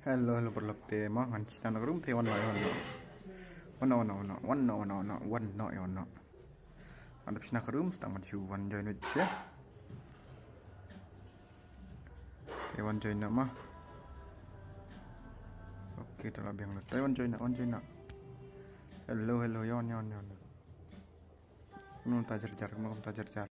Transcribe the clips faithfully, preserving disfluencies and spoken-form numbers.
Hello, hello, paralok te ma, ngan shna ka room te wan noh, wan noh. Wan noh, wan noh, wan noh, wan noh, wan noh, wan noh, wan noh, wan noh, wan noh. Ngan dep shna ka room, stang ngan shu wan join wit sha. Te wan join noh ma. Okay, te la biang lut. Te wan join noh, wan join noh. Hello, hello, wan, wan, wan. Kumno ta jar jar, kumno ta jar jar.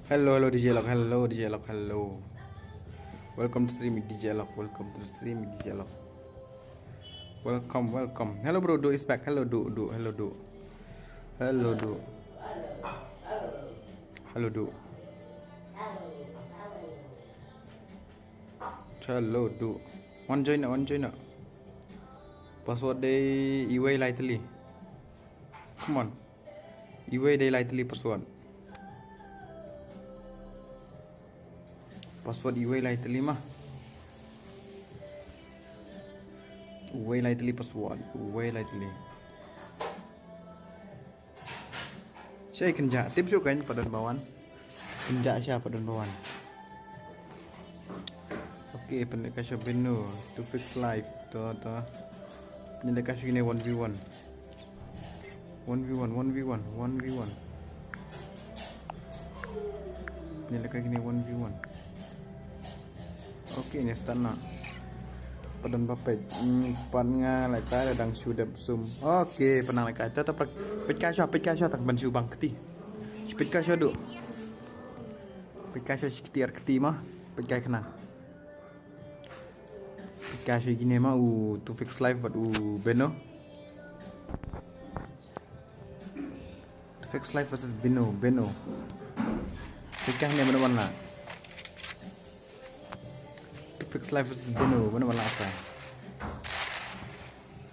Hello, hello, D J Lock. Hello, D J Lock. Hello. Welcome to stream, D J Lock. Welcome to stream, D J Lock. Welcome, welcome. Hello, bro. Do is back. Hello, do, do. Hello, do. Hello, do. Hello, do. Hello, do. Wan join na, wan join na. Password dei iwei lai tylli. Come on. Iwei dei lai tylli password. Password iwei lai tylli ma. Uwei lai tylli password. Uwei lai tylli. Shai kynjah tip shu kan pat don ba wan. Kynjah sha pat don ba wan. Okay, pynleh ka sha Beno to fix life. To, to. Pynleh ka sha kine one v one. One v one, one v one, one v one. Pynleh ka kine one v one. Okay, ne start na. Pat don ba peit. Hmm, pat nga lai kai la dang shu dep sum. Okay, pynang lai kai. Ta ta peit kai sha, peit kai sha tang ban shu bang kti. Peit kai sha du. Peit kai sha shi kti ar kti ma. Peit kai kena. Peit kai sha kine ma u to fix life bad u Beno. Fix Life versus Beno, Beno. Peit kai ne mano ban lah. Fix Life versus Beno, mano ban lah kai.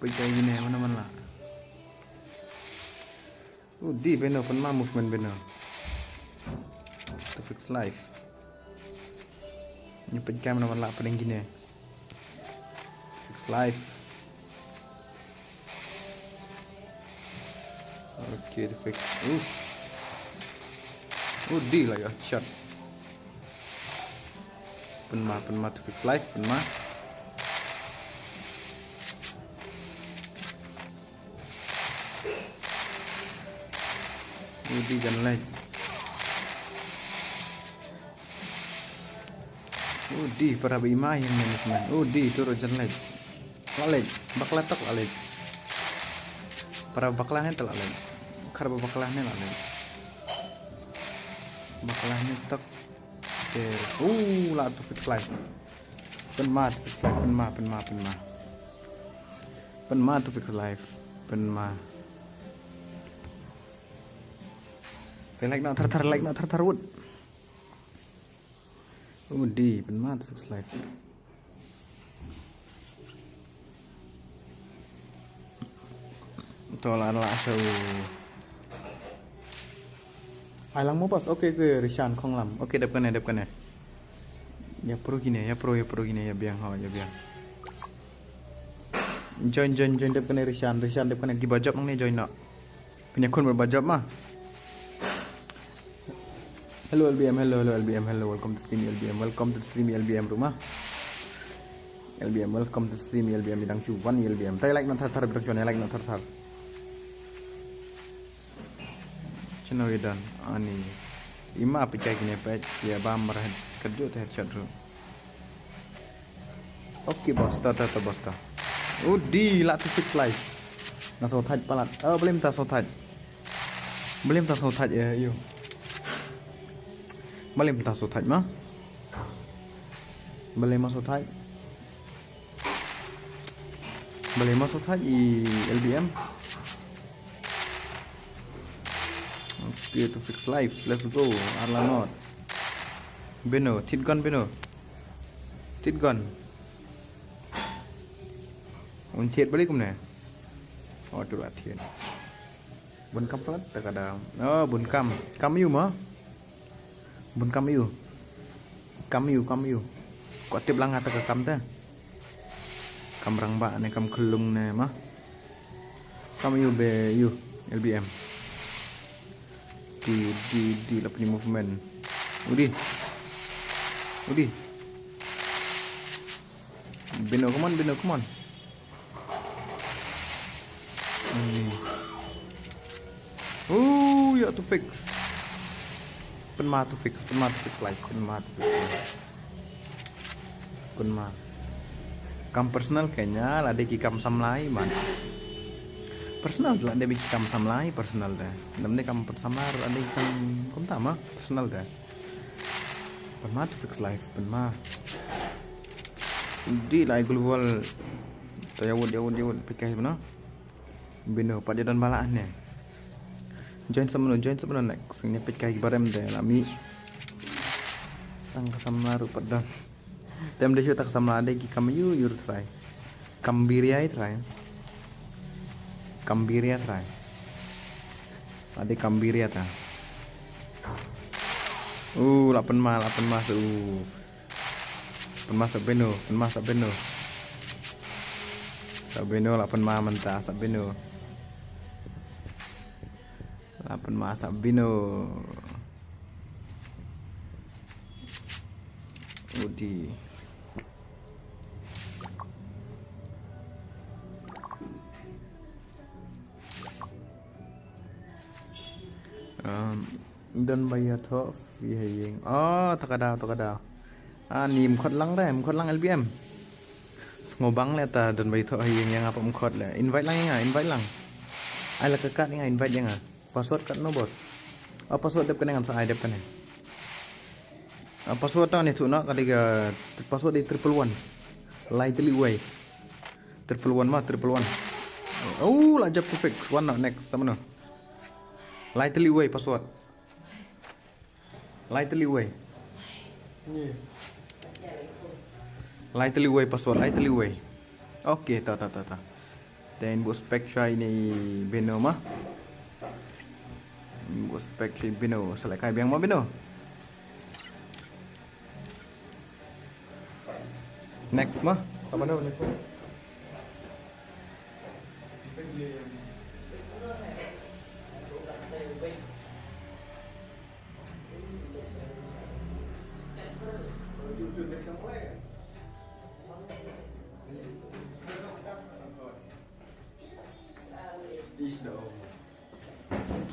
Peit kai ne mano ban lah. Oh, di Beno, pynma movement Beno. Fix Life. Ni peit kai mano ban lah pdeng kine. Fix Life. Okay, to fix. Ush. Oh, di la ïa shot. Pynma, pynma to fix life, pynma. Oh, di jan leh. Oh, di para ba ima yang ne movement. Oh, di turo jan leh. La leh. Bakla tok la leh. Para bakla ne tok la leh. Kar ba bakla ne la leh. Bakla ne tok. Okay. Oh, la to fix life. Pynma to fix life. Pynma, pynma, pynma. Pynma to fix life. Pynma. Te like na thar thar, like na thar thar wut. Oh, di, pynma to fix life. To la la sha u. Ai lang mo boss. Okay, okay, Rishan Khonglam. Okay, dep kane, dep kane. Ïa pro kine, ïa pro, ïa pro kine, ïa biang ho, ïa biang. Join, join, join, dep kane Rishan, Rishan, dep kane, kiba jop nangne join noh. Pynïakhun bad ba jop ma. Hello L B M, hello, hello L B M, hello, welcome to stream L B M, welcome to stream L B M ruh ma. L B M, welcome to stream L B M, i dang shu wan L B M. Tai like noh thar thar, i dang shu wan, like noh thar thar. Chano i don ani. Ima pynkai kine peit, ïa bam marah kat ju te headshot ruh. Okay boss, ta ta ta boss ta. Udi lah to fix life. Nga sngewthait palat. Oh, balei mynta sngewthait? Balei mynta sngewthait, eh, ïu? Balei mynta sngewthait ma? Balei ma sngewthait? Balei ma sngewthait i L B M? Okay, to fix life. Let's go. Arla not. Bino, thied gun bino. Thied gun. Un thied balei kumne? Oh, tu la thied. Bun kam palat ta ka da. Oh, bun kam. Kam ïu ma? Bun kam ïu. Kam ïu, kam ïu. Ko tip lang ata ka kam te. Kam rangbah ne kam khyllung ne ma. Kam ïu be ïu L B M. Di di di la pynïa movement. Udi. Udi. Bino, come on, Bino, come on. Hmm. Oh, ïa to fix. Pynma to fix, pynma to fix life, pynma to fix life. Pynma. Kam personal kane, lada ki kam samla man. Personal lada ki kam samla, personal de. Lada kam personal lada ki kam kumta ma, personal de. Pynma to fix life, pynma. Di lai global. Ta ïa wut, ïa wut, ïa wut, pynkai bino. Bino, pat ïa don ba lah ne. Join sa mano, join sa mano next. Ngin pynkai ki barem de, la mih. Tang ka samla ruh pat don. Tem de shu ta ka samla de ki kam ïu, ïu trai. Kam biria trai. Kam biria trai. Ade kam biria ta. Uh, la pynma, la pynma sa, uh. Pynma sa bino, pynma sa bino. Sa bino la pynma mynta sa bino. La pynma sa bino. Udi. Um, don ba ïathoh phi ha ïing. Oh, ta ka daw, ta ka daw. Ah, ni mkhot lang de, mkhot lang L B M. Sngewbang le ta don ba ïathoh ha ïing, ïa nga pat mkhot le. Invite lang ïa nga, invite lang. Ai la ka kat ïa nga, invite ïa nga. Password kat no boss. Oh, password dep kane ngan sa ai dep kane. Ah, password tang ni tu na ka dei ka password dei triple one. Lai teli wei. Triple one ma, triple one. Oh, la jop to fix. One na next, sa mano? Lai teli wei password. Lai teli wei. Ni. Lai teli wei password, lai teli wei. Okay, ta, ta, ta, ta. Then buh spec shai ni bino ma. Buh spec shai bino, select kai biang ma bino. Next ma. Sama dah next.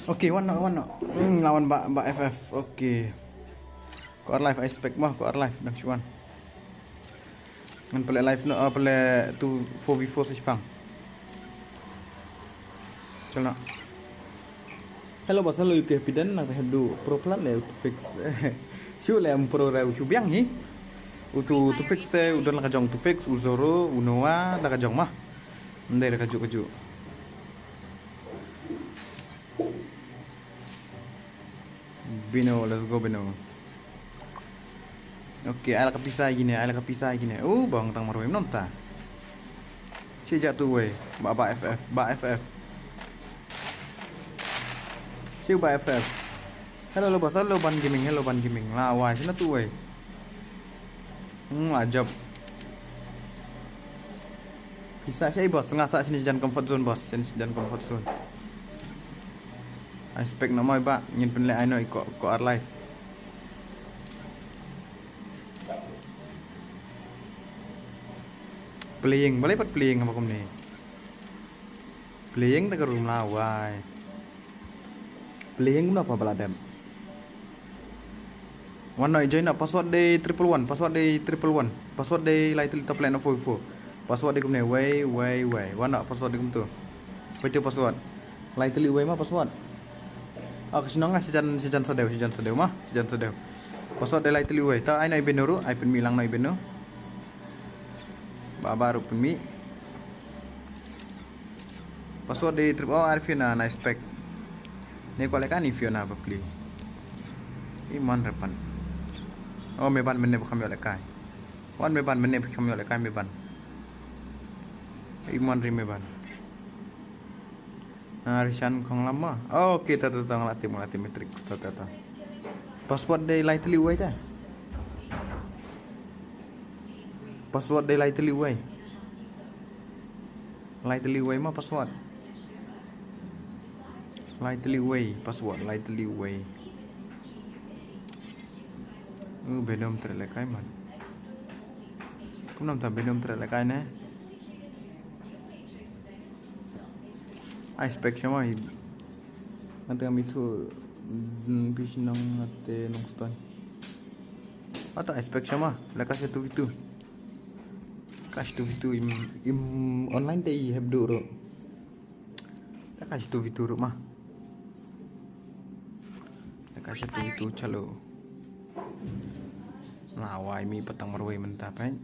Okay, wan noh, wan noh. Hmm, lawan ba, ba F F. Okay. Ko ar live, I expect mah, ko ar live, dang shuan. Ngan pele live noh, ah, pele tu four v four sa shipang. Chal noh. Hello boss, hello U K Piden, nang ta hedu pro plat le u to fix. Shu le um pro re u shu biang hi. U to, to fix te, u don la ka jong to fix, u Zoro, u Noah, la ka jong mah. Ndai la ka juk ka juk. Bino, let's go Bino. Okay, ai la ka pisa gine, ai la ka pisa gine. Oh, bang tang marwei mynta. Shi jatuh wei, ba, ba F F, ba F F. Shi ba F F. Hello, hello, boss. Hello, Ban Gaming. Hello, Ban Gaming. La wai, shano tu wai? Hmm, la jop. Pisa shai, boss. Nga sa shini jan comfort zone, boss. Shini jan comfort zone. I spec no mai ba. Ngin pynleh ai no i ko, ko ar live. Playing, balei pat playing haba kumne? Playing ta ka room la wai. Playing kumno pa bala dem. Wan no i join no, password dei triple one, password dei triple one, password dei lai tylli top lane of four four. Password dei kumne, wei, wei, wei. Wan no, password dei kumtu. Peit tu password. Lai tylli wei ma password. Ah, ka shnong nga Sijan, Sijan Sadew, Sijan Sadew ma, Sijan Sadew. Password dei lai tylli wei. Ta ai no i beno ruh, ai pynmih lang no i beno. Ba ba ruh pynmih. Password dei triple, oh, ar Fiona, nice pack. Ne ko leh kani Fiona ba pli. I mon re pan. Oh, me ban mene ba kham ïoh leh kai. Wan me ban mene ba kham ïoh leh kai me ban. I mon re me ban. Na Rishan khong lama. Oh, okay, ta ta ta, nga la tip, nga la tip matrix, ta ta ta. Password dei lai tylli wei ta. Password dei lai tylli wei. Lai tylli wei ma password. Lai tylli wei, password lai tylli wei. Uh, bedom treh leh kai man. Kumno ta bedom treh leh kai ne? Ai spec shama i. Ngate ngam ithuh, mm, pi shnong ngate Nongstoiñ. Ata ai spec shama, leh ka sha tu vitu. Ka sha tu vitu im, im online te i hep du ruh. Leh ka sha tu vitu ruh ma. Leh ka sha tu vitu chalo. La wai mi patang marwei mynta peit.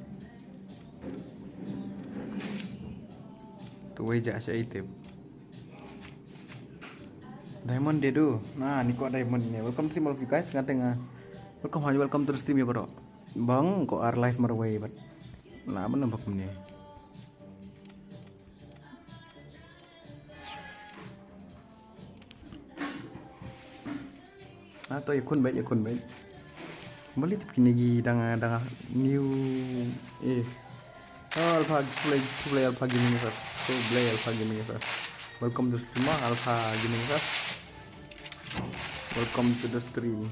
Tu wei ja sha i tip. Diamond de du. Na, ni ko diamond ne. Welcome to stream all of you guys. Ngate nga. Welcome, hi, welcome to the stream ya bro. Bang ko ar live marwei but. La mana bak mene. Ah, to ïa khun beit, ïa khun beit. Mali tip kine ki dang, dang new, eh. Oh, Alpha, play, play Alpha Gaming F F. To play Alpha Gaming F F. Welcome to stream, ah, Alpha Gaming F F. Welcome to the stream.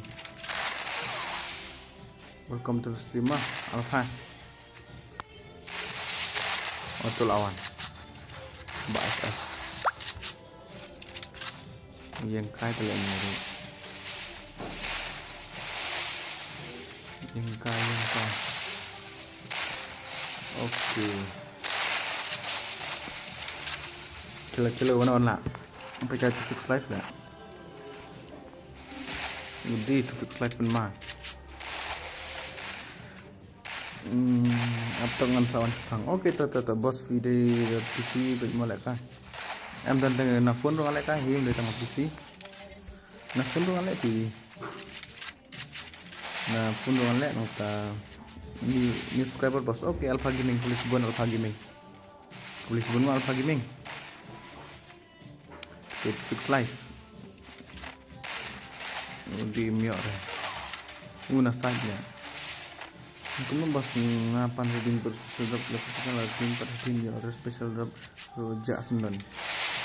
Welcome to the stream, ah, Alpha. Otul awan. Ba F F. Ïeng kai te leh ni. Ïeng kai, ïeng kai. Okay. Chalo, chalo, wan, wan la. Sampai kai to fix live la. Udi to fix live pynma. Hmm, ap to ngan sa wan shipang. Okay, to, to, to, boss, phi dei P C bad mo leh ka. Em don tang na phone ruh nga leh ka, him dei tang P C. Na phone ruh nga leh phi. Na phone ruh nga leh nangta. Ni, ni subscriber boss. Okay, Alpha Gaming, police bun Alpha Gaming. Police bun Alpha Gaming. It fix life. Udi miok re. Una side nya. Kumno bas nga pan reading per special drop, lepas kita la reading per reading miok re special drop. So ja sendon.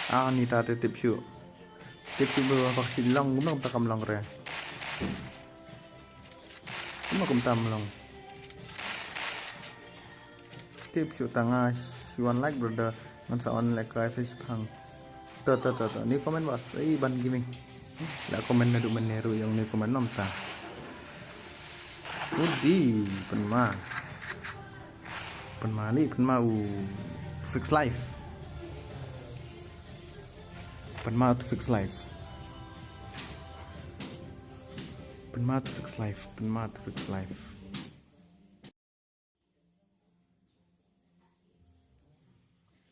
Ah, ni ta te tip shu. Tip shu ba bak si long, kumno ta kam long re. Kumno kum tam long. Tip shu tanga shu wan like brother. Ngan sa wan like kai Facebook. To to to to. Ni comment bas. Ei ban gaming. La comment na du men ne ru yang ni comment nom ta. Udi pynma. Pynma li pynma u fix life. Pynma to fix life. Pynma to fix life. Pynma to fix life.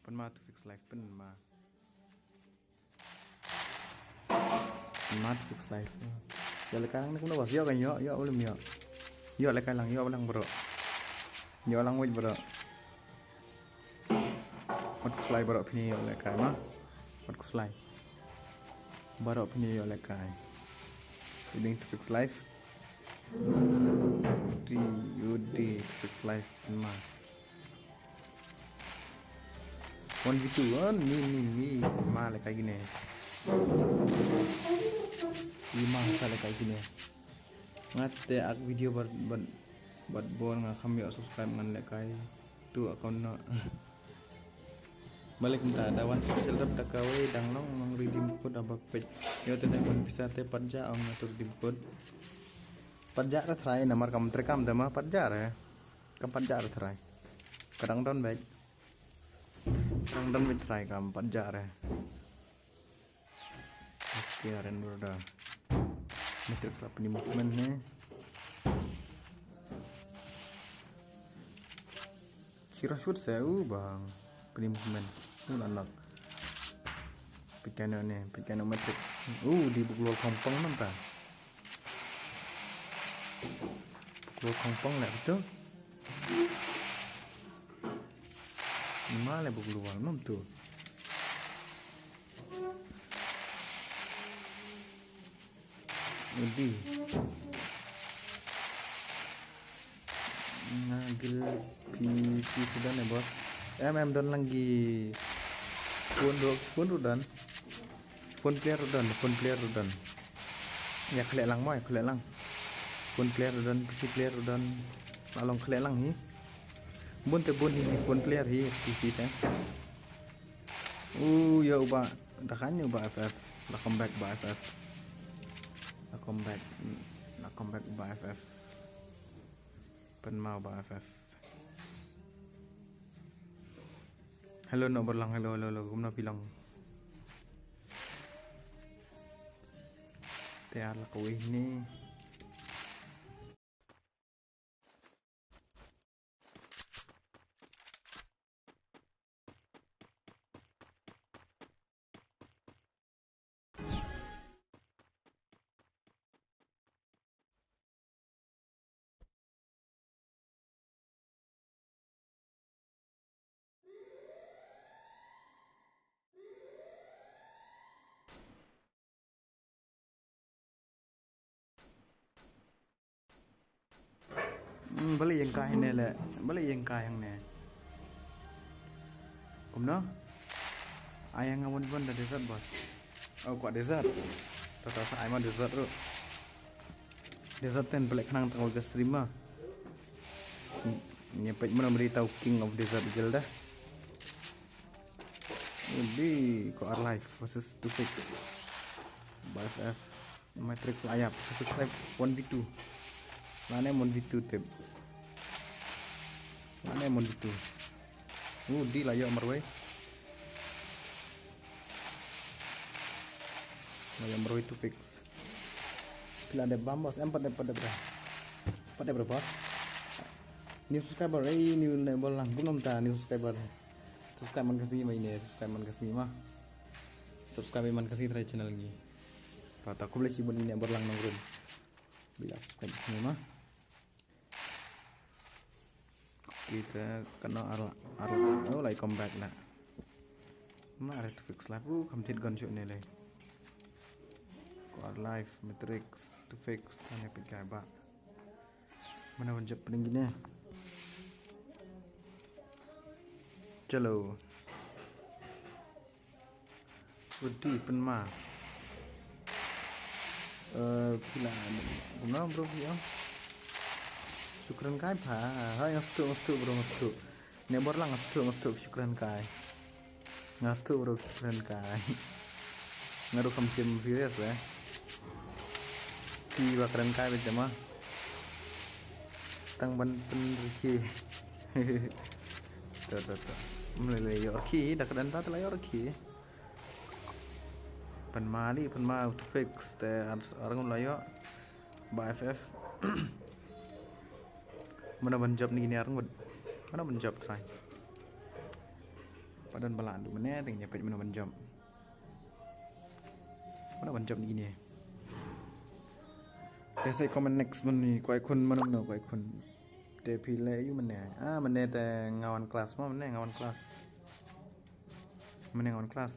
Pynma to fix life, pynma. Pynma to fix life. Ïoh leh kai lang ne kumno bas, ïoh kan ïoh, ïoh ulum ïoh. Ïoh leh kai lang, ïoh lang bro. Ïoh lang wait bro. Wat kuslai bro pini ïoh leh kai ma. Wat kuslai. Baroh phin ïoh leh kai. Reading to fix life. Di, udi, to fix life. Ma. One v two, ah, ni, ni, ni. Ma le kai gine. Ni ma sa le kai gine. Nga te ak video bad, bad, bad bor nga kham ïoh subscribe ngan leh kai. Tu account no. Balik mynta da wan special rep da kawei dang long long redeem code aba peit. Ïoh te dang wan pisa te pat ja ong nga tu redeem code. Pat ja re trai namar kam trekam te ma pat ja re. Kam pat ja re trai. Kadang don beit. Kadang don beit trai kam pat ja re. Okay, aren dur da. Matrix la pyni movement ne. Kira shoot sa u bang pyni movement. U la nak. Peit kane ne, peit kane Matrix. U di buk lol khongpong nang ta. Buk lol khongpong le betul. Ni ma le buk lol mam tu. Udi. Nga gil pi pi sudan eh bos. Em em don lang gi phone ru phone ru don. Phone player ru don, phone player ru don. Ïa khleh lang mo, ïa khleh lang. Phone player ru don, P C player ru don. La long khleh lang hi. Bun te bun hi phone player hi P C te. U ïa u ba da khan ïa u ba F F. La come back ba F F. La come back. La come back ba F F. Pynmaw ba F F. Hello no berlang, hello hello hello. Kumno phi long? Te ar la kawei ni. Hmm, balei ïeng kai ne le, balei ïeng kai hangne. Kumno? Ai nga wan wan da desert boss. Oh, kwah desert. Tata sa ai ma desert ruh. Desert ten balei khnang tang ka stream ma. Nya peit mano mari tau King of Desert Guild dah. Udi ko Arlife versus Two Fix. Ba F F. Matrix la ïap, Two Fix live one v two. Lane one v two tip. Lane one v two. Udi la ïoh marwei. La ïoh marwei Two Fix. Pila dep bam boss, em pat dep pat dep dah. Pat dep dah boss. New subscriber, eh, new ne bol lang. Belum ta new subscriber. Subscribe man ka sngi ma ine, subscribe man ka sngi ma. Subscribe man ka sngi trai channel ngi. Ta ta khublei shibun ine bor lang nongrum. Bila subscribe ka sngi ma. Kita kena arla arla oh lai come back na. Ma are Two Fix live. Uh, kam tit gon shu ne lai. Ko Arlife, Matrix, Two Fix, tane pikai ba. Mana ban jop pening gini. Chalo. Udi pynma. Eh, pila. Kumno bro phi ong? Shukran kai pha. Hai, nga stuk, nga stuk bro, nga stuk. Ne bor lang nga stuk, nga stuk, shukran kai. Nga stuk bro, shukran kai. Nga ruh kam shim serious eh. Phi ba kren kai beit ma. Tang ban pynrkhie. To to to. Mlei lei ïoh rkhie, da ka dang ta la ïoh rkhie. Pynma li, pynma Two Fix te ar ar ngun la ïoh. Ba F F. Mana ban jop ni gini ar ngut. Mana ban jop trai. Padan bala du mene ting nyepet mana ban jop. Mana ban jop ni gini. Te sai comment next mene kwai khun mana mene kwai khun. Te phi le yu mene. Ah, mene te nga wan class mo mene nga wan class. Mene nga wan class.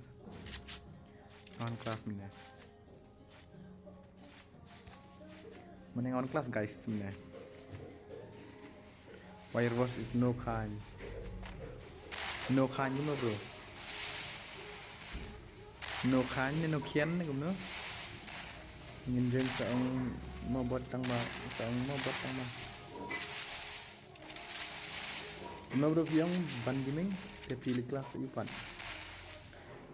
Nga wan class mene. Mane nga wan class guys mane. Wire boss is no khan. No khan, you know, bro. No khan ne no khian ne kumno. Ngin jeng sa ong mo bot tang ba, sa ong mo bot tang ba. Kumno bro phi ong ban gaming te phi li class ïa u pat.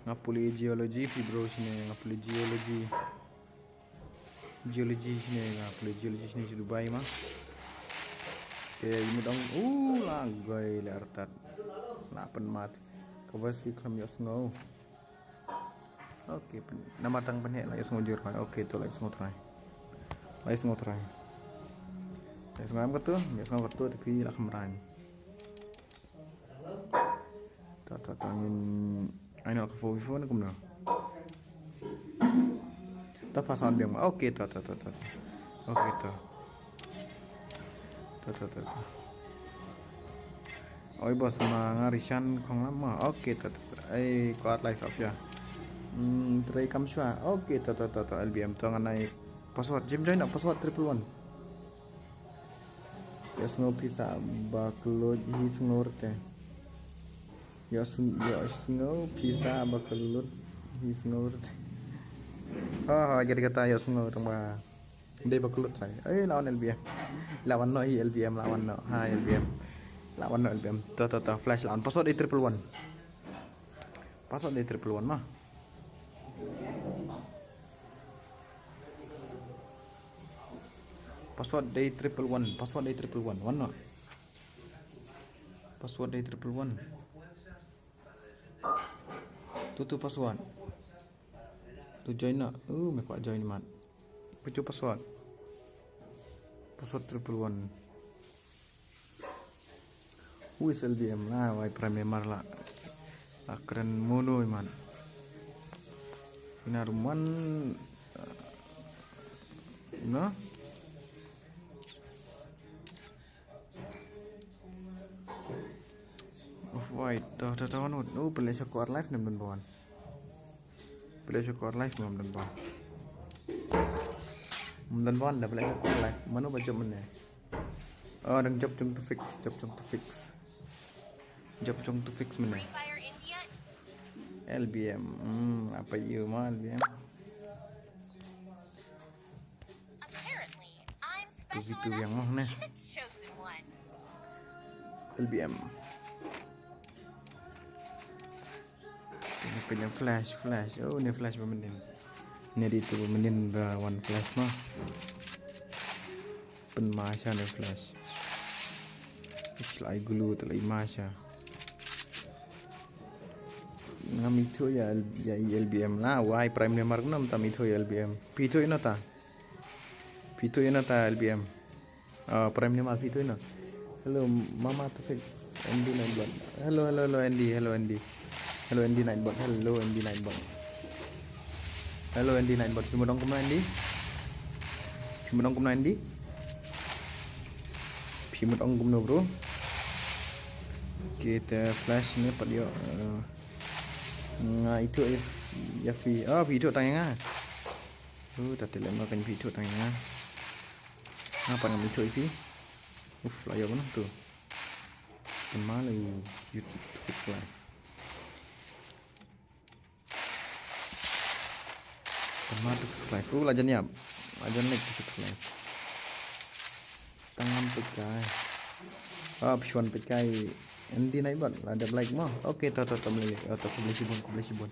Nga pule geology phi bro shine, nga pule geology. Geology shine, nga pule geology shine sha Dubai ma. Te ïa mut ong u la goi le artat. La pynmat. Ka bas phi khlem ïohsngew. Okay, pyn- namar tang pynheh la ïohsngew jur. Okay, to la ïohsngew trai. La ïohsngew trai. La ïohsngew em katu, ïohsngew katu te phi la khamran. Ta ta ta ngin ai na ka fo before na kumno. Ta pasan biang. Okay, ta ta ta ta. Okay, ta. Ta ta ta ta. Oi boss ma nga Rishan khong lam ma. Okay, ta ta ta. Ai ko at live up ya. Hmm, trai kam shwa. Okay, ta ta ta ta L B M to nga nai password. Jim join na password triple one. Ïohsngew pisa ba klut hi sngur te. Ïohsngew pisa ba klut hi sngur te. Ha ha, jadi kata ïohsngew tang ba. Dei ba klut trai. Eh, lawan L B M. Lawan no hi L B M, lawan no. Ha, L B M. Lawan no L B M. To to to, flash lawan. Password dei triple one. Password dei triple one ma. Password dei triple one, password dei triple one, one no. Password dei triple one. Tu tu password. Tu join no. Uh, me kwah join mat. Puchu password. Password triple one. Who is L B M? Ah, wai Prime Member la. Akren mono iman. Ina ruman. No? Wait, dah dah dah anu. Oh, pele sa ko live nem don bawan. Pele sa ko live nem don bawan. Dem don bawan dah pele sa ko live. Mano baca mana? Oh, dang job jong to fix, job jong to fix. Job jong to fix mana? L B M. Hmm, apa iya ma L B M? Tu video yang noh ne. L B M. Ini punya flash, flash. Oh, ini flash pemenin. Ini di tu pemenin ba one flash mah. Pen masha ne flash. Ish lai gulu tu lai masha. Ngam itu ya ya L B M lah. Wai Prime Member nam tam itu ya L B M. Pitu ino ta. Pitu ino ta L B M. Ah, Prime Member pitu ino. Hello, Mama Tufik. Andy Nightbot. Hello, hello, hello, Andy. Hello, Andy. Hello, Andy Nightbot. Hello, Andy Nightbot. Hello, Andy Nightbot. Phi mut ong kumno, Andy? Phi mut ong kumno, Andy? Phi mut ong kumno, bro? Kita flash ni pat ïoh. Eh, nga itu ya, ya phi. Oh, phi itu tang ïa nga. Uh, ta te lem kan phi itu tang ïa nga. Nga pat ngam itu ïa phi. Uf, la ïoh kumno tu. Pynma la u YouTube to fix live. Pynma to fix live. Uh, la jan ïap. La jan lek to fix live. Tang ngam peit kai. Ah, phi wan peit kai. Andy Nightbot la dep like mo. Okay, to to to mlei. Oh, to khublei shibun, khublei shibun.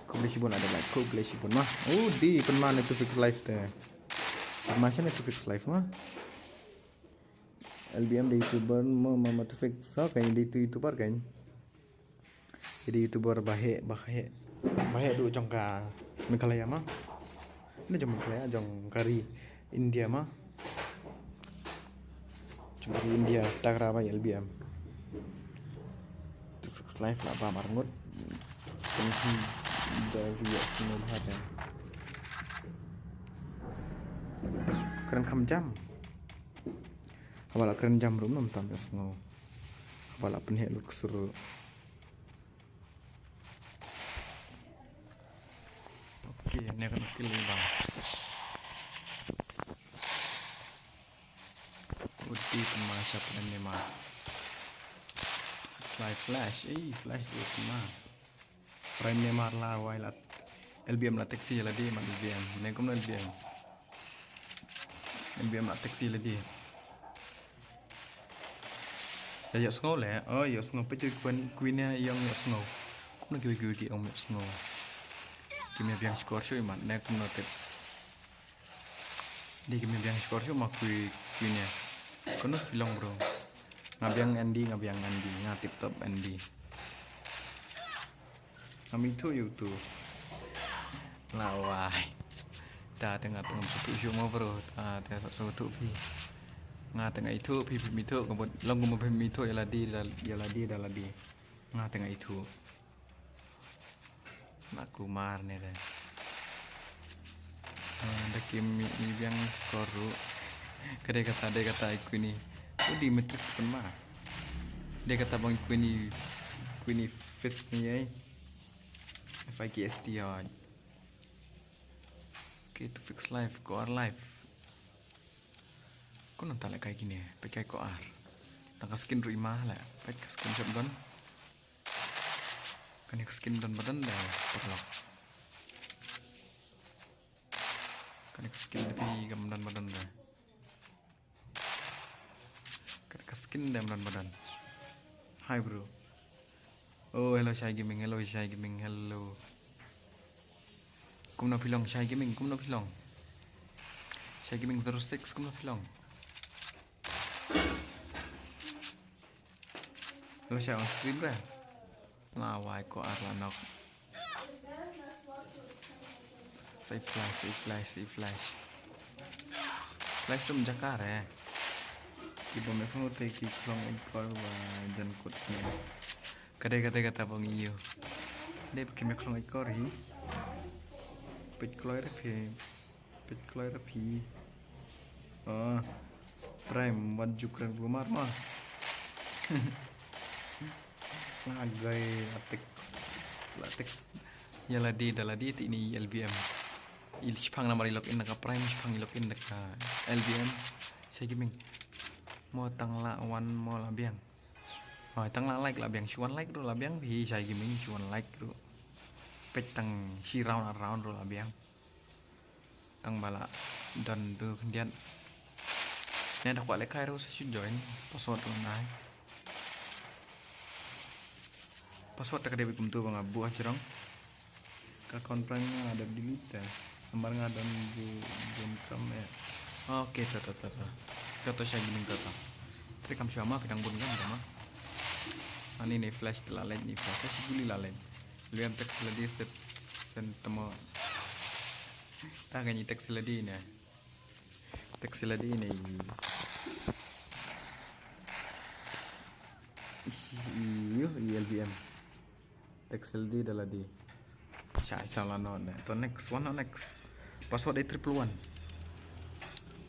Khublei shibun la dep like, khublei shibun mo. Oh, di pynma ne to fix live te. Pynma shane to fix live mo. L B M de YouTuber mo, Mama Tufik. So kan de tu YouTuber kan. Jadi YouTuber ba heh, ba heh. Ba heh du jong ka Meghalaya ma. Ni jong Meghalaya, jong ka ri India ma. Jong ka ri India, ta kra ba L B M. To fix live la ba mar ngut. Kan hi da vi ya sino ba ha. Kren kham jam. Haba la kren jam ruh ym tam ïohsngew. Haba la pynheh lut ka sur ruh. Okay, ne kan kill ba. Pynma sha Prime Neymar. Flash, flash, ei, flash tu pynma. Prime Neymar la wai la. L B M la taxi la di man L B M. Ne kumno L B M. L B M la taxi la di. Ya, ïohsngew le. Oh, ïohsngew, peit u Queen, Queen ïa ïohsngew. Kumno kiwei kiwei ki ong ïohsngew. Kim ïa biang score shuh i mat ne kumno tip. Dei kim ïa biang score shuh ma Queen, Queen ïa. Kumno phi long bro. Nga biang Andy, nga biang Andy, nga tip top Andy. Ngam ithuh ïa utu. La wai. Ta te nga te ngam sngewthuh shuh mo bro. Ta te sngewthuh phi. Nga te nga ithuh phi, phim ithuh, ka bud long kumba phim ithuh ïa lade, ïa lade da lade. Nga te nga ithuh. Na kumar ne de. Ah, da kim i biang score ruh. Ka dei kata, dei kata i Queenie. U dei Matrix pynma. Dei kata bang Queenie, Queenie Fist ni ei. F I K S T oi. Okay, to fix life, ko ar life. Ko nang ta leh kai kine, peit kai ko ar. Tang ka skin ruh i ma leh, peit ka skin shotgun. Kane ka skin don ba don da, paralok. Kane ka skin da phi kam don ba don da. Ka, ka skin dem don ba don. Hi bro. Oh, hello Shai Gaming, hello Shai Gaming, hello. Kumno phi long Shai Gaming, kumno phi long. Shai Gaming zero six, kumno phi long. Hello Shai on stream re. La wai ko ar la nok. Save flash, save flash, save flash. Flash tum jaka re. Ki bom esngo te ki klong ekor wa jan kut sini. Kade kade kata bang iyo. De ki me klong ekor hi. Pit kloi re phi. Pit kloi ra phi. Ah, Prime, wat ju kren glumar ma. Nga gai la text. La text. Ïa lade, da lade te ini L B M. I shipang namar i login da ka Prime, shipang i login da ka L B M. Shai Gaming. Mo tang la wan mo la biang. Hoi, tang la like la biang, shu wan like ruh la biang, hi Shai Gaming shu wan like ruh. Peit tang shi round ar round ruh la biang. Tang ba la don tu khyndiat. Ne da kwah lehkai ruh sa shu join. Password ruh nai. Password ta ka dei kumtu ba nga buh ha jrong. Ka account Prime nga dep delete ta. Namar nga don bu bun kam eh. Okay, ta ta ta ta. Ka to Shai Gaming ta ta. Tri kam shu ama phi dang bun kam ta ma. Ani ne flash ta la leh, ni flash shi guli la leh. Liam text la di step sen tamo. Ta ka ni text la di ne. Text la di ne. Iyo, i L B M. Text la di da la di. Shai sa la no ne. To next, one no next. Password eight triple one.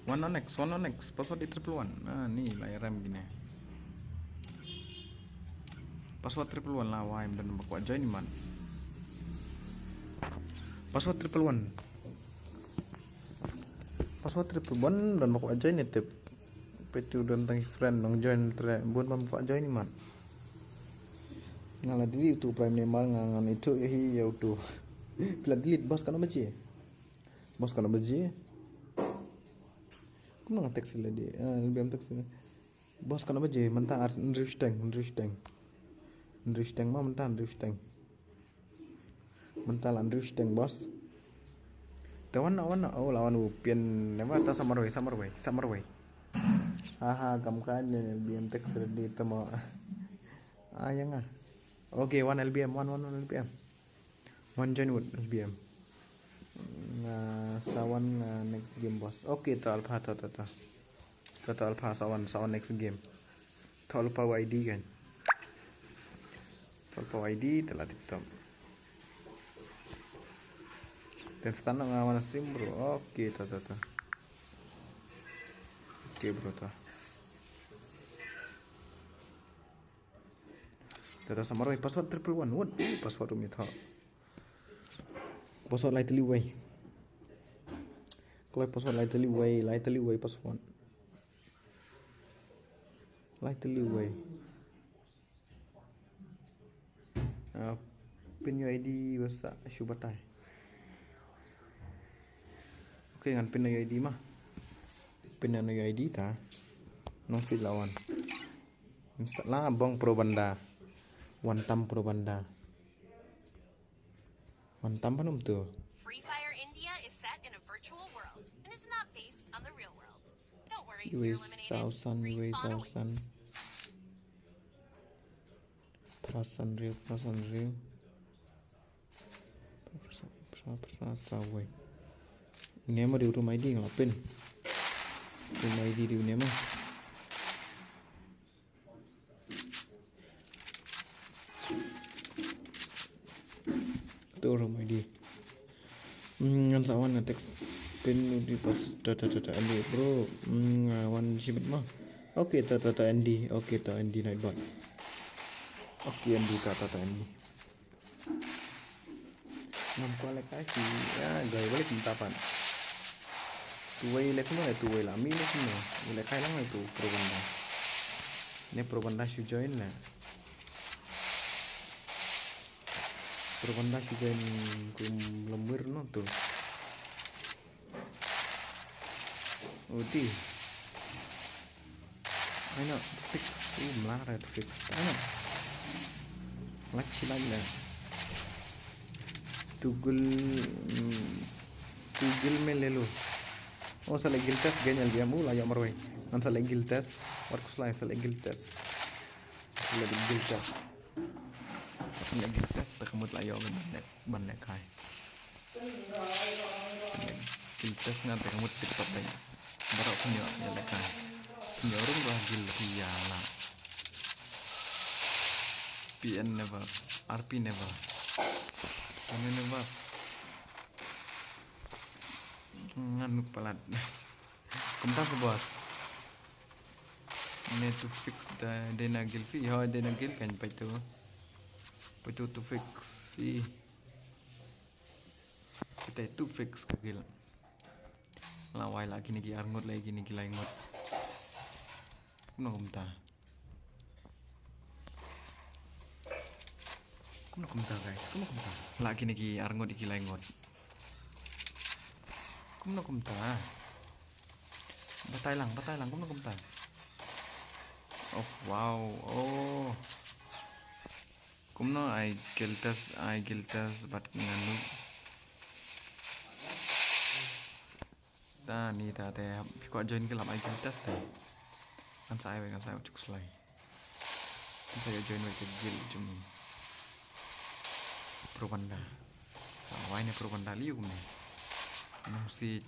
One no next, one no next. Password eight triple one. Ah, ni la rem gini. Password triple one la wai, ym don ba kwah join i man. Password triple one. Password triple one, don ba kwah join i tip. Peit tu don tang friend nong join tre, bun ba kwah join i man. Nga la delete utu Prime Neymar, nga ngan ithuh ïa hi ïa utu. Phi la delete, boss, kano baje? Boss, kano baje? Kumno nga text la di? Ah, L B M text. Boss, kano baje? Mynta ar hynriew shiteng, hynriew shiteng. Hynriew shiteng ma mynta, hynriew shiteng. Mynta la hynriew shiteng, boss. Te wan na, wan na. Oh, la wan u pin. Ne ma ta sa marwei, sa marwei, sa marwei. Aha, kam ka ne L B M text ready tamo. Ah, ïa nga. Okay, wan L B M, wan, wan, wan L B M. Wan join wut L B M. Nga sa wan, nga next game, boss. Okay, to Alpha, to, to, to. To, to Alpha, sa wan, sa wan next game. To Alpha Y D kan. To Alpha Y D, to la tip top. Ten start nga wan stream, bro. Okay, to, to, to. Okay, bro, to. Tata sa marwei, password triple one. What? Password um ïa tho. Password lai tylli wei. Kloi password lai tylli wei, lai tylli wei password. Lai tylli wei. Ah, pin ïoh I D ba sa shu batai. Okay, ngan pin ïoh I D ma. Pin ïoh I D ta. Nongsi la wan. Insta la bong pro banda. Wan tam pro banda. Wan tam pan um tu. Free Fire India is set in a virtual world and is not based on the real world. Don't worry if you're Yue eliminated. Sao San, Yue Respawn Sao San. Awaits. Prasan Rio, Prasan Rio. Pra, pra, pra, pra, sa wei. Nema di room I D nga la pin. Room I D di nema. Tu room I D. Hmm, ngan sa wan nga text pin di pas ta ta ta ta Andy bro. Hmm, nga wan shibit ma. Okay, ta ta ta Andy. Okay, ta Andy Nightbot. Okay, Andy ta ta ta Andy. Ngam kwah lehkai shi, ya, gai balik mynta pat. Tuwei leh kumno, tuwei la mi leh kumno. Lehkai lang leh tu pro banda. Ne pro banda shu join leh. Pro banda shu join kum lamwir no tu. Udi. Ai no, fix. Uh, mlar tu fix. Ai no. Lak silak dah. Tugul, mm, tugul melelo. Oh, sa leh guild test, ganyal dia mu la ïa marwei. Ngan sa leh guild test. Wat kuslai sa leh guild test. Sa leh guild test. Sa leh guild test, tak mut la ïa ban leh, ban lehkai. Guild test nga te ka mut TikTok te. Baroh pynïoh ïa lehkai. Pynïoh rung ruh guild ïa la. P N never. R P never. P N never. Ngan nuk palat. Kumta sa boss. Ne tu fix da dena guild fee. Ho dena guild kan paitu. Paitu tu fix fee. Kita tu fix ka guild. La wai la kine ki arngut la kine ki laingut. Kumno kumta. Kumno kumta guys. Kumno kumta. La kine ki arngut ki laingut. Kumno kumta. Batai lang, batai lang, kumno kumta. Oh wow. Oh. Kumno ai guild test, ai guild test bad nganu. Ta ni ta te phi kwah join ka lap ai guild test te. Ngan sa ai wei, ngan sa ai wei chuk slai. Ngan sa ai join wei ka guild jong pro banda. Sa wai ne pro banda liu kumne. Nong si.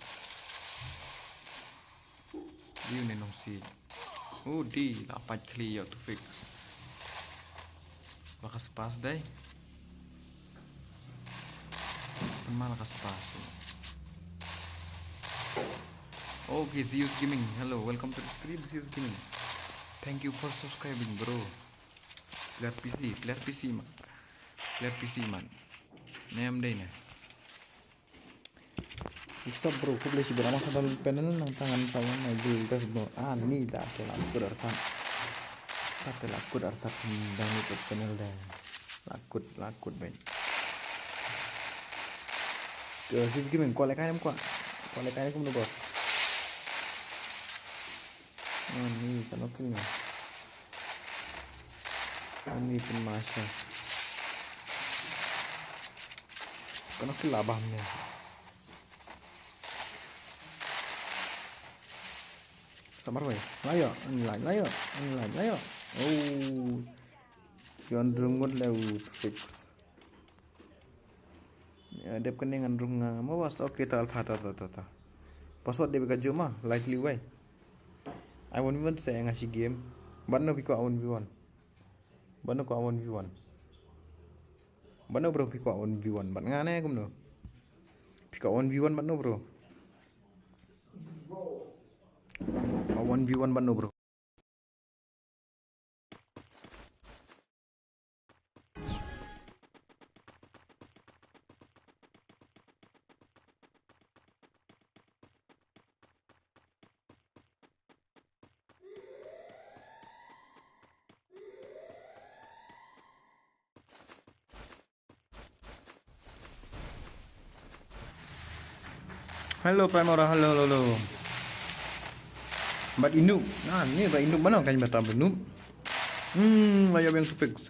Liu ne nong si. Oh, di la pat khli ïa tu fix. La ka spas dai. Mal ka spas. Okay, Zeus Gaming. Hello, welcome to the stream, Zeus Gaming. Thank you for subscribing, bro. Player P C, player P C man. Player P C man. Nem dai ne. Stop bro, khublei shibun. Ama sa download panel nangta ngan sa wan na guild test bro. Ah, ni da te la kut artat. Da te la kut artat, hmm, download panel da. La kut, la kut ben. Ke sis gaming, kwah lehkai ne em kwah. Kwah lehkai ne kumno boss. Ah, ni kan okey ni. Ah, ni pun masha. Kan okey lah bah ni. Sabar wei. Layo, layo, layo, layo. Oh. Yon drungut le u fix. Ya, dep kane ngan rung nga. Ma was, okay, ta alpha, ta, ta, ta, ta. Password dep ka juma, likely way. I one v one sa nga shi game. Ban no piko one v one. Ban no ko one v one. Ban no bro piko one v one. Ban nga ne kumno. Piko one v one ban no bro. One v one ban no bro. Hello, Primora, hello, hello, hello. Bad i Noob. Nah, ni bad i Noob, mano kan bad i Noob. Hmm, ayo yang to fix.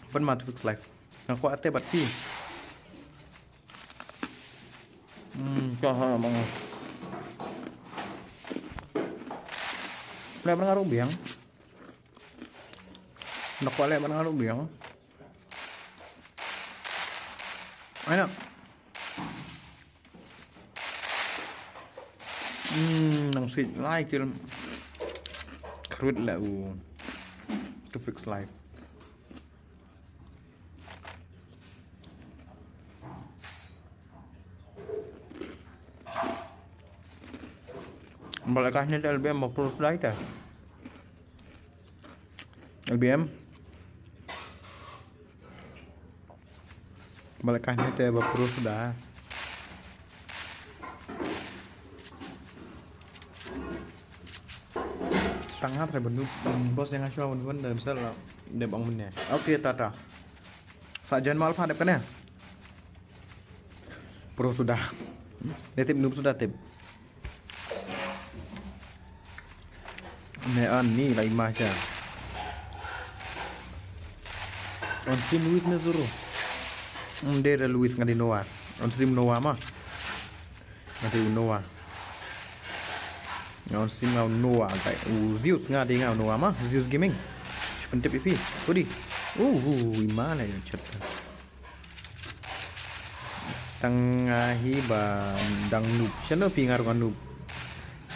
Pynma to fix live. Nga kwah te bad phi. Hmm, ka ha bang. Leh ban nga ruh biang. Nga kwah leh ban nga ruh biang. Ai na. Hmm, nang sit lai kil. Khrut la u. To fix live. Balik kasih ni L B M ba puluh sudah ita. L B M. Balik kasih ni te ba puluh sudah. Tang hat re bendu, bos yang aswa bendu dan sel de bang menye. Oke, tata. Sa jan mal phadep kane. Pro sudah. Dia tip Noob sudah tip. Ne an ni lai ma cha. On sim Luis ne zuru. Nde da Luis ngadi Noah. On sim Noah ma. Ngadi Noah. Nga on sim nga Noah kai. U Zeus ngadi nga Noah ma. Zeus Gaming. Shu pyntip ipi. Kudi. Uh, uh, ima la ya chat. Tang ahi ba dang Noob. Shano pi ngar nga Noob.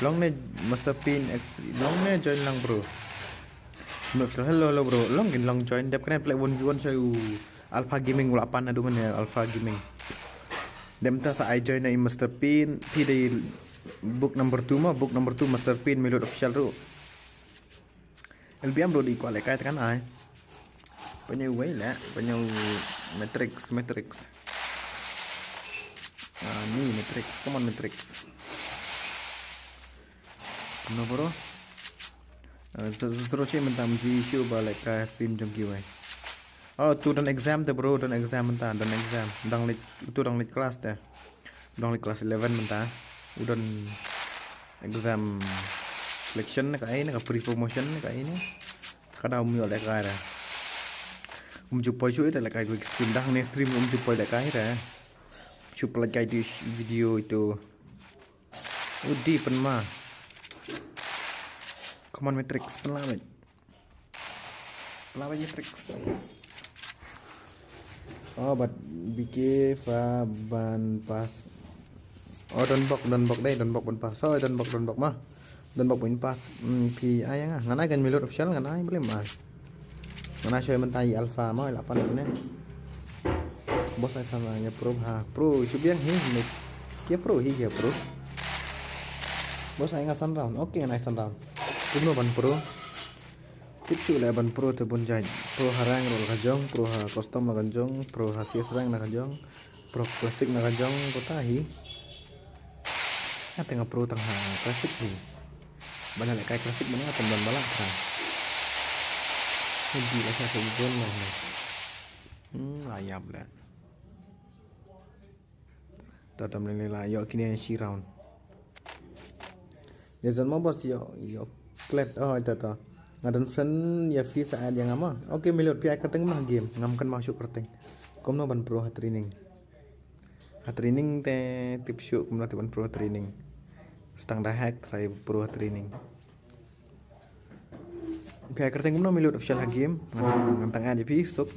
Long ne Master Pin X. Long ne join lang bro. Noob, hello, hello bro. Long gin long join. Dep kane play one v one sha u Alpha Gaming wala pan adu mane Alpha Gaming. Dem ta sa ai join na i Master Pin. Pi dei book number two ma. Book number two Master Pin Milot official ru. L B M ruh di kwah leh kai tekan ai. Pynïaid wei leh, pynïaid Matrix, Matrix. Ah, ni Matrix, come on Matrix. No bro. Zero shi mynta mji shu ba leh kai stream jong kiwei. Oh, tu don exam te bro, don exam mynta, don exam. Dang leh, tu dang leh class te. Dang leh class eleven mynta. U don exam selection ne ka ai ne ka pre promotion ne ka ai ne. Ka da um ïoh leh kai re. Um ju poi shu ïoh leh kai quick stream dah ne stream um ju poi leh kai re. Shu pynlait kai di video itu. Udi pynma. Come on Matrix pynla mate. Pynla mate Matrix. Oh, but B K fa ban pas. Oh, don bok, don bok dei, don bok ban pas. Oh, don bok, don bok ma. Don bok ban pas. Hmm, phi ai nga. Ngan ai kan Milot official ngan ai blim ai. Ngan ai shoi mynta i Alpha ma la pan ne. Bos ai san round ya pro ha. Pro shu biang hi. Kia pro hi kia pro. Bos ai nga san round. Okay, ngan ai san round. Kumno ban pro. Tip shu leh ban pro te bun jait. Pro ha rank ruh la ka jong, pro ha custom la ka jong, pro ha C S rank la ka jong, pro classic la ka jong, kata hi. Nga te nga pro tang ha classic hi. Ban leh kai classic ban nga tang ban bala ka. Ni di la sa sa zone la hi. Hmm, la ïap leh. Ta tam lei lei la ïoh kine shi round. Ïa zan ma bos ïoh ïoh klet oh ta ta. Nga don friend ïa phi sa add ïa nga ma. Okay Milot phi ai kyrteng ma game ngam kynmaw shuh kyrteng. Kumno ban pro ha training. Ha training te tip shuh kumno te ban pro ha training. Stang da hack try pro ha training. Phi ai kyrteng kumno Milot official ha game. Ngan tang add ïa phi suk.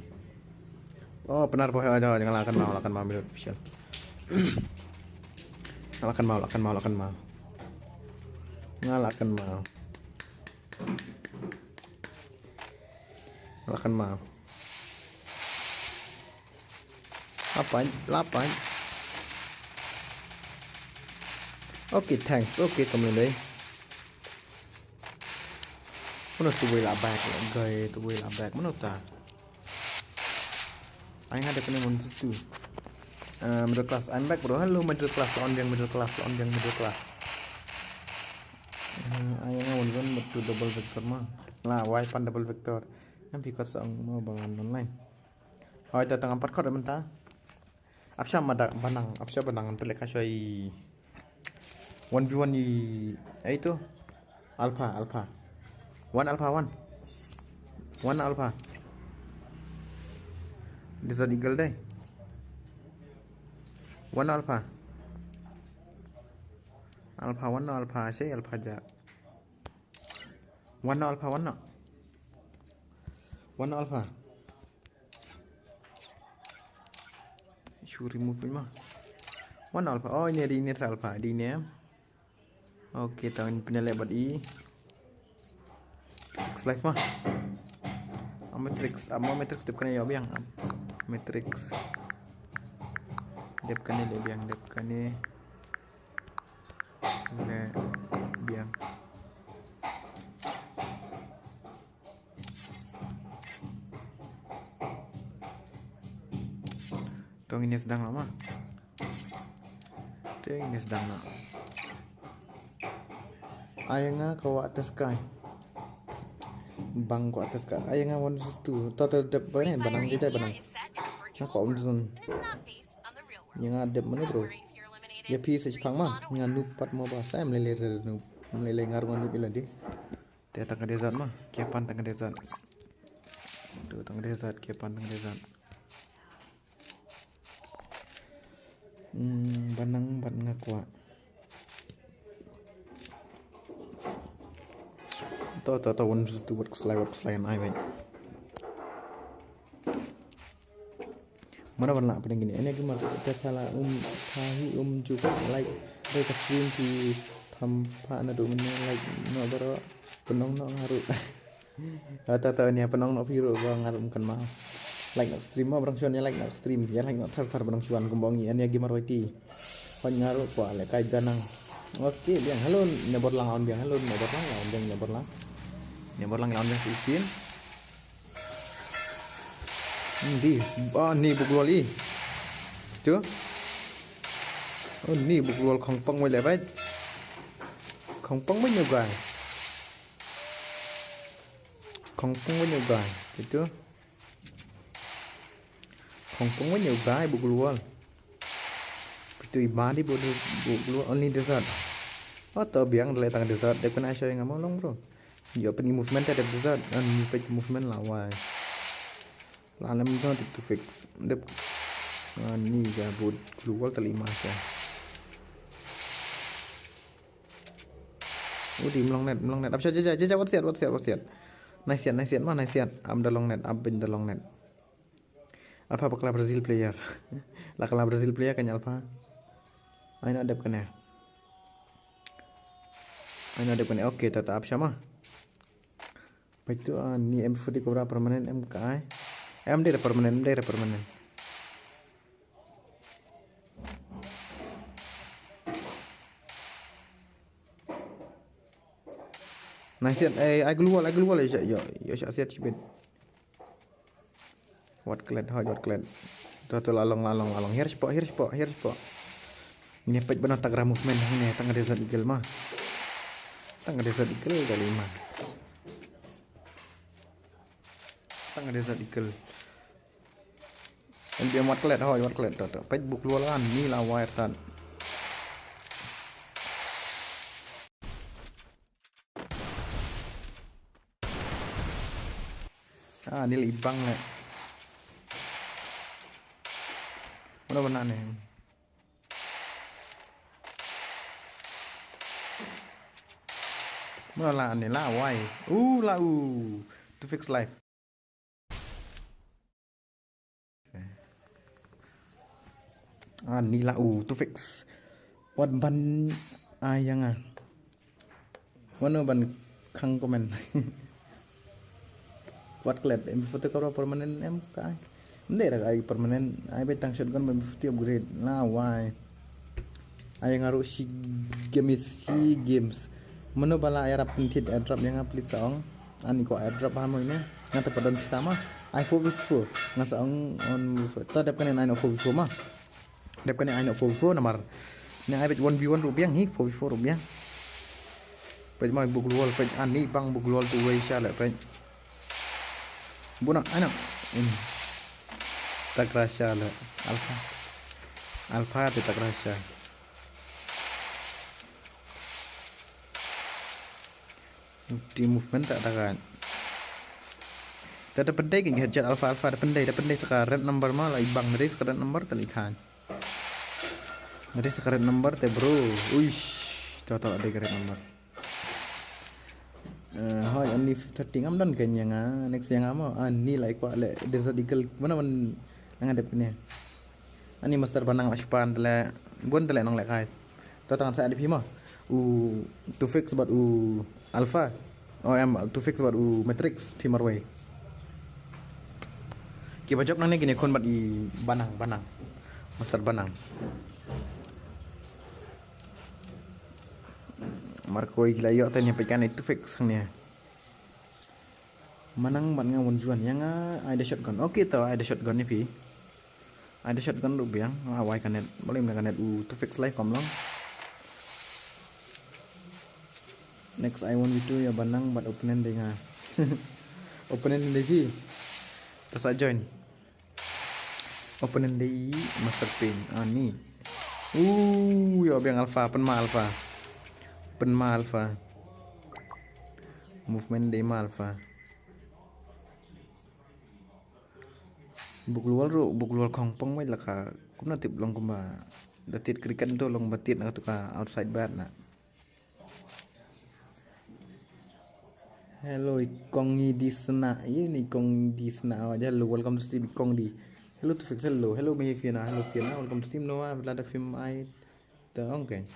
Oh, pynnar phi ha, ha, ha, nga la kynmaw, la kynmaw Milot official. Nga la kynmaw, la kynmaw, la kynmaw. Nga la kynmaw. Nga la kynmaw. Lapan, lapan. Okay, thanks. Okay, kami dei. Mano tu wei la back, gai tu wei la back. Mano ta? Ai nga dep kane mon tu. Uh, middle class, I'm back bro. Hello middle class, on yang middle class, on yang middle class. Uh, ai nga on one but tu double vector ma. La, wai pan double vector. Yang pikot sa ong mo bangan online. Hoi ta tang empat kot mynta. Apsha madak banang, apsha banang, ntu leka shoi. One v one i, eh, itu. Alpha, Alpha. One Alpha, one. One Alpha. Desert Eagle dai. One Alpha. Alpha, one no Alpha, shei Alpha ja. One no Alpha, one no. One no Alpha. Shu remove ma. One no Alpha. Oh, ini ada ini Alpha, ada ini ya. Oke, tahun punya lebat i. Fix live ma. Am Matrix, am Matrix dep kane ya biang. Am Matrix. Dep kane le biang, dep kane. Le biang. Tong ini sedang lama. Tong ini sedang lama. Ai nga ka wa atas kai. Bang ka wa atas kai. Ai nga one versus two. To to dep ba ne banang je jai banang. Nga ka om zon. Nga dep mano bro. Ya pi se chipang ma. Nga noob pat mo ba. Sa em lele re noob. Em lele ngar nga noob iladi. Te tang ka desert ma. Kepan tang ka desert. Tu tang ka desert, kepan tang ka desert. Hmm, banang bat nga kwah. To to to, one versus two, wat kslai, wat kslai, ai wait. Mana ban lah pening gini. Ini aku mar te pala um tahi um juga like. Dei ka stream ki pam pa na do mene like no baro penong no ngaru. Ata ta ni penong no piro ba ngaru kan ma. Like nak stream ma barang chuan ya like nak stream ya like nak thar thar barang chuan kumbong i ani agi marwai ti. Hon ngaru pa le kai ganang. Oke biang hello ne bor lang on biang hello ne bor lang on biang ne bor lang. Ne bor lang on biang isin. Ndi, ah, ni buklol i. Tu. Oh, ni buklol khongpong wele bai. Khongpong wele gai. Khongpong wele gai. Itu. Khongpong wele gai buklol. Itu ibadi buklol only desert. Oh, to biang dale tang desert. Dep kena show yang ngam long bro. Yo peni movement te dep desert. An pek movement la wai. La lem no dep to fix. Dep. Ani ga bud global tali ma cha. Udi mlong net, mlong net. Apsha jaja jaja, wat siat, wat siat, wat siat. Nice siat, nice siat ma, nice siat. Am da long net, am ben da long net. Alpha bakla Brazil player. La kala Brazil player kan Alpha. Aina dep kane. Aina dep kane. Oke, tata apsha ma. Paitu, ah, ni M forty Cobra permanent M K I. Em dei permanent, em dei permanent. Nice siat, eh, ai global, ai global, yo, yo, yo, siat, siat, sibit. Wat klet, hoi, wat klet. To, to, la long, la long, la long. Here spot, here spot, here spot. Ini pek benar tagra movement ini, tang desert eagle ma. Tang desert eagle dari ma. Tang desert eagle. Dia wat klet, hoi, wat klet, to, to. Pek buklol an, ni la wire tan. Ah, ni la ibang le. Mana mana ni? Mana la ni la wai. Uh, la uh. To fix life. Ah, ni la u to fix. Wat ban ayang ah. Wano ban khang komen. Wat klet em photo ka permanent em ka. Nde ra ai permanent ai be tang shotgun ba fifty upgrade. La wai. Ai ngaru shi games shi games. Mano bala ai rap pentit airdrop yang please ong. Ani ko airdrop ha mo ine. Ngata padon pisa ma. Ai four v four. Ngasa ong on to dep kane ai no four v four ma. Dep kane ai no four v four namar. Ne ai bet one v one rubiang hi four v four rubiang. Bet mai buk luol bet ani bang buk luol tu wei sha le bet. Buna anak. Hmm. Takrasha le. Alpha. Alpha te tak rasa. Di movement tak dagat. Da da pendai kan jat alpha alpha da pendai da pendai saka red number ma la ibang dari saka red number te li than. Dari saka red number te bro. Uish. Total ada red number. Eh, hoi, ani thirty ngam don kan yang ah, next yang amo, ani lai kwa le, Desert Eagle, mana man nang ada punya. Ani master banang la span tele, bun tele nang le kai. To tangan saya di pima. U two fix bat u alpha. O em two fix bat u matrix pima rwai. Ki bajop nang ne kini kon bat i banang, banang. Master banang. Marco i la yok tanya pekan itu fake sang nia. Manang ban nga won juan yang ah, ai da shotgun. Okay to, ai da shotgun ni pi. Ai da shotgun ruh biang. Ah, wai kanet. Boleh mena kanet u to fix life kom long. Next I want you to ya banang bat opponent dei nga. Opponent dei pi. Tasa join. Opponent dei Master Pain. Ah, ni. Uh, yo biang alpha, penma alpha. Penma alpha. Movement dei ma alpha. Buklwal ru, buklwal kongpong mai laka. Kumna tip long kumba. Da tit cricket tu long ba tit na tu ka outside bat na. Hello, i kong i di sna. Ye ni kong di sna. Hello, welcome to stream kong di. Hello to fix, hello. Hello, me Fiona. Hello, Fiona. Welcome to stream Noah. Vlada film ai. Ta ong ken.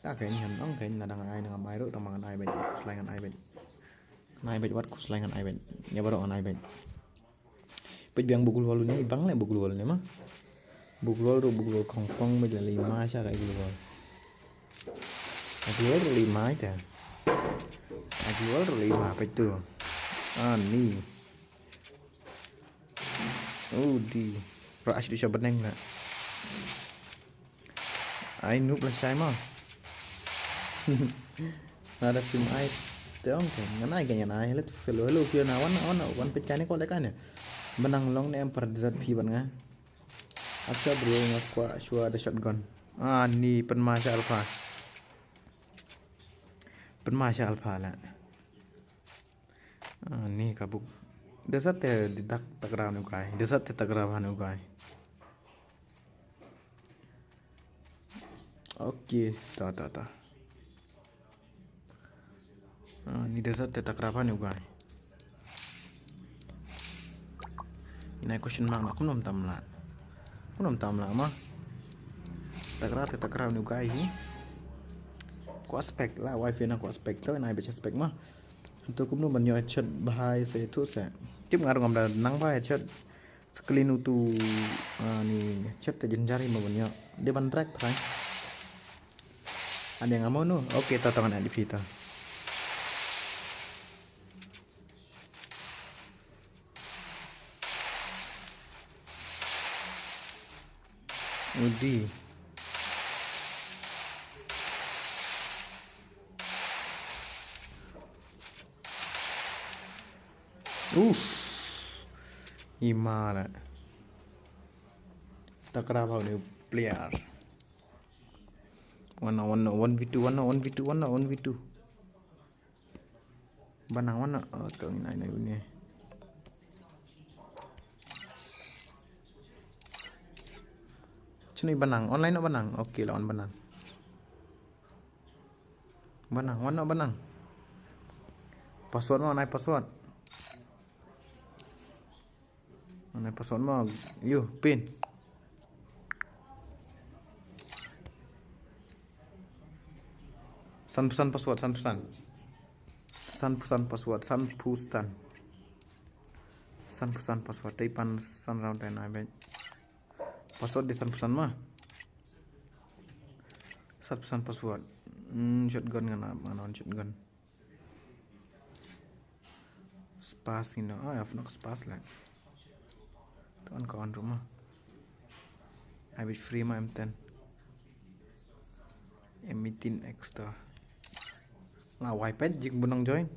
Ta ken han ong ken na dang ai nang ai ro tang mangan ai bet. Kuslai ngan ai bet. Nai bet wat kuslai ngan ai bet. Ya baru ngan ai bet. Peit biang bugul walu ni, bang le bugul walu ni ma. Bugul walu, bugul walu kongpong, beit le lima sha ka bugul walu. Bugul walu lima ita. Bugul walu lima, peit tu. Ah, ni. Oh, di. Ra ash di sha beneng na. Ai nup la shai ma. Nada sim ai. Te ong te ngan ai ka ngan ai. Hello, hello, hello, Fiona, wan, wan, wan peit kane ko le kane. Benang long ne em par dessert phi ban nga. Acha bro nga kwa shwa da shotgun. Ah, ni pen ma sha alpha. Pen ma sha alpha la. Ah, ni ka buk. Dessert te di dak takraw ni ukai. Dessert te takraw ni ukai. Okay, ta, ta, ta. Ah, ni dessert te takraw ni ukai. Ina question mark na kumnom tamla. Kumnom tamla ma. Takraw te takraw ni ukai hi. Ko aspect la, wifi na ko aspect to, ina bet aspect ma. To kumno ban ïoh headshot bha ïa se tu se. Tip nga ruh ngam da nang bha headshot. Screen utu, ah, ni headshot te jynjar hi ma ban ïoh. Dei ban drag phai. Ada nga mo no. Okay, to tong na di phi to. Udi. Uff. Ima la. Takraw bha ni player. One, one, one v two, one, one v two, one, one v two. Banang wan na, oh, to ngi nai nai uni. Chini banang, online no banang. Okay, lawan banang. Banang, wan no banang. Password mo, nai password. Mana password mo? Yu, pin. San phew san password, san phew san. San phew san password, san phew san. San phew san password, tei pan san round ten ai bet. Password di san phew san ma. San phew san password. Hmm, shotgun ngana, ngana shotgun. Spas ngin, ah, ya, fnok spas la. Tuan ka on rumah. Ai bit free ma M ten. M eighteen extra. La wai pet jik bunang join.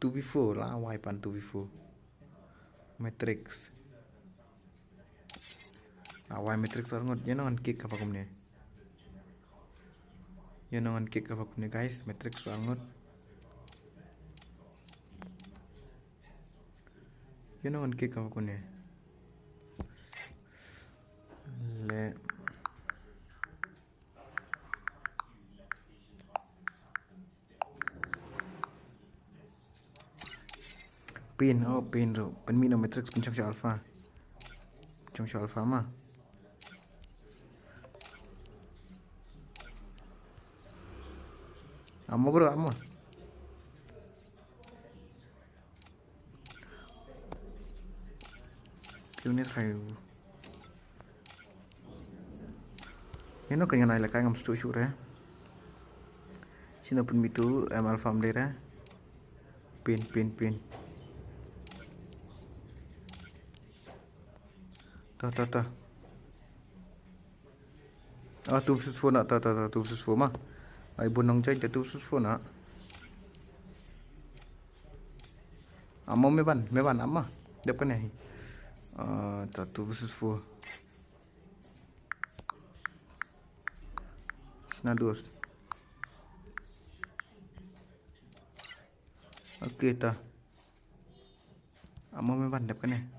Two v four la wai pan two v four. Matrix. Awai, Matrix arngut, ïa ngan kick kaba kumne. Ïa ngan kick kaba kumne, guys, Matrix arngut. Ïa ngan kick kaba kumne. Le. Pin, oh, pin ruh. Pynmih noh Matrix, pynshong sha Alpha. Pynshong sha Alpha ma. Amo bro, amo. Pin ne try. Ïa no ka ngan ai lehkai ngam shu shu re. Sino pynmih tu em Alpha mdei re. Pin, pin, pin. Ta, ta, ta. Ah, two versus four na, ta, ta, ta, two versus four ma. Ai bun nong jai, ta two versus four na. Amo me ban, me ban, amo. Dep kane. Ah, ta two versus four. Sna dos. Okay, ta. Amo me ban dep kane.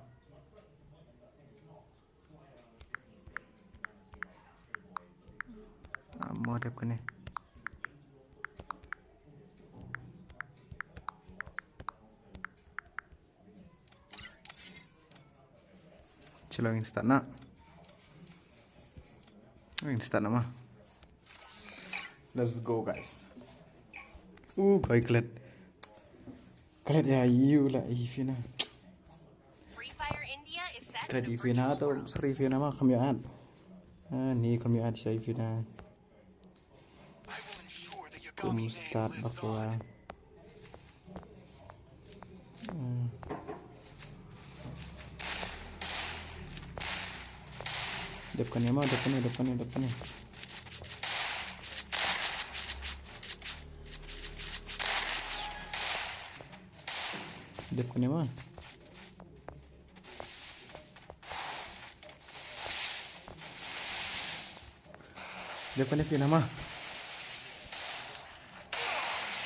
Amo dep kane. Chalo, ngin start na. Ngin start na ma. Let's go, guys. Uh, koi klet. Klet ïa yu la i Fina. Free Fire India is set. Klet i Fina to, sorry Fina ma, kam ïa add. Ah, ni kam ïa add sha i Fina. Kum start bakla. Hmm. Dep kane ma, dep kane, dep kane, dep kane. Dep kane ma. Dep kane Fina ma.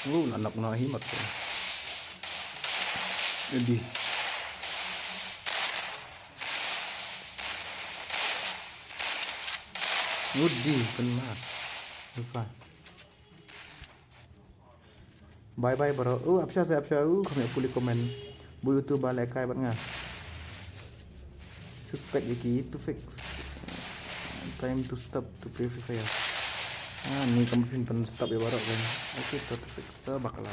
Uh, la nok na hi mat. Udi. Udi, pynma. Lupa. Bye bye bro. Uh, apsha se apsha. Uh, kami puli komen. Bu YouTube ba lehkai bad nga. Suspect ïa ki two fix. Time to stop to play Free Fire. Ah, ni kam phin pyn stop ïa baroh kan. Okay, to two fix to bakla.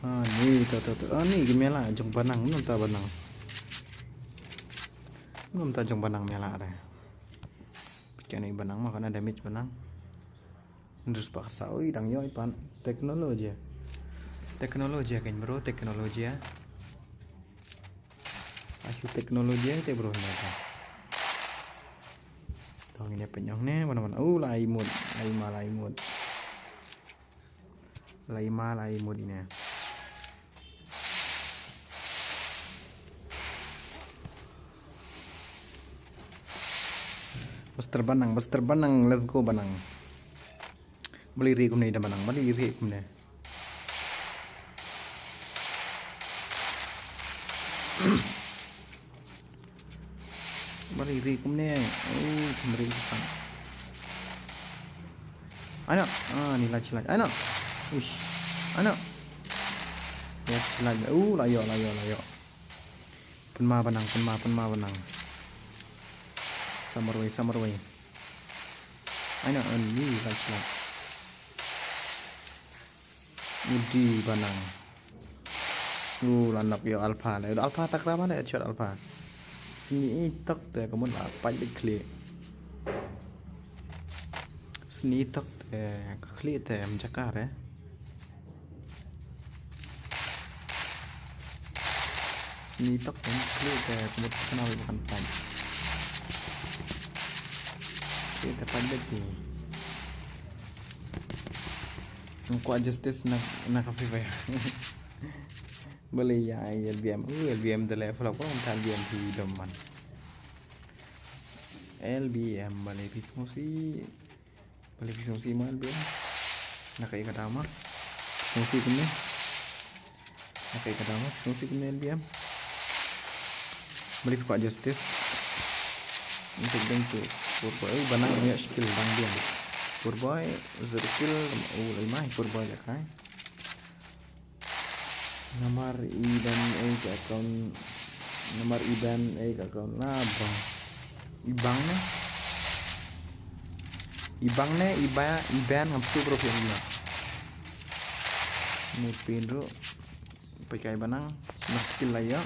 Ah, ni to to to. Ah, ni ki mela jong banang, num ta banang. Num ta jong banang mela re. Kane banang ma kana damage banang. Ndus paksa, oi, dang ïoh i pan. Teknologi. Teknologi kan bro, teknologi. Asu teknologi te bro ne ta. Tong ini penyong ne, mana mana. Uh, lai mut, lai ma lai mut. Lai ma lai mut ini. Bas ter banang, bas ter banang, let's go banang. Bali ri kumne da banang, bali ri kumne. Bali ri kumne, oh, kumne ri kumne. Ano, ah, ni lach lach. Ano, uish, ano. Lach lach, uh, layo, layo, layo. Pynma banang, pynma, pynma banang. Samarwei, samarwei. Ano, ani, lach lach. Udi banang. U la nap ïa Alpha le. Alpha takra ma le, shot Alpha. Sni tok te ka mut la pait beit khlieh. Sni tok te ka khlieh te em jaka re. Sni tok te khlieh te ka mut khana beit kan pait. Khlieh te pait beit ki. Nga kwah justice na, na ka Free Fire. Balei ïa ai L B M? Uh, L B M da leh flop, ong ta L B M phi dom man. L B M balei phi sngewsih? Balei phi sngewsih ma L B M? Na kaei ka daw ma? Sngewsih kumne? Na kaei ka daw ma? Sngewsih kumne L B M? Balei phi kwah justice? Ntek deng tu. Poor boy, uh, ba nang ïa skill dang biang. Poor boy, zero kill, uh, lai mai poor boy leh kai. Namar i ban ei ka account. Namar i ban ei ka account la bang. I bang ne? I bang ne? I ba, i ban ngam tu bro phi na. Ne pin ru. Pai kai banang. Mas skill la ya.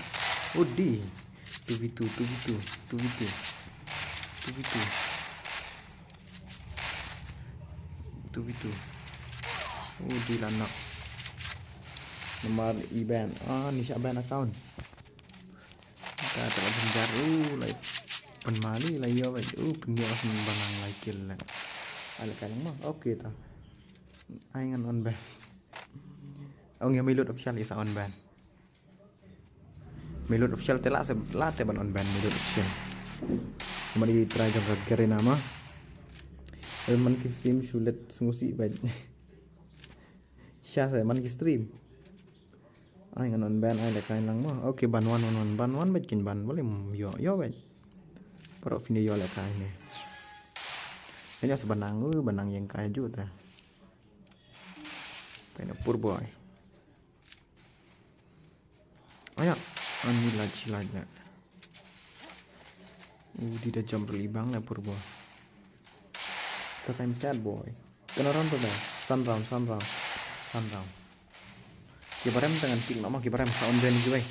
Udi. Two v two, two v two, two v two. Two v two. Two v two. Oh, di la nak. Namar i ban. Ah, ni sha ban account. Ta ta la jynjar. Oh, lai. Pynmali la yo, lai. Oh, pynyo sin banang lai kill la. Ala kalang ma. Okay ta. Ai ngan on ban. Ong ya milut official isa on ban. Milut official te la se la te ban on ban milut official. Mari try jong ka Garena ma. El man ki stream shulet sngewsih bad. Sha se man ki stream. Ai ngan on ban ai le kai lang ma. Okay ban wan wan wan ban wan bad kin ban bali yo yo bad. Pero fini yo le kai ne. Kanya se banang u banang yang kai ju ta. Kanya poor boy. Aya, ani laj laj na. Udi da jump rili bang na poor boy. Cause I'm sad boy. Kena round tu da. Sun round, sun round. Sun round. Ki barem dengan kick no ma ki barem sa on ben ki wei.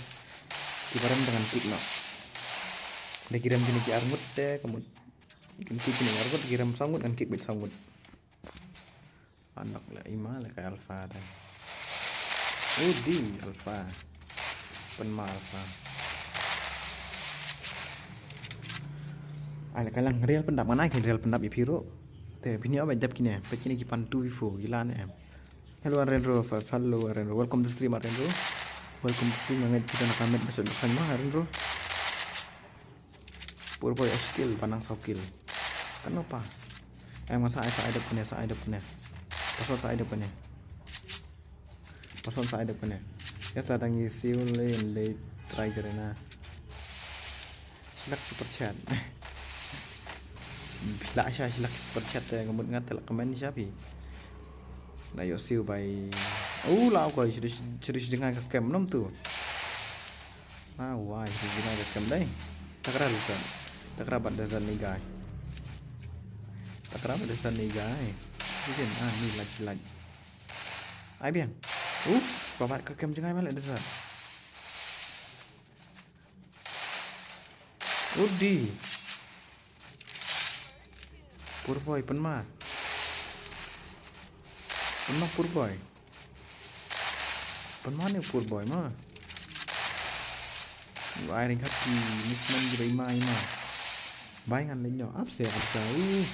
Ki barem dengan kick no. Da ki rem kini ki armut te kamut. Kan kick kini armut ki rem sangut kan kick bet sangut. Anak la ima la ka alpha da. Udi alpha. Pynma alpha. Ai la ka lang real pyndap ngan ai real pyndap i piro. Te pini abai dap kine, pe kine ki pan two before gila ne em. Hello Arenro, fa- hello Arenro. Welcome to stream Arenro. Welcome to stream ngai kita nak kamet besok nak kan ma Arenro. Poor boy skill, panang saw kill. Kan no pass. Em ngan sa ai sa ai dep kene, sa ai dep kene. Password sa ai dep kene. Password sa ai dep kene. Ya sa dang i siu le le try kare na. Slak super chat. Bila sha slak super chat te ngamut ngat te la comment sha phi. Na yo siu bai. Oh la ko shu shu shu jngai ka kem nom tu. Ah, wai, hi gina ka kem dai. Takra desa. Takra bat desa ni gai. Takra bat desa ni gai. Izin, ah, ni laj laj. Ai biang. Uf, babat ka kem jngai balik desa. Udi. Poor boy, pynma. Pynma poor boy. Pynma ne poor boy ma. Ai ring khat ki movement ki bai ma ima. Bai ngan leh nyo. Ap se, ap se. Uh.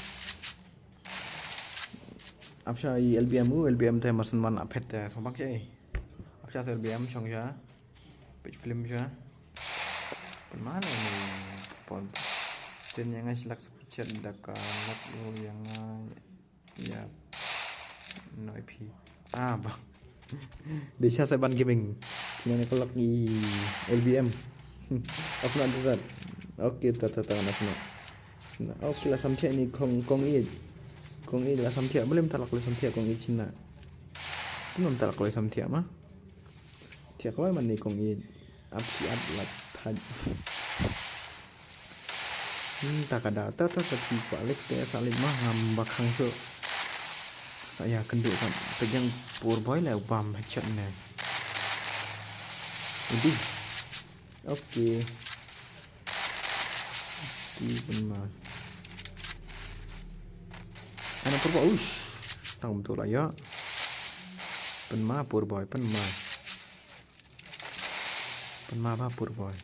Ap se i L B M, uh, L B M te marsan man ap het te. Song bak se. Ap se L B M, song se. Page film sha. Pynma ne ni pon. Sen yang ngai slak super chat da ka lak lu yang ngai. Ya. No I P. Ah, ba. Desha Seban Gaming. Kina ne kolak i L B M. Of not that. Okay, ta ta ta na sna. Sna. Okay, la samthia ni kong kong i. Kong i la samthia. Boleh minta lak la samthia kong i Cina. Kung minta lak la samthia ma. Thiah kloi man ni kong i ap shi ap la thaj. Hmm, ta ka da ta ta ta ki kwah lek te sa lek ma ngam ba khang shu. Sa ya kynduh kan te jang poor boy le bam headshot ne. Udi. Okay. Ki pynma. Ana poor boy ush. Tang betul lah ya. Pynma poor boy pynma. Pynma ba poor boy.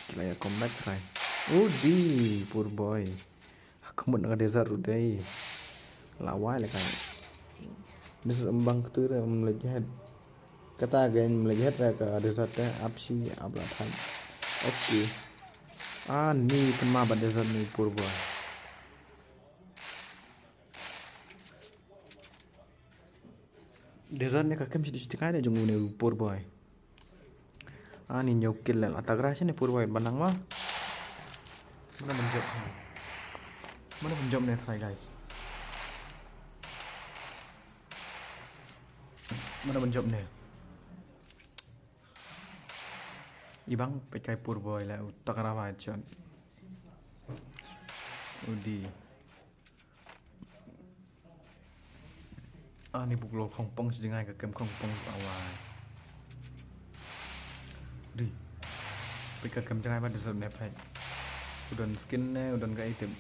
Kila ya combat try. Udi poor boy. Aku mut na ka desert udi. Lawai la kai. Desert em bang ktur em leit het. Kata gen em leit het ka desert te ap shi ap la thang. Okay. Ah, ni pynma ba desert ni pur boy. Desert ne ka kem shi dishtikai de jong une pur boy. Ani nyok kill la tagra shane pur boy banang ma. Mana menjop. Mana menjop ne try guys. Mana menjop ne. Ibang pekai pur boy la tagra ba chon. Udi. Ani buk lo khongpong si jingai ka kem khongpong awai. Di. Pika kem jingai ba desert ne phai. Udon skin ne udon ka item.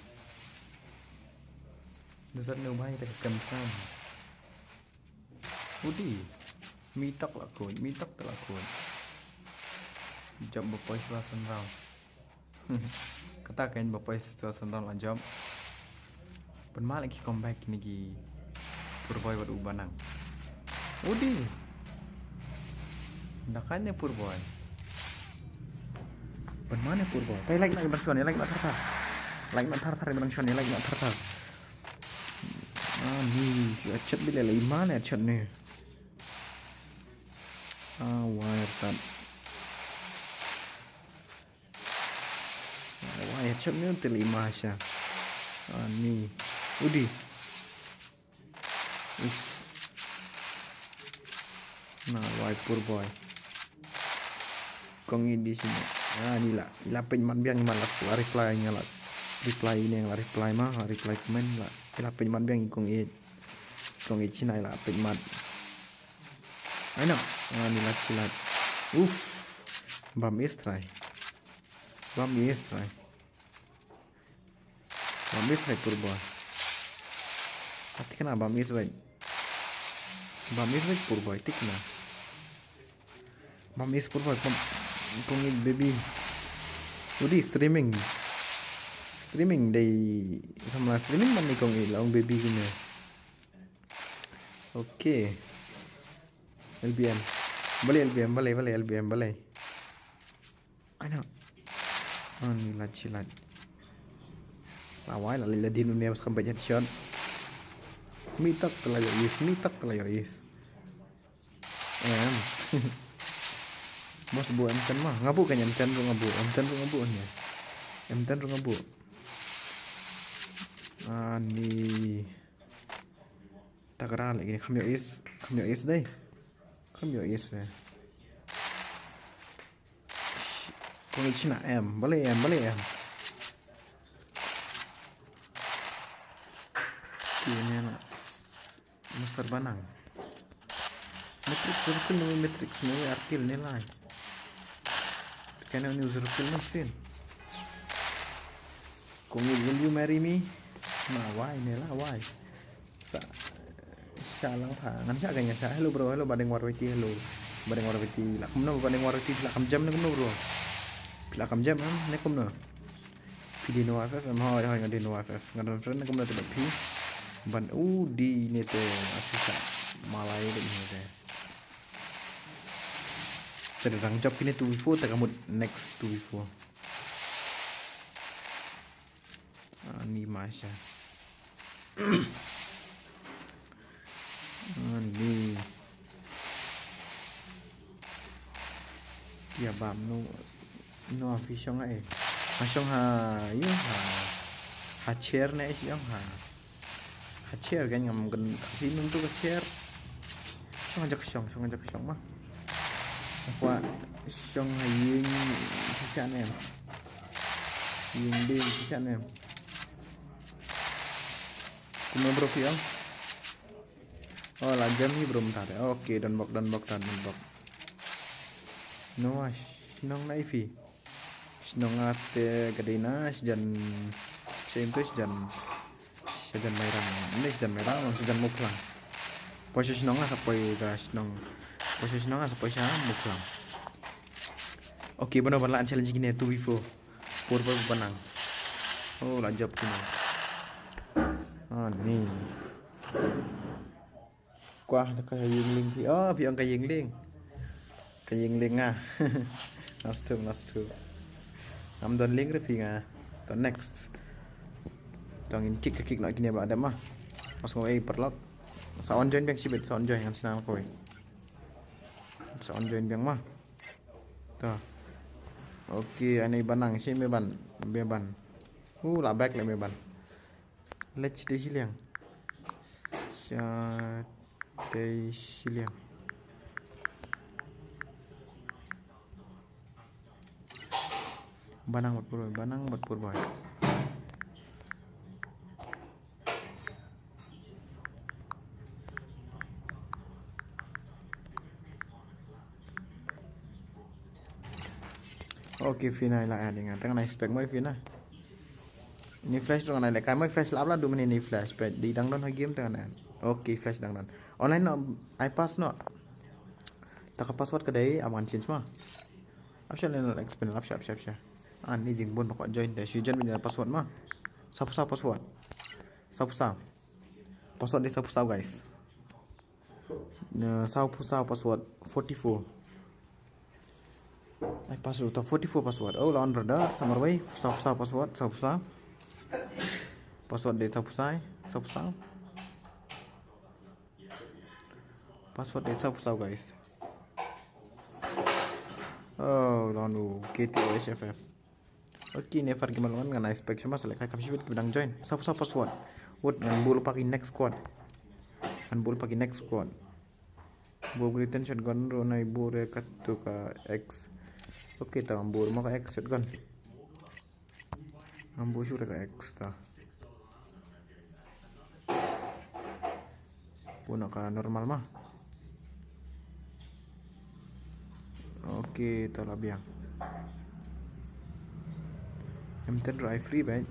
Desert ne ubai te ka kem jingai. Udi. Mitok la kun, mitok la kun. Jump ba poi swa sen round. Kata ka in ba poi swa sen round la jump. Pynma la ki comeback ni ki pur boy wat u banang. Udi. Dakan ne pur boy. Pynma ne pur boy. Tai like na ki bang shon, like na thar thar. Like na thar thar bang shon, like na thar thar. Ah, ni, headshot bile la iman headshot ne. Ah, wire tan. Wah, headshot ni untuk lima sha. Ah, ni. Udi. Ush. Nah, wah, poor boy. Kong i di sini. Ah, ni la. Ila pyn man biang man la, la reply nga la. Reply ni la reply ma, la reply comment la. Ila pyn man biang i kong i. Kong i China ila pyn man. Ai no. Ah, ni la chilat. Uff. Bam is try. Bam is try. Bam is try poor boy. Ah, tikna bam is wait. Bam is wait poor boy, tikna. Bam is poor boy, bam, kong i baby. Udi streaming. Streaming dei samla streaming man ni kong i la ong baby kine. Okay. L B M. Balei L B M, balei, balei L B M, balei. Ai no. Ah, ni la chilat. La wai la la din une bas kam headshot. Mitok te la yo is, mitok te la yo is. Em. Bos bu M ten ma. Ngabu kan M ten ru ngabu. M ten ru ngabu ni. M ten ru ngabu. Ah, ni. Takra lagi ni. Kam yo is. Kam yo is dei. Kam yo is dei. Kong i China em, balei em, balei em. Kine na. Master banang. Matrix circle ni, Matrix ni, arkil ni lai. Kane ni circle ni sin. Kong i, will you marry me? Ma wai ni la wai. Sa, sha lang pha, ngan sha ka ngan sha. Hello bro, hello Badeng War Y T, hello. Badeng War Y T, la kumno Badeng War Y T, la kam jam ne kumno bro. La kam jam em, ne kumno. Phi dei Noah F F em, hoi, hoi, nga dei Noah F F. Nga don friend ne kumno te bad phi. Ban, u, di ne te, asisa. Malai de ne te. Te dang jop kine two v four, te ka mut next two v four. Ah, ni masha. Ah, ni. Ya bam no. No, phi shong ha, eh. Ha shong ha, yu ha. Ha chair ne shong ha. Ha chair kan ngam kan kasi nung tu ka chair. Shong aja ka shong, shong aja ka shong ma. Kwa shong ha yin shisha ne. Yin ding shisha ne. Kumno bro phi ong? Oh, la jam hi bro mynta te. Okay, don bok, don bok, don bok. No, ah, shnong na i phi. Shnong nga te ka dei na, sjan, shem tu sjan, sjan Mairang. Ni sjan Mairang, sjan Mawphlang. Poi sha shnong nga sa poi ka shnong. Poi sha shnong nga sa poi sha Mawphlang. Okay, bano ban lah challenge kine two v four. Four by four banang. Oh, la jop kine. Ah, ni. Kwah da ka ïing lieng phi. Oh, phi ong ka ïing lieng. Ka ïing lieng nga. Nas tu, nas tu. Ngam don lieng re phi nga. To next. To ngin kick ka kick noh kine ba dep ma. Mas ngam ei paralok. Sa on join biang shibit, sa on join ngan snam kawei. Sa on join biang ma. To. Okay, ani Banang shi me ban, me ban. Uh, la back le me ban. Lech te shiliang. Sha te shiliang. Banang bat pur, Banang bat pur bai. Okay, Fina la add nga. Tang na expect mo Fina. Ni flash dong na le kai mo flash lap la du mene ni flash pet di dang don ha game tang na. Okay, flash dang don. Online no, I pass no. Ta ka password ka dei aman change ma. Apsha le no explain apsha apsha apsha. Ah, ni jingbun ba ko join dei. Shu join bini password ma. Sapu sa password. Sapu sa. Password dei sapu sa guys. Sapu sa password forty-four. Ai password ta forty-four password. Oh, lawan brother, samar wei. Sapu sa password, sapu sa. Password dei sapu sa, sapu sa. Password dei sapu sa guys. Oh, lawan u K T O H F F. Okay, ne far gimal ngan ngan expect shima select kai kam shibit ki dang join. Sapu sa password. Wot ngan bul paki next squad. Ngan bul paki next squad. Bo Britain shotgun ro nai bo re katu ka X. Okay, ta ambo mo ka X shotgun. Ambo sure ka X ta. Puna ka normal ma. Okay, ta la biang. Em ten rai free bai.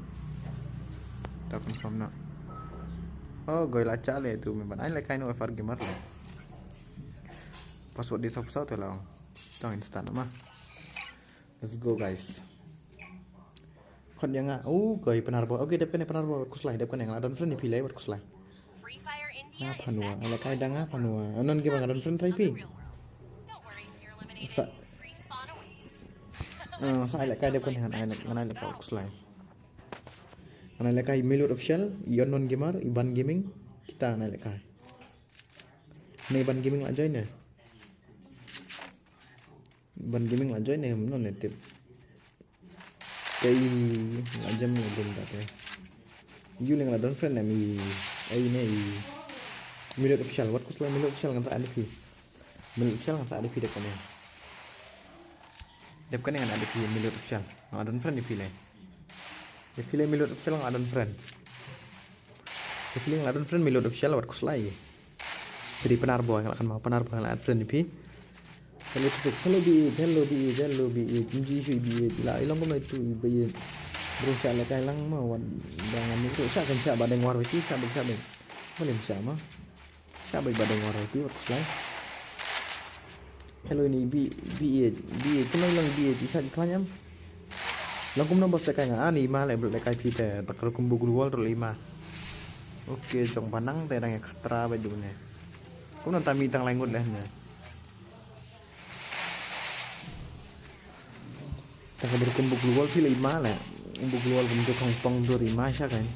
Ta confirm na. Oh, goi la chale tu me ban ai le kai no F R gamer le. Password di sap sap tu la. Tang instant ma. Let's go guys. Khot ïa nga. Oh, kai Panar Boy. Okay, dep kane Panar Boy wat khuslai, dep kane nga la don friend ïa phi lei wat khuslai. Nga Panua, ala kai da nga Panua. Anon ki ba nga don friend ïa phi. Sa. Ah, sa ala kai dep kane ngan ai ngan ai la kai khuslai. Ngan ai la kai Milot Official, Ion Non Gamer, Iban Gaming. Kita ngan ai la kai. Ni Iban Gaming la join ne. Ban Gaming la join ne, no ne tip. Te i la jam la jam ta te. Yu leng la don friend ne mi. Ai ne i. Milot Official, wat khuslai Milot Official ngan sa add ïa phi. Milot Official ngan sa add ïa phi dep kane. Dep kane ngan add ïa phi Milot Official. Ngan don friend ïa phi le. Ïa phi le Milot Official ngan don friend. Te phi leng la don friend Milot Official wat khuslai. Phi dei Panar Boy, nga la kan ma Panar Boy, nga la add friend ïa phi. Hello Tufik, hello B eight, hello B eight, hello B eight. Nji shu B eight. La ilong ko mai tu B eight. Bro sha la kai lang ma wan dang ami bro sha kan sha ba deng war witi sha ba sha ba. Malim sha ma. Sha ba ba deng war witi wat khuslai. Hello ni B B eight, B eight. Kumno long B eight? Isa klan yam. Long kumno bos lekai nga ani ma le lekai phi te tak ro kumbu gru wal ro le ma. Okay, jong Banang te dang khatra ba dum ne. Kumno ta mi tang lai ngut le ne. Tak ro kumbu gru wal phi le ma le. Kumbu gru wal kumbu kong pong dur ma sha kan.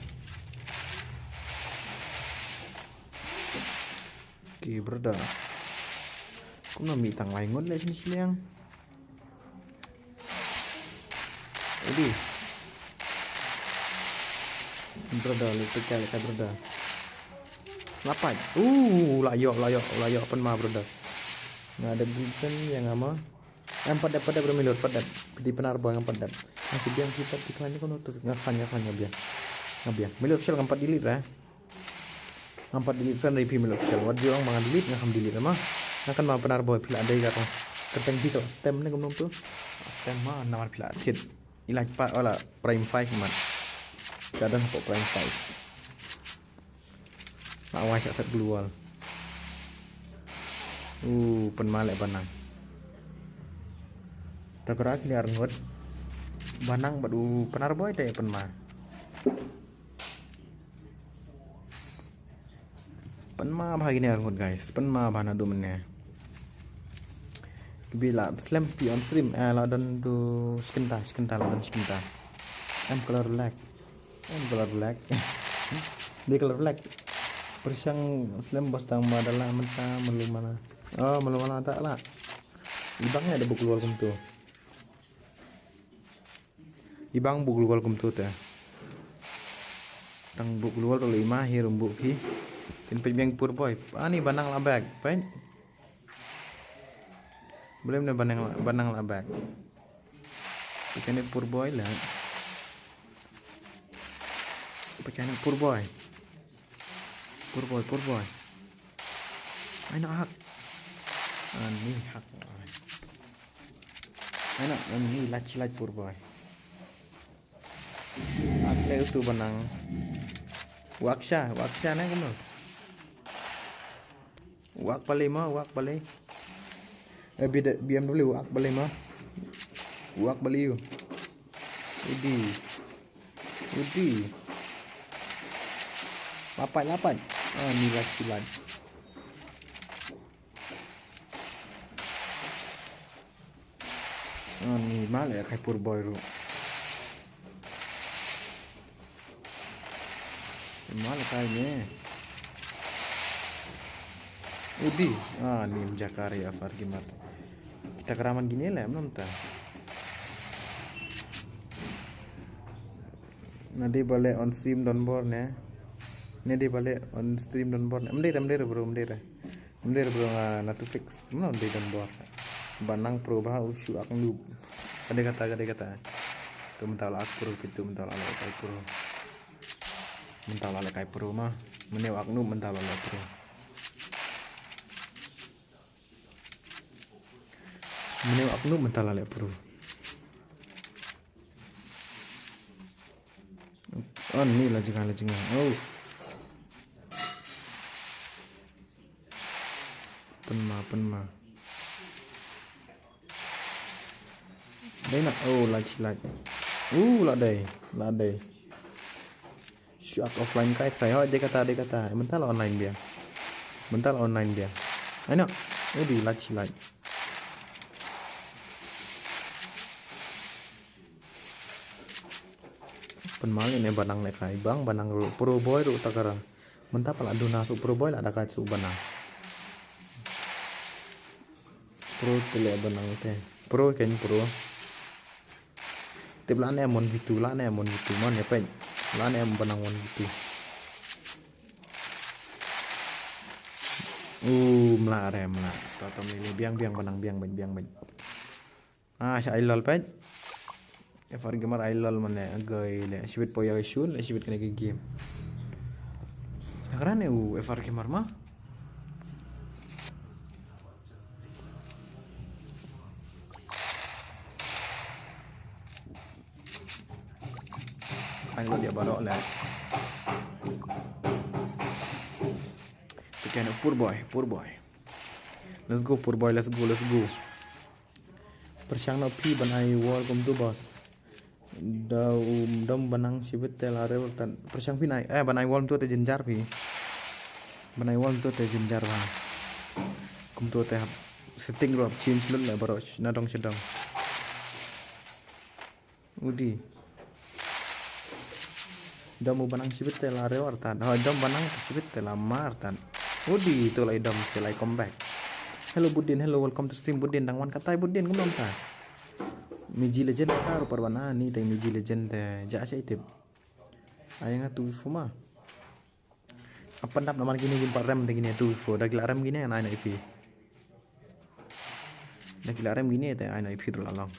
Okay, brother. Kumno mi tang lai ngut le sini sini yang. Udi. Brother, lu pecah le brother. Lapai. Uh, la yok, la yok, la yok pen ma brother. Nga ada Vincent yang ama. Em pat dep pat dep Milot pat dep. Di Panar Boy ngam pat dep. Nga si biang si pat di klan ni kono tu nga fan nga fan nga biang. Nga biang. Milot shell ngam pat delete ra. Ngam pat delete friend ri phi Milot shell. Wat jong ma nga delete nga kham delete ma. Nga kan ma Panar Boy phi la dei ka tong. Kyrteng phi ka stem ne kumno tu. Stem ma namar phi la thied. Ilaj pa wala prime five mat. Ka don hapoh prime five. Nga wai sha set global. Uh, pynma leh Banang. Ta kra kini ar ngut. Banang bad u Panar Boy te pynma. Pynma bha kine arngut guys, pynma bha naduh mynne. Ki bi la slem phi on stream, eh, la don tu shi kynta, shi kynta, la don shi kynta. Em color black. Em color black. Dei color black. Pyrshang slem bos tang ma da la mynta malu mana. Oh, malu mana ta la. I Bang ïa da buh global kumtu. I Bang buh global kumtu te. Tang buh global to le i ma hi rum buh phi. Kin peit biang Poor Boy. Ani ba nang la back, peit. Blem ne ba nang la, ba nang la back. Peit ne Poor Boy la. Peit ne Poor Boy. Poor Boy, Poor Boy. Ai na hak. Ani hak. Ai na, ani lach lach Poor Boy. Ak le utu ba nang. Wak sha, wak sha ne kumno. Wak balei ma, wak balei. Eh, B D, B M W, wak balei ma. Wak balei u. Udi. Udi. Lapat, lapat. Ah, ni lach, lach. Ah, ni ma leh kai Poor Boy ruh. Ma leh kai ne. Udi. Ah, ni mjakar ïa F R Gamer. Kita keraman kine leh, mynta. Nadi bale on stream don bor ne. Nadi bale on stream don bor ne. Mdei, mdei bro, mdei. Mdei bro nga na tu fix. Mno mdei don bor. Ba nang pro ba u shu ak noob. Kade kata, kade kata. Tu mynta la ak pro, tu mynta la leh kai pro. Mynta la leh kai pro ma. Mne u ak noob mynta la leh pro. Mne u ak noob mynta la leh pro. Oh, ni la jngai, la jngai. Oh. Pynma, pynma. Dei na, oh, lach, lach. Uh, la dei, la dei. Shu ak offline kai, kai, hoi, dei kata, dei kata. Mynta la online biang. Mynta la online biang. Ai na, udi lach, lach. Pynma ne ba nang leh kai bang, ba nang ruh Poor Boy ruh ta kara. Mynta pat la duna shu Poor Boy la da kai shu ba nang. Pro te leh ba nang te. Pro ken pro. Tip la ne mon gitu, la ne mon gitu, mon ne pen. La ne ba nang mon gitu. Uh, mla re, mla. Ta tam ni biang, biang, ba nang biang, biang, biang, biang. Ah, sha ai lol peit. F R Gamer ai lol mane, agoi le, shibit po ya shun, le shibit kane ki game. Takran ne u F R Gamer ma. Ai lol ya barok le. Tekan Poor Boy, Poor Boy. Let's go, Poor Boy, let's go, let's go. Pyrshang noh phi ban ai wall kumtu boss. Da um dom ba nang shibit te la re tan. Pyrshang phi nai, eh, ban ai wall kumtu te jynjar phi. Ban ai wall kumtu te jynjar ba. Kumtu te hap setting ruh hap change lut le baroh na dong sha dong. Udi. Dom u ba nang shibit te la re war tan. Ha, dom ba nang shibit te la mar tan. Udi, tu lai dom te lai come back. Hello Budin, hello, welcome to stream Budin. Dang wan katai Budin, kumno mynta? Miji Legend kata ruh parwana ni tai Miji Legend te ja sha itip. Ai nga tu fuma. Apa dap naman kine kim pat rem te kine tu fo. Da ki la rem kine nai na ipi. Da ki la rem kine te ai na ipi ruh la long.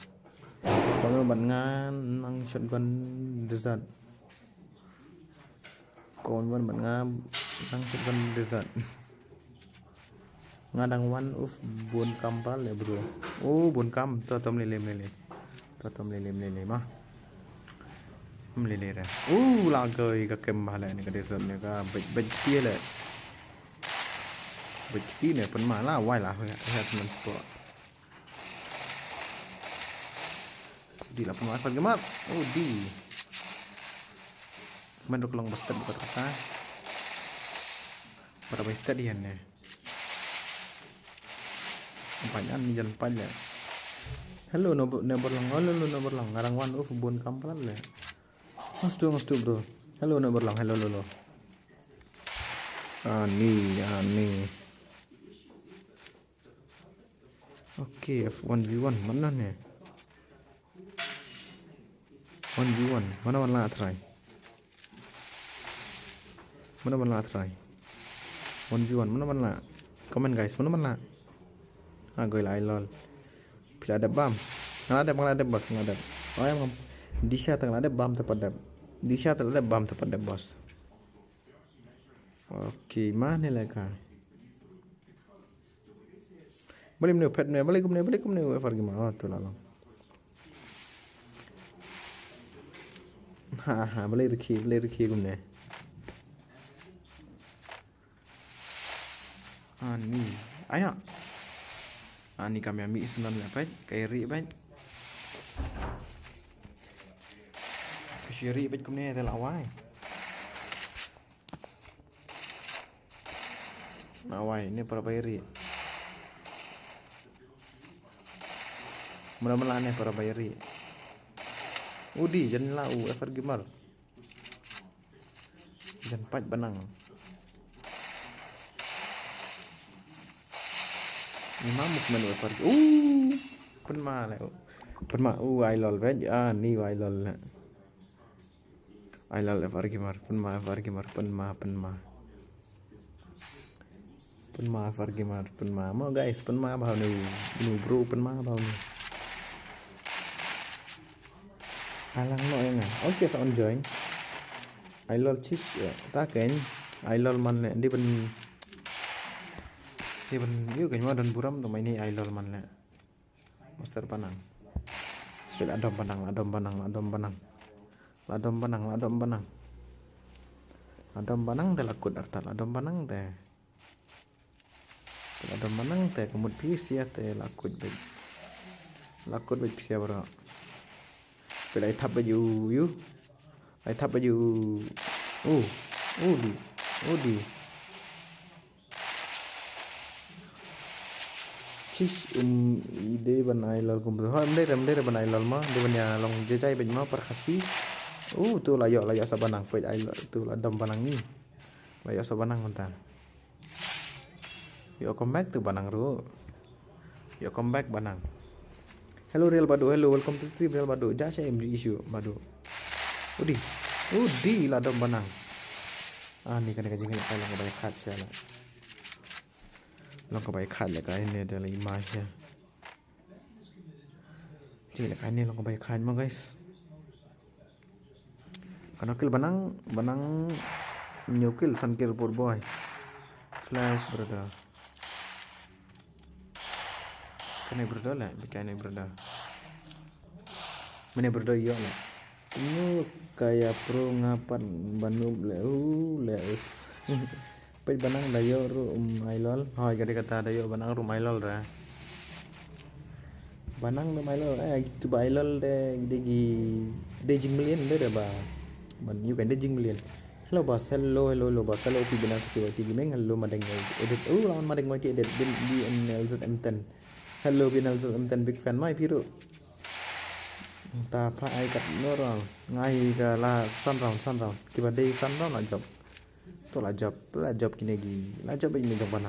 Kon ban ngan nang shotgun desert. Kon ban ban ngan nang shotgun desert. Nga dang wan uf bun kam pal le bro. Oh bun kam to tom lele mlele. To tom lele mlele ma. Mlele re. Uh la goi ka kem ba le ni ka desert ni ka bej bej tie le. Bej tie ne pynma la wai la ha ha men spot. Di la pynma fan gemat. Oh di. Men ruk long ba step buka kata. Para bai stad ïa ne. Pynban ni jan pan le. Hello, no, no berlang. Hello, no, no berlang. Ngarang wan uf bun kam palat le. Astu, astu, bro. Hello, no berlang. Hello, hello, hello. Ani, ani. Okay, F one v one. Mana ne? One v one. Mana mana try. Mano ban lah try? One v one, mano ban lah? Comment guys, mano ban lah? Ah, goi lah, ai lol. Phi lah dep bam? Nga lah dep, nga lah dep boss, nga lah dep. Oh, em, em. Disha tang lah dep bam te pat dep. Disha tang lah dep bam te pat dep boss. Okay, mane leka. Balei kumne, phet ne, balei kumne, balei kumne, F R Gamer, oh, tu la long. Ha, ha, balei rikhi, balei rikhi kumne. Ani, ayo. Ani kam ïa mih snem ïa peit, ka ri peit. Ka ri peit kumne te la wai. Nawai, ne para bai ri. Mula mula ne para bai ri. Udi, jan la u F R Gamer. Jan pat banang. Ni mamuk men u F R. Uh, pynma le. Pynma, uh, ai lol bej. Ah, ni ai lol le. Ai lol F R Gamer, pynma F R Gamer, pynma, pynma. Pynma F R Gamer, pynma. Mo guys, pynma bha u, u bro, pynma bha u. Alang no ïa nga. Okay, sa on join. Ai lol chis, ïa. Ta ken. Ai lol man le, di ban. Di ban, yu ken ma don burom, to mai ni ai lol man le. Master banang. Te la dom banang, la dom banang, la dom banang. La dom banang, la dom banang. La dom banang te la kut artat, la dom banang te. Te la dom banang te ka mut phi sia te la kut bej. La kut bej phi sia bro. Phi la thap bej u, u. La thap bej u. U, u di, u di. Chish, um, i dei ban ai lol kum. Hoi, mdei re, mdei re ban ai lol ma, dei ban ïa long jajai bej ma, par Khasi. Uh, tu la ïoh, la ïoh sa banang, peit ai lol, tu la dom banang ni. La ïoh sa banang mynta. Ïoh comeback tu banang ruh. Ïoh comeback banang. Hello, Real Badu, hello, welcome to stream, Real Badu. Ja sha M G issue, Badu. Udi, udi, la dom banang. Ah, ni kane ka jingïaleh ka long ka bai khat sha la. Long ka bai khat la ka ne da la i ma sha. Jingïaleh ka ne long ka bai khat ma guys. Kano kill banang, banang hynñiew kill san kill poor boy. Flash brother. Kane brother le, kane brother. Mane brother ïoh le. Nyu kaya pro nga pat ban up le u le us. Peit banang da ïoh ruh um ai lol. Hoi ka dei kata da ïoh banang ruh um ai lol re. Banang da um ai lol. Eh, tu ba ai lol de de gi de jingmlien de de ba. Ban ïoh kan de jingmlien. Hello boss, hello, hello, hello boss. Hello P B N L C Y T Gaming. Hello Madeng Edit. Oh, lawan Madeng Y T Edit. Bin B N L Z M ten. Hello B N L Z M ten, big fan mai phi ruh. Ta pha ai kat no round. Ngai ka la san round, san round. Kiba dei san round la jop. To la jop, la jop kine gi. La jop kine jop bana.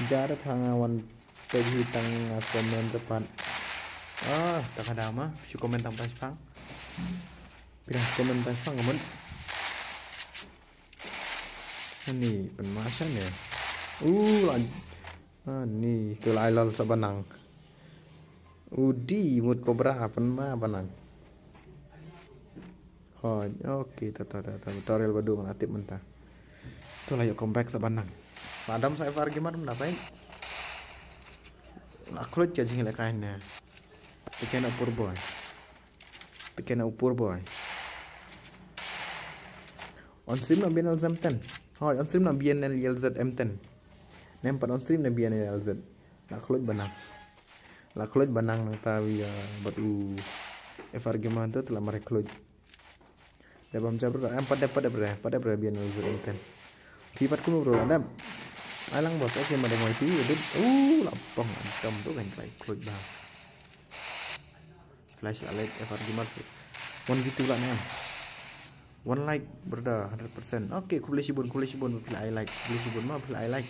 Jar pha nga wan peit hi tang nga comment tepat. Ah, ta ka dama, shu comment tang pas pang. Pidang comment pas pang kamun. Ani pynma sha ne. Uh, la. Ani tu la ai lol sa banang. Udi mut cobra pynma banang. Hoi, okay, ta ta ta ta. Tutorial ba dum la tip mynta. Tu la ïoh comeback sa banang. Madam sa F R Gamer mynta pai. La khluit ka jingïaleh ka ne. Te kena poor boy. Te kena u poor boy. On stream na B N L Z M ten. Hoi, on stream na B N L Z M ten. Nem pat on stream na B N L Z. La khluit banang. La khluit banang nangta wi, uh, bad u F R Gamer tu la mare khluit. Dep bam jab re, em pat dep, pat dep re, pat dep re B N L Z M ten. Phi pat kumno bro, la dep? Ai lang boss, okay, ma dang wai phi, edit. Uh, la pong, antam tu kan try, klik dah. Flash la like, F R Gamer. One v two la ne em. One like, brother, hundred percent. Okay, khublei shibun, khublei shibun, phi la ai like, khublei shibun ma, phi la ai like.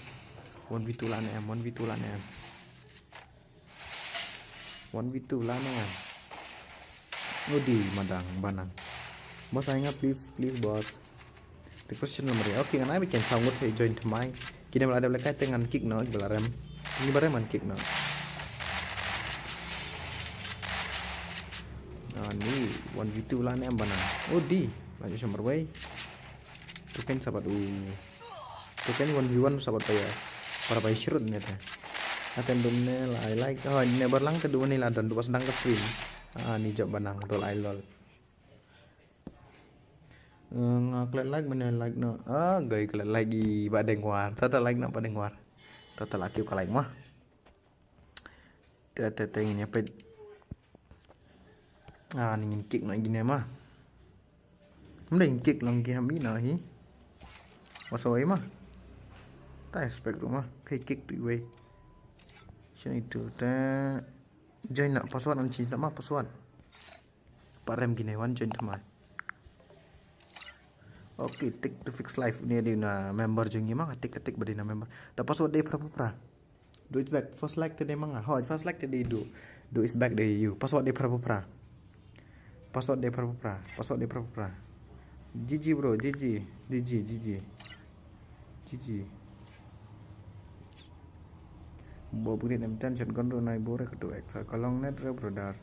One v two la ne em, one v two la ne em. One v two la ne em. Udi madang banang. Boss ai nga please, please boss. Request channel mari. Okay, ngan ai ba kin saw ngut sa join thymmai. Kine ba la dep lehkai te ngan kick noh, ba la rem. Kine ba rem ngan kick noh. Ah, ni one v two la ne em banang. Udi, la ju shamar wei. Tu kan sabat u. Tu kan one v one sabat paya. Para bai shrut ne te. Aten dum ne la ai like. Oh, ne barlang te dum ne la don du bas dang ka stream. Ah, ni jop banang tol ai lol. Eh, nga klet like mane like no. Ah, gai klet like i ba deng war. Tata like na ba deng war. Tata la kiew ka like ma. Tata teng ni pet. Ah, ni ngin kick no gine ma. Mda ngin kick long ki ham i no hi. Wasa wai ma. Ta expect tu ma. Kai kick tu wai. Sini tu ta. Join na password an change na ma password. Parem gine wan join thymmai. Okay, tick to fix live. Ni di na member jong ngi ma, tick tick ba di na member. Ta password dei phra phra. Do it back. First like te dei ma nga. Ho, first like te dei do. Do it back dei you. Password dei phra phra. Password dei phra phra. Password dei phra phra. G G bro, G G, G G, G G. G G. Bo upgrade M ten shotgun ro nai bore ka tu X. Ka long net re brother.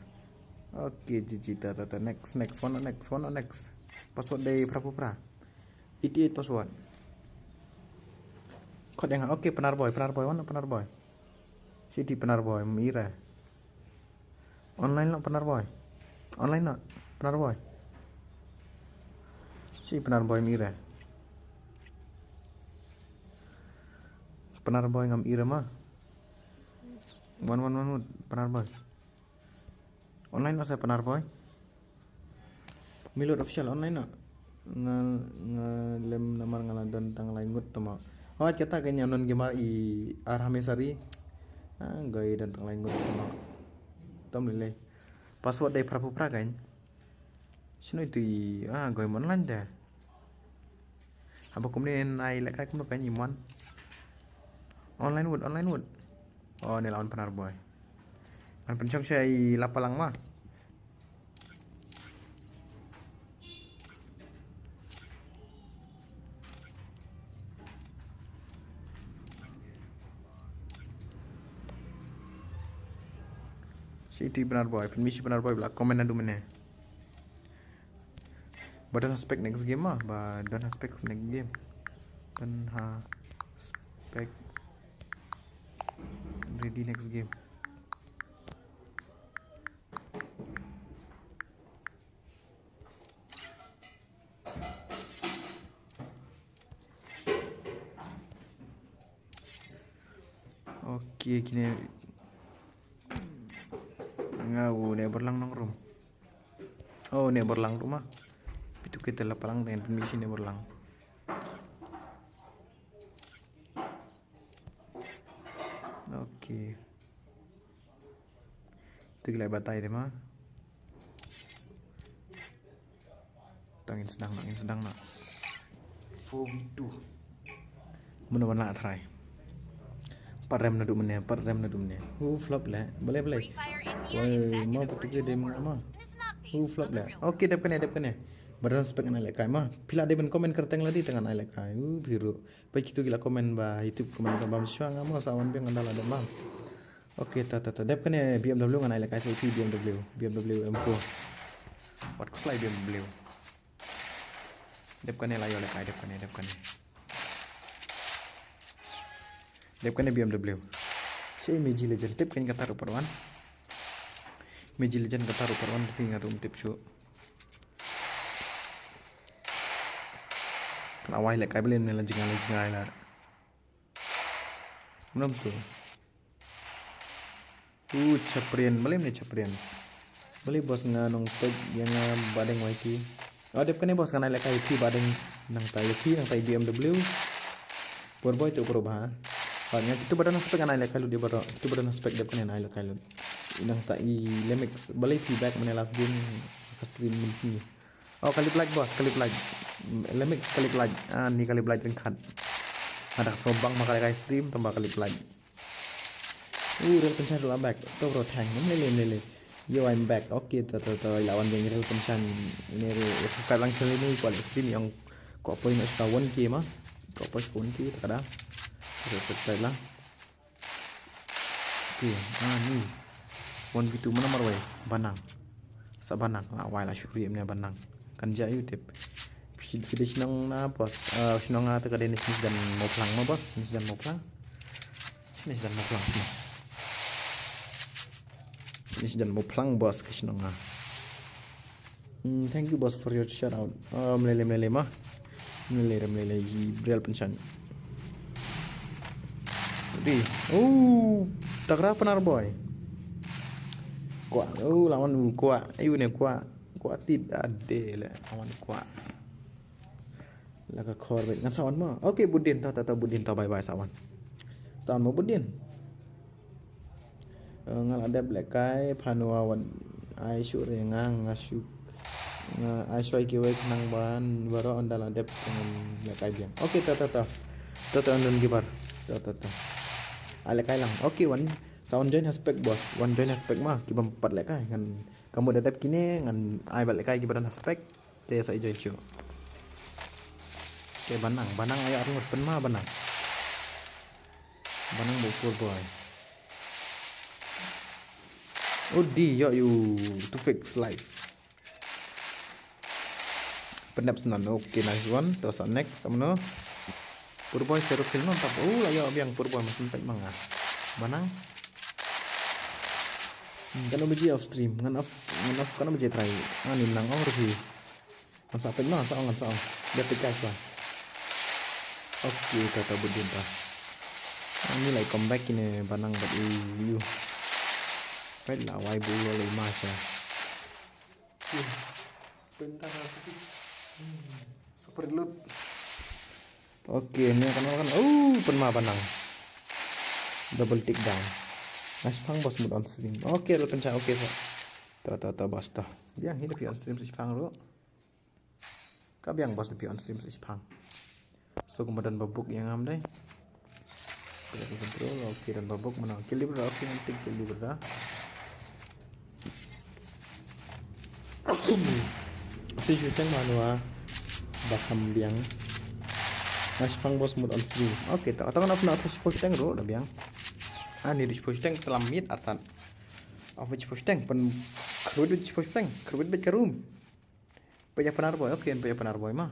Okay, G G ta ta ta next next one next one next. Password dei phra phra. Eighty eight password. Kod yang okay Pnar Boy, Pnar Boy, one Pnar Boy. City Pnar Boy, mira. Online no Pnar Boy. Online no Pnar Boy. Si Pnar Boy mira. Pnar Boy ngam ira ma. One one one Pnar Boy. Online no sa Pnar Boy. Milot official online no. Nga nga lem namar nga la don tang lai ngut tama. Hawat kata kanya non gemar i ar hamesari. Ah, gai don tang lai ngut tama. Tom lele. Password dei phra phra kan. Sino itu i ah gai mon lan da. Haba kumne nai lehkai kumno kan i mon. Online wood, online wood. Oh, ne lawan Pnar Boy. An penchong shai lapalang ma. Si itu Pnar Boy, permisi Pnar Boy bla komen adu mene. Ba don ha spec next game ah, ba don ha spec next game. Don ha spec ready next game. Okay, kine nga u ne berlang nong rum. Oh, ne berlang tu ma. Pitu kita la palang dengan permisi ne berlang. Okay. Tu gila batai deh ma. Tangin sedang nak, angin sedang nak. Four v two. Muna wan la try. Pat rem na du mene, pat rem na du mene. Hu flop le, bale bale. Woi, mau pergi deh ma. Hu flop le. Okay, dep kane, dep kane. Badan spek ngan ai lehkai ma. Phi la dei ban comment kyrteng lade te ngan ai lehkai. Uh, biru. Peit kitu ki la comment ba YouTube comment ba bam shuwa nga mo sa wan biang ynda la dep bam. Okay, ta ta ta dep kane B M W ngan ai lehkai sa iti B M W, B M W M four. Wat khuslai B M W. Dep kane la ïoh lehkai, dep kane, dep kane. Dep kane B M W. Shi Meji Legend tip kane ka taruh pat wan. Meji Legend ka taruh pat wan tapi nga ruh ym tip shuh. La wai lehkai balei ne la jngai la jngai la. Mrem tu. U chaprian, balei ne chaprian. Balei boss nga nong pek ïa nga badeng waiti. Oh, dep kane boss ngan ai lehkai iti badeng nangtai iti nangtai B M W. Poor boy tu poor boy. Ba nga kitu ba don aspek ngan ai lehkai lut ïa baroh. Kitu ba don aspek dep kan ngan ai lehkai lut. Nangta i Lemix balei phi back mane last game ka stream mynsngi. Oh, ka lip light boss, ka lip light. Lemix ka lip light. Ah, ni ka lip light ryngkat. Nga da ka sngewbang ma ka lehkai stream tang ba ka lip light. Uh, Real Pynshai ruh la back. To bro, thank. Mlele mlele. Yo, I'm back. Okay, to to to la wan jeng Real Pynshai. Ine ruh subscribe lang channel ine, kwah leh stream ïa nga, kwah poi noh sha ka one K ma. Kwah poi sha ka one K, ta ka da. Subscribe lang. Okay, ah, ni. One v two mana marwei. Banang. Sa Banang la wai la shuri em ne Banang. Kan ja yu tip. Fide shnong na boss. Ah, shnong na ta ka dei ne shnong dan Mawphlang ma boss. Shnong dan Mawphlang. Shnong dan Mawphlang. Shnong dan Mawphlang boss ka shnong na. Hmm, thank you boss for your shout out. Oh, mlele mlele ma. Mlele mlele i Real Pynshai. Di. Oh, takra Pynarboy. Kwah. Oh, lawan u kwah. Ayu ne kwah. Kwah tit ade le. Lawan kwah. La ka khor bad ngan sawan ma. Okay, Budin ta ta ta Budin ta bye bye sawan. Sawan ma Budin. Eh, nga la dep lehkai phanwa wan ai shu re nga nga shu nga ai shwai kiwei khnang ban baroh ynda la dep ngan lehkai biang. Okay, ta ta ta. Ta ta ynda ki bar. Ta ta ta. Ai lehkai lang. Okay, wan. Sa wan join ha spec boss. Wan join ha spec ma ki bym pat lehkai ngan ka mut da dep kine ngan ai bad lehkai ki ba don ha spec. Te sa i join shu. Te Banang, Banang aya arngut pynma Banang. Banang ba u poor boy. Udi yo yu to fix life. Pyndep snan. Okay, nice one. To sa next sa mano. Poor boy seru kill non tap. Oh, la yo biang poor boy mas entek manga. Banang. Hmm, kano baje off stream. Ngan off, ngan off kano baje try. Ani nang ong ruhi. Ngan sa peit ma, ngan sa ong, ngan sa ong. Dia peit guys ba. Okay, ta ta Budin ta. Ani lai comeback ine Banang bad u yu. Peit la wai bu lo lai ma sha. Bentar aku sih. Hmm, super loot. Okay, ni kan kan. Oh, pynma Banang. Double take down. Nice pang boss mut on stream. Okay, Real Pynshai, okay sa. Ta ta ta boss ta. Biang hi da phi on stream sa pang ru. Ka biang boss da phi on stream sa pang. So kumba don ba buk ïa ngam dei. Kita control, okay, don ba buk mana. Kill leader, okay, nanti kill leader. Si shuteng manwa ba kham biang. Nice pang boss mut on stream. Okay, ta ta na na shuteng ro da biang. Ani di shuteng telam mit artan. Apa shuteng pen kruid di shuteng, kruid bet karum. Peit ïa Pynarboy, okay, peit ïa Pynarboy ma.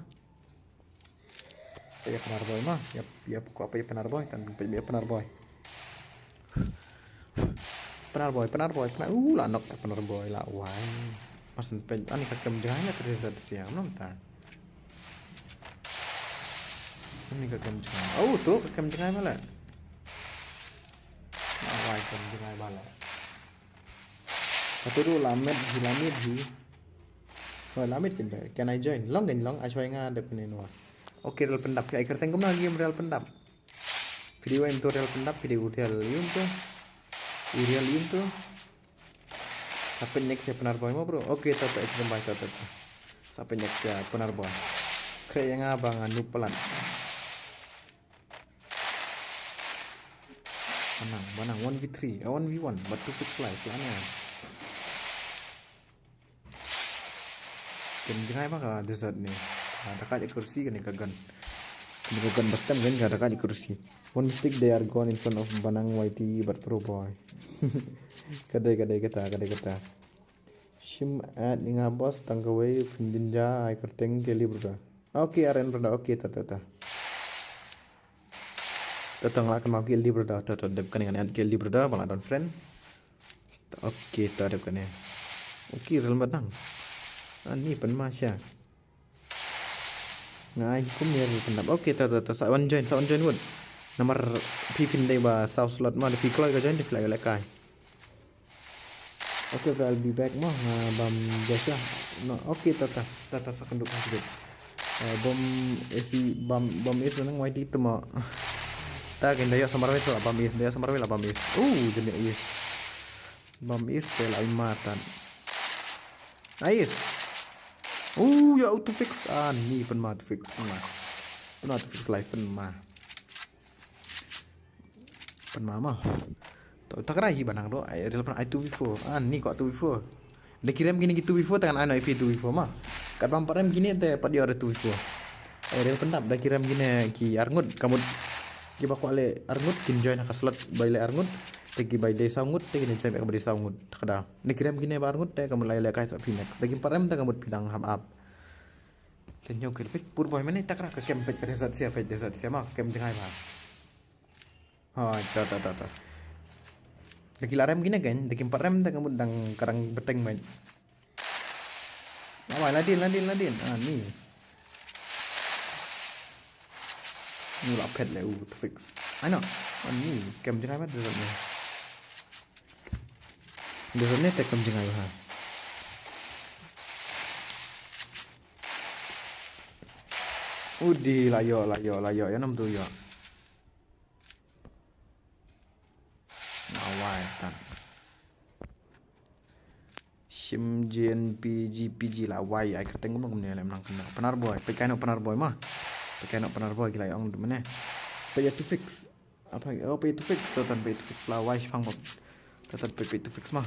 Peit ïa Pynarboy ma. Yap yap ko peit ïa Pynarboy, tan peit ïa Pynarboy. Pynarboy, Pynarboy, Pynar, uh, la nok Pynarboy la wai. Mas peit ani ka kem jngai na ka desert siang non ta. Ani ka kem jngai. Oh, tu ka kem jngai ma la. La wai kem jngai ma la. Katu du la met hi, la met hi. Oh, la met kin da. Can I join? Long kan long, ai shwai nga dep kane nwa. Okay, Real Pyndap. Ai kyrteng kumno game Real Pyndap. Video em tu Real Pyndap, video u Real yun tu. U Real yun tu. Sa peit next ïa Pynarboy mo bro. Okay, ta ta ek bai ta ta. Sa peit next ïa Pynarboy. Kre ïa nga ba nga noob palat. Banang, Banang one v three, eh, one v one, but two six live lah ni. Kem jngai ba ka desert ni. Ah, da ka kursi kane ka gun. Kane ka gun ba stem kan ka da ka kursi. One mistake they are gone in front of Banang Y T but pro boy. Kadai kadai kata, kadai kata. Shim at ninga boss tang kawei pynjynja ai kyrteng Kelly brother. Okay, Aren brother, okay, ta ta ta. Ta tang la kan mau Kelly brother, ta ta dep kan ngan at Kelly brother, bang la don friend. Okay, ta dep kan. Okay, Real Pyndap. Ani pynma sha. Nga ai kum ïa Real Pyndap. Okay, ta ta ta sa wan join, sa wan join wut. Namar phi phin dei ba saw slot ma da phi kloi ka join da phi la ïoh lehkai. Okay, okay, I'll be back mo. Nga bam gas lah. No, okay, ta ta ta ta sa kynduh ka kynduh. Eh, bom esi bam bom es nang wai di temo. Again, da ïoh sa marwei, la bam ace, da ïoh sa marwei, la bam ace. Uh, jin ïoh ace. Bam ace te la ai mar tan. Ace. Uh, ïoh auto fix. Ah, ni pynma auto fix, pynma. Pynma auto fix live, pynma. Pynma ma. To, ta kra hi ba nang ruh, ai rel pynma, ai two v four. Ah, ni kwah two v four. Da ki rem kine ki two v four, te ngan ai noh ïa phi two v four ma. Katba ym pat rem kine te pat ïoh re two v four. Ai rel pyndap, da ki rem kine ki arngut, ka mut kiba kwah leh arngut kin join ha ka slot ba ïaleh arngut. Te kiba dei saw ngut, te kin join beit kaba dei saw ngut. Te ka da, da ki rem kine ba arngut, te ka mut la ïalehkai sa phi next. Da kim pat rem, te ka mut phi dang hap ap. Te ñiew kill peit, pur boy, mane ta kra ka kem peit, ka desert sia peit, desert sia ma, ka kem jngai bha. Hoi, ta, ta, ta, ta. Da ki la rem kine kein, da kim pat rem, da ka mut dang, ka dang bteng beit. Awai, la dien, la dien, la dien. Ah, ni. Ni la phet le, uh, to fix. Ai noh. Ah, ni, kem jngai bha desert ni. Desert ni te kem jngai bha. Udi, la ïoh, la ïoh, la ïoh. Ïa nam tu ïoh. Awai, tan. Shim jin P G, P G la wai, ai kyrteng kumno kumne lem nang kena. Pynarboy, peit kai noh Pynarboy ma. Peit kai noh Pynarboy, ki la ong tu mane. Peit ïa two fix. Apa, oh, peit two fix, to tan peit two fix la wai shipang bok. To tan peit, peit two fix ma.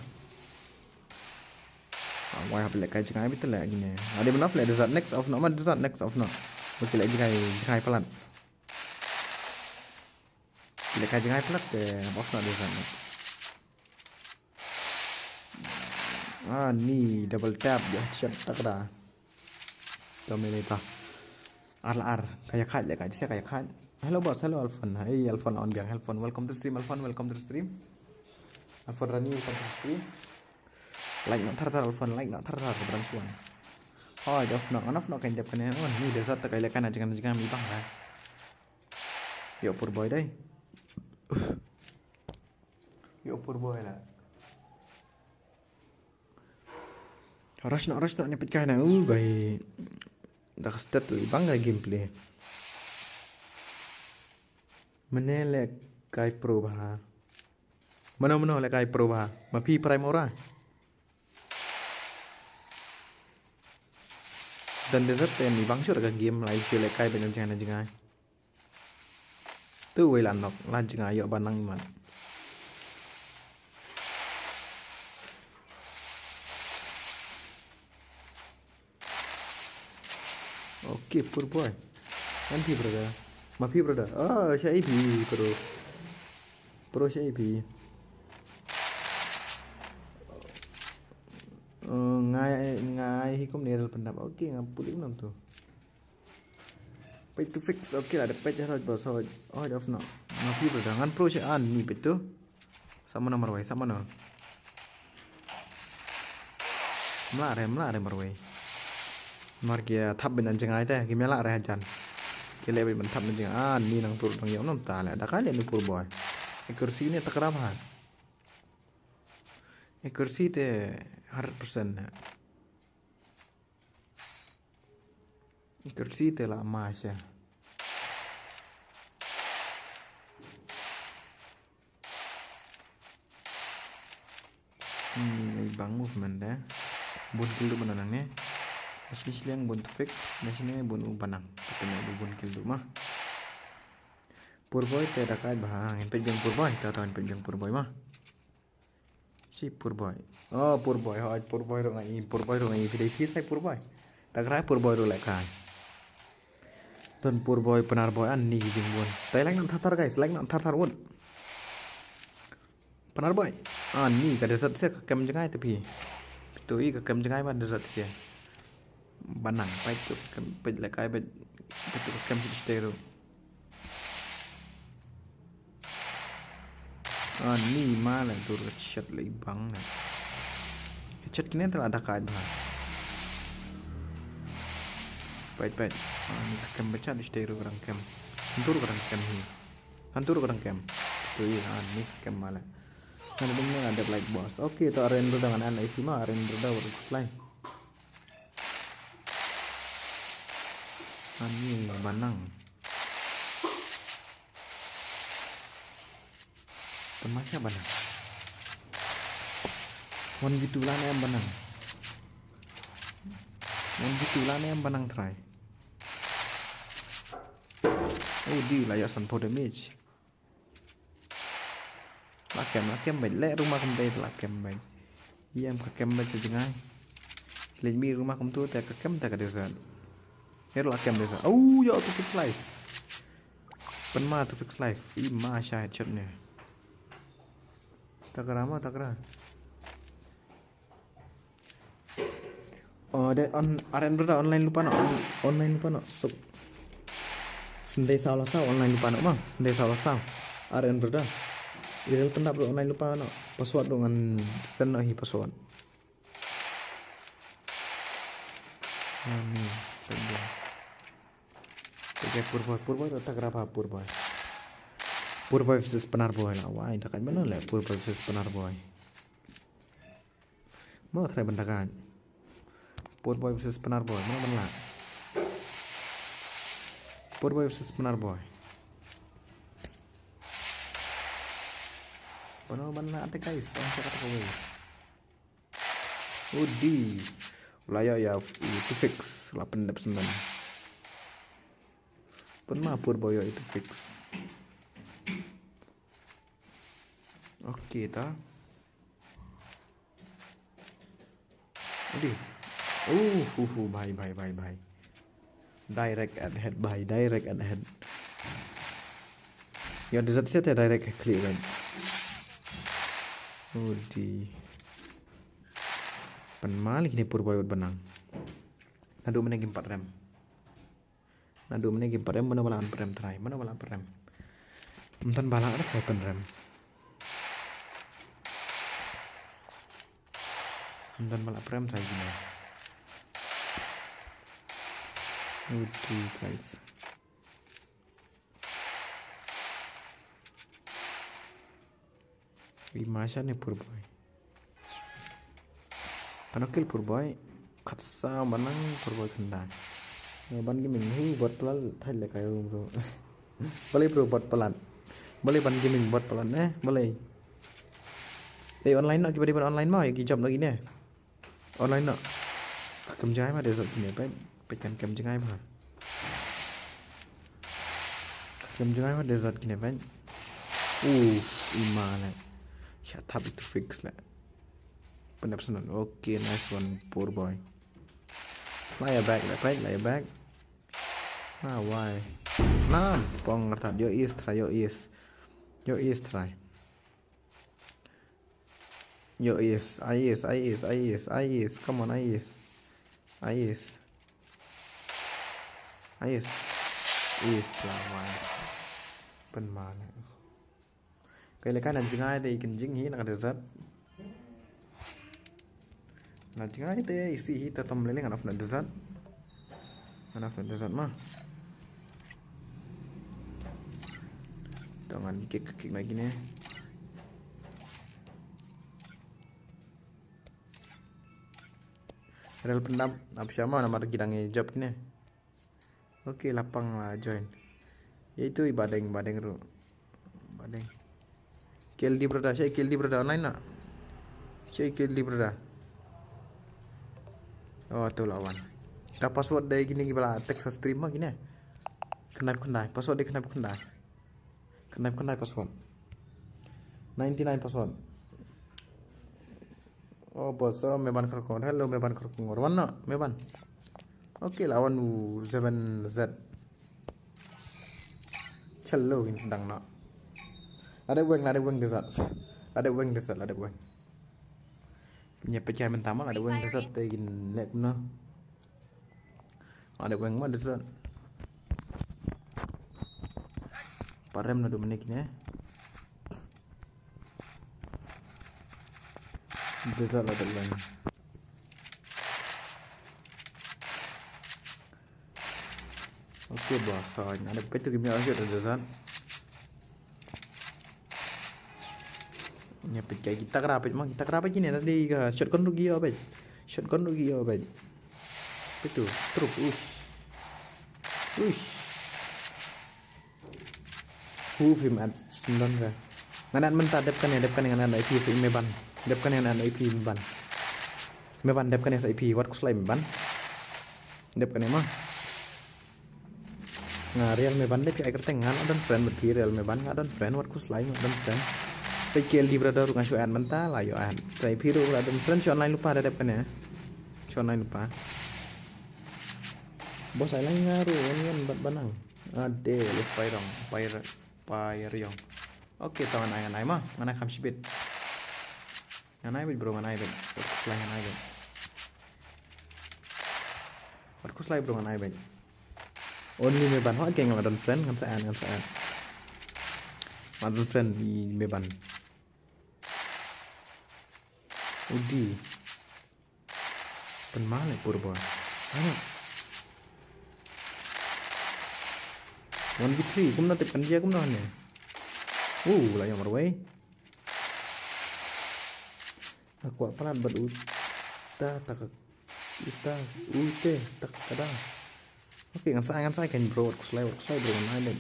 Ah, wai hap lehkai jngai beit leh kine. Ade mynta leh desert next off noh ma, desert next off noh. Bad ki leh jngai, jngai palat. Ki lehkai jngai palat te off noh desert next. Ah, ni double tap, ïa headshot ta kra. Dominator. Ar la ar. Ka ïa khat, ïa khat, sia ka ïa khat. Hello boss, hello Alfon. Hey Alfon, on biang Alfon. Welcome to stream Alfon, welcome to stream. Alfon Rani, welcome to stream. Like noh thar thar Alfon, like noh thar thar, ka brang shuan. Hoi, off noh, ngan off noh ka in dep kane. Oh, ni desert ta ka ïa lehkai na jngai na jngai mi bang la. Ïoh pur boy dei. Ïoh pur boy la. Rush noh, rush noh, ni peit kai na. Uh, bai. Da ka stat tu, bang ka gameplay. Mane lehkai pro bha. Mano, mano lehkai pro bha. Ma phi prime ora. Dan desert te mi bang shuh ka game lai shu lehkai beit na jngai na jngai. Tu wei la nok, la jngai ïoh ba nang imat. Okay, pur boy. Ngan phi brother. Ma phi brother. Oh, sha i phi pro. Pro sha i phi. Oh, ngai, ngai hi kum ne rel pyndap. Okay, nga puli nam tu. Page to fix. Okay, la da page hot boss hot. Hot off no. Ma phi brother. Ngan pro sha an ni page to. Sama no marwai, sama no. Mla re, mla re marwai. Mar ki thap ben jngai te, ki mela re hajan. Ki le ben thap ben jngai. Ah, ni nang tur nang yom nom ta le. Da ka le ni pur boy. Accuracy ne takra bha. Accuracy te hundred percent ne. Accuracy te la ma sha. Ni lai bang movement da. Bun kill du ba nang ne. Asli sliang bun to fix. Nang sini bun u ba nang. Kata ne bun kill du ma. Pur boy te da kai ba ha. Ngin peit jong pur boy. Ta ta ngin peit jong pur boy ma. Shi pur boy. Oh, pur boy. Hoi, pur boy ruh ngai, pur boy ruh ngai. Pidai pidai pur boy. Takrai pur boy ruh le kai. Ton pur boy, Pnar boy, an ni jing bun. Tai like na thar thar guys, like na thar thar wut. Pnar boy. An ni ka desert se ka kem jngai te phi. Tu i ka kem jngai ba desert se. Banang, peit tu kem, peit le kai, peit, peit tu kem peit stay ru. Ah, ni ma le dur ka chet le bang le. Chet kine tela da kai ba. Peit, peit. Ah, ni ka kem ba chat stay ru ka rang kem. Dur ka rang kem hi. Kan dur ka rang kem. Tu i, ah, ni ka kem ma le. Kan dum ne ada like boss. Okay, to aren ru dengan an ai ma aren ru da ur fly. Ani banang. Tama sha ba nang. One v two lane em ba nang. One v two lane em ba nang trai. Oh, di la ïoh san phew damage. La kem, la kem bad le ruma kum dei la kem bad. Ïam ka kem bad sa jngai. Lej mi ruma kum tu te ka kem te ka desert. Her la kem desert. Oh, ïoh two fix life. Pynma two fix life. I ma sha headshot ne. Takra ma, takra. Oh, de on, aren brother online lupa no, on, online lupa no. So, sendai saw la saw online lupa no ma, sendai saw la saw. Aren brother. Irel pendap do online lupa no. Password do ngan send no hi password. Ani, pendek. Oke, Purboy, Purboy, tak rapa Purboy. Purboy versus Penar Boy la. Wah, ita kan mana le Purboy versus Penar Boy. Mano try benda kan? Purboy versus Penar Boy, mano benda? Purboy versus Penar Boy. Mano benda ate guys, ang cakap apa boy? Udi. Ulaya ya itu fix, lapan dep sembilan. Pun ma Purboy ya itu fix. Oke ta. Udi. Uh, uh, uh, bhai, bhai, bhai, bhai. Direct at head, bhai, direct at head. Ya, desert set ya direct click kan. Udi. Pynmal kine Purboy wat benang. Nadu mene game pat rem. Nadu mene game pat rem, mano bala an pat rem trai, mano bala an pat rem. Mtan bala ada trai pen rem. Mtan bala pat rem trai gini. Udi guys. Wi masha ne Purboy. Ano kill Purboy. Khatsa manang Purboy khandai. Ban gaming hu bot palat thai le kayo bro. Balei bro bot palat. Balei ban gaming bot palat ne. Balei. Eh online no ki bari ban online ma ya ki job no ki ne. Online no. Kem jngai ma desert kine pek. Pek kan kem jngai ma. Kem jngai ma desert kine pek. Uh, ima le. Shut up itu fix le. Penap senan. Okay, nice one, Purboy. Lie back, le pek, lie back. Ah, why? Nah, pong ngertat. Yo is try, yo is. Yo is try. Yo, Ais, Ais, Ais, Ais, Ais. Come on, Ais. Ais. Ais. Ais, la mai. Pynmal. Kai leka na jngai te i kynjing hi na ka desert. Na jngai te i si hi te tom leleng na desert. Ngan ap desert ma. To ngan kick, kick lagi ne. Rel pendam ap sha ma namar ki dang ïa job kine. Okay, lapang la join. Ïa itu i badeng, badeng ruh. Badeng. K L D brother, sha K L D brother online na. Sha K L D brother. Oh, tu lawan. Ka password dei kine ki ba la text stream ma kine. Khyndai khyndai, password dei khyndai khyndai. Khyndai khyndai password. Ninety nine password. Oh, boss, oh, Meban Kharkongor. Hello, Meban Kharkongor. Wan na, Meban. Okay, lawan u seven Z. Chalo, kin sedang na. Lada weng, lada weng desert. Lada weng desert, lada weng. Nya pecah mentama, lada weng desert te kin lek na. Lada weng ma desert. Parem na dua minit kine. Desert lada weng. Okay, boss. So, ada petu kimi aja ada desert. Nya pecah kita kerapet mah, kita kerapet kine tadi ka shotgun rugi ya pet. Shotgun rugi ya pet. Petu, truk, ush. Ush. Hu film at sembilan ka. Ngan add mynta, dep kane, dep kane ngan add na I P sa i Meban. Dep kane ngan add na I P Meban. Meban, dep kane sa I P, wat khuslai Meban. Dep kane mo. Nga Real Meban, dep phi ai kyrteng, ngan add friend bad phi Real Meban, ngan add friend, wat khuslai, ngan add friend. Peit K L D brother ruh nga shu add mynta, la ïoh add. Peit phi ruh la add friend, shu online lypa da, dep kane. Shu online lypa. Boss, ai lang nga ruh, wan wan bad Banang. Ade, left pairong, pair, pairong. Okay, to ngan ai, ngan ai mo, ngan ai kham shibit. Ngan ai beit bro, ngan ai beit. Wat khuslai, ngan ai beit. Wat khuslai bro, ngan ai beit. Only Meban, ho keng, ngan add friend, ngan sa add, ngan sa add. Ngan add friend i Meban. Udi. Pynmane pur bor. Ano. One v three, kumno tip kan jia kumno ne. Uh, la ïoh marwei. Nga kwah palat bad uta tak, uta, ute tak kada. Okay, ngan sa, ngan sa kan bro, wat khuslai, wat khuslai bro, ngan ai.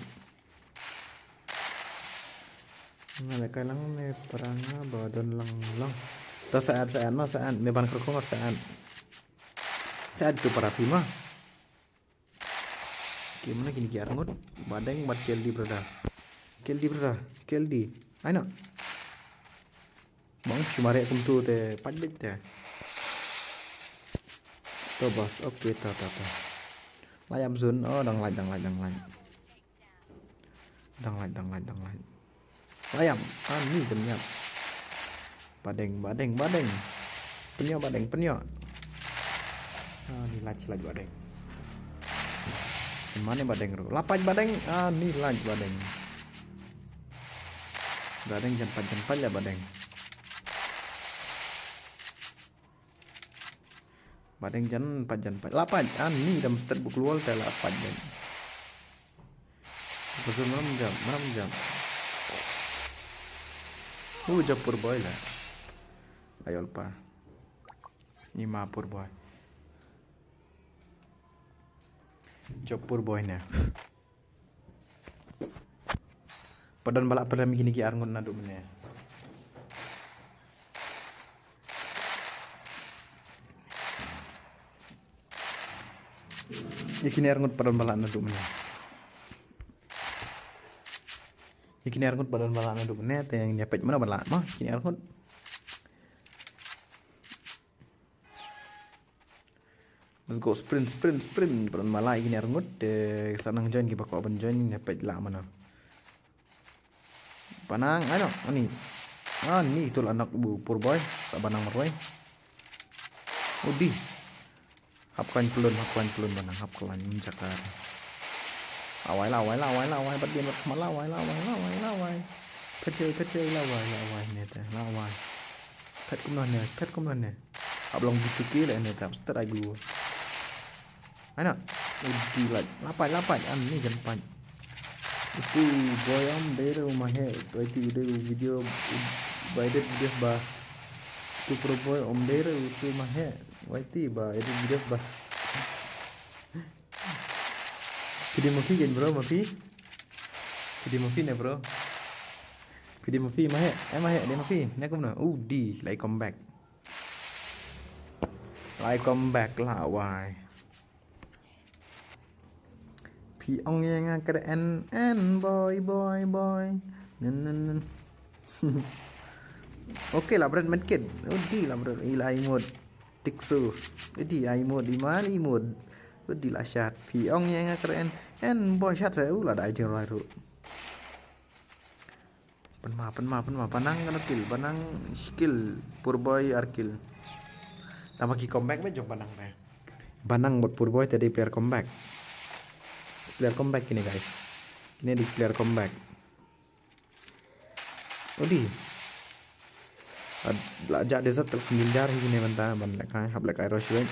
Nga la kai lang ne para nga ba don lang lang. To sa add, sa add mo, sa add, Meban kyrkhu mo, sa add. Sa add to para phi mo. Okay, mano kine ki arngut? Badeng bad K L D brother. K L D brother, K L D. Ai no. Bang shu mareh kumtu te pait beit te. To boss, okay, to, to, to. Lai ap zone, oh, dang lai, dang lai, dang lai. Dang lai, dang lai, dang lai. Lai ap, ani jem ïap. Badeng, badeng, badeng. Pynïoh badeng, pynïoh. Ani lach, lach badeng. Mane badeng ruh. Lapach badeng, ani lach badeng. Badeng jan pach, jan pach la badeng. Badeng jan pach, jan pach. Lapach, ani dam stet buk luol te lapach badeng. Betul, maram jam, maram jam. Uh, jab pur boy la. Ayol pa. Ni ma pur boy. Jab pur boy ne. Padon bala padam kine ki arngut naduh mynne. Ïa kine arngut padon bala naduh mynne. Ïa kine arngut padon bala naduh mynne, te ïa peit mano bala mo kine arngut. Let's go, sprint, sprint, sprint. Padon bala ïa kine arngut, te sa nang join kiba kwah ban join, ïa peit lah mano. Banang, ano, ani. Ani, to la nok bu pur boy, sa Banang marwei. Udi. Hap klan pelun, hap klan pelun Banang, hap klan jakar. Lawai, lawai, lawai, lawai, bad dien bad khmat, lawai, lawai, lawai, lawai. Phet jai, phet jai, lawai, lawai, ne te, lawai. Phet kumno ne, phet kumno ne. Hap long B two K le ne tap, stet ai glu. Ai na. Udi lach. Lapach, lapach. Ani jan pach. Utu boy um dei re u mahe. Utu ai ti u dei u video, u ba edit video ba. Utu pro boy um dei re utu mahe. Wai ti ba edit video ba. Phi dei ma phi jan bro, ma phi. Phi dei ma phi ne bro. Phi dei ma phi mahe. Eh mahe dei ma phi. Ne kumno. Udi lai comeback. Lai comeback lawai. Phi ong ïa nga kren en en boy boy boy. Nen nen nen. Okay la bret medkit. Udi la bret ila imut. Tiksu. Udi ai imut iman imut. Udi la shat. Phi ong ïa nga kren en en boy shat sa u la dai jin roi ru. Pynma, pynma, pynma. Banang kano kill, Banang skill, Purboy ar kill. Tama ki comeback ba jong Banang re. Banang bad Purboy te dei player comeback. Player comeback kine guys. Kine dei player comeback. Odi. Ad la ja desert tel khmil jar hi kine banta ban lek ai hap lek ai rush wek.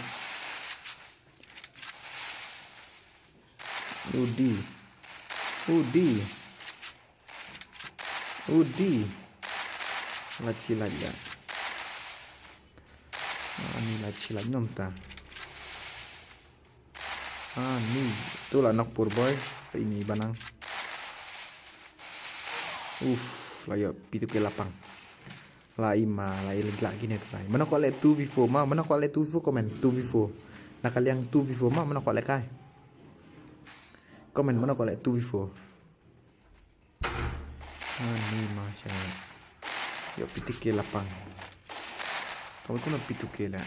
Udi. Udi. Udi. Lait shi lait ïa. Ani lait shi lait nom ta. Ani. Tu la nok Purboy. Sa ini Banang. Uf. La ïoh P two K lapang. La i ma, la i la kine tu kai. Mano ko le two v four ma, mano ko le two v four comment, two v four. Na ka liang two v four ma, mano ko le kai. Comment mano ko le two v four. Ani ma sha. Ïoh P two K lapang. Kamu tu na P two K la.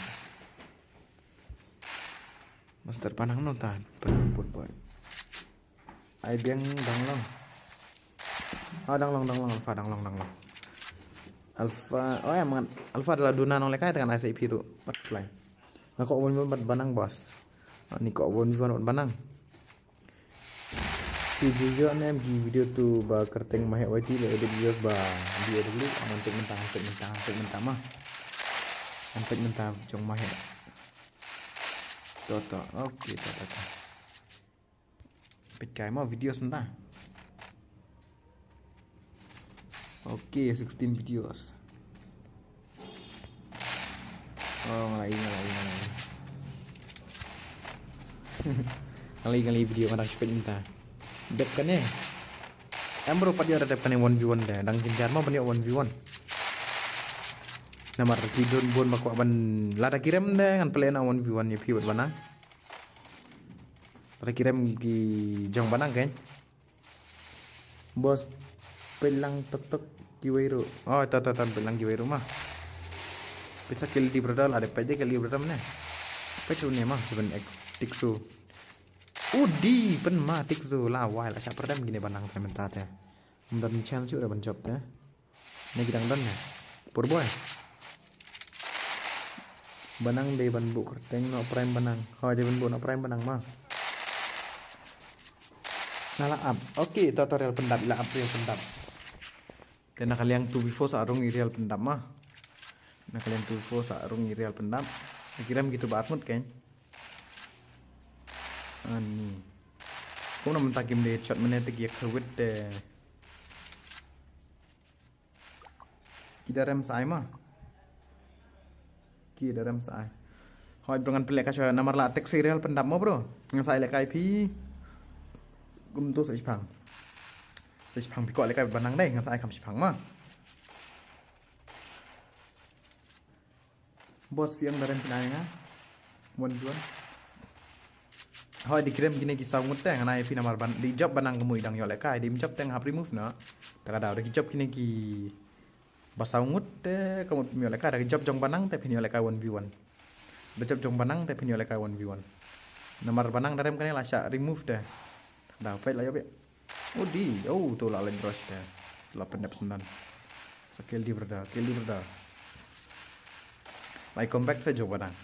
Master panang nonta, panang put boy. Ai biang dang long. Ah, dang long, dang long, Alpha, dang long, dang long. Alpha, oh ya, mangan. Alpha adalah duna nong lekai dengan I C P tu. Mat fly. Nga ko one v one bad banang, boss. Ah, ni ko one v one bad banang. Si video ne em ki video tu ba kerteng mahek Y T le edit videos ba video dulu. Aman tek mentang, tek mentang, tek mentang mah. Tek mentang jong mahek. To, to. Okay, to, to, to. Peit kai mo videos mynta. Okay, sixteen videos. Oh, ngalai, ngalai, ngalai. Ngalai, ngalai video ngadang chupet mynta. Dep kane. Em bro, pat ïa dep kane one v one de. Dang jynjar mo ban ïa one v one. Namar ki don bun ba kwah ban lada ki rem de ngan pynleh na one v one ïa phi bad banang. Lada ki rem ki jong banang kein. Boss, peit lang tok tok kiwei ruh. Oh, ta ta ta peit lang kiwei ruh ma. Peit sa K L D brother la de peit de K L D brother mane. Peit ruh ne ma seven X Tiksu. Udi pynma Tiksu la wai la shah perdem kine banang te mynta te. Ym don chance shuh da ban jop te. Ne ki dang don ne. Poor boy. Banang dei ban buh kyrteng Noh Prime banang. Hooid, dei ban buh Noh Prime banang ma. Nga la ap. Okay, tutorial pyndap, la ap tutorial pyndap. Te na ka liang two v four sa rung i real pyndap ma. Na ka liang two v four sa rung i real pyndap. Ki rem kitu ba armut kein. Ani. Kumno mynta kim dei shot mynne te ki ïa khawit te. Ki da rem sa ai ma. Ki da rem sa ai. Hooid bro, ngan pynleh ka sha namar la text serial pyndap mo bro. Ngan sa ai leh kai phi. Kumto sa shipang. Sa shipang phi kwah leh kai banang dei, ngan sa ai kham shipang ma. Boss, phi ong da rem phi nai nga. Wan juan. Hooid, da ki rem kine ki saw ngut te, nga nai phi namar ban, da ki jop banang ka mut i dang ïoh leh kai, da im jop te nga hap remove noh. Te ka daw, da ki jop kine ki ba saw ngut te ka mut phin ïoh leh kai, da ki jop jong banang te phin ïoh leh kai one v one. Da jop jong banang te phin ïoh leh kai one v one. Namar banang da rem kane la shah remove te. Te ka daw, peit la ïoh beit. Udi, oh, to la leit rush te. La pyndep syndan. Sa K L D brother, K L D brother. Lai comeback te jong banang.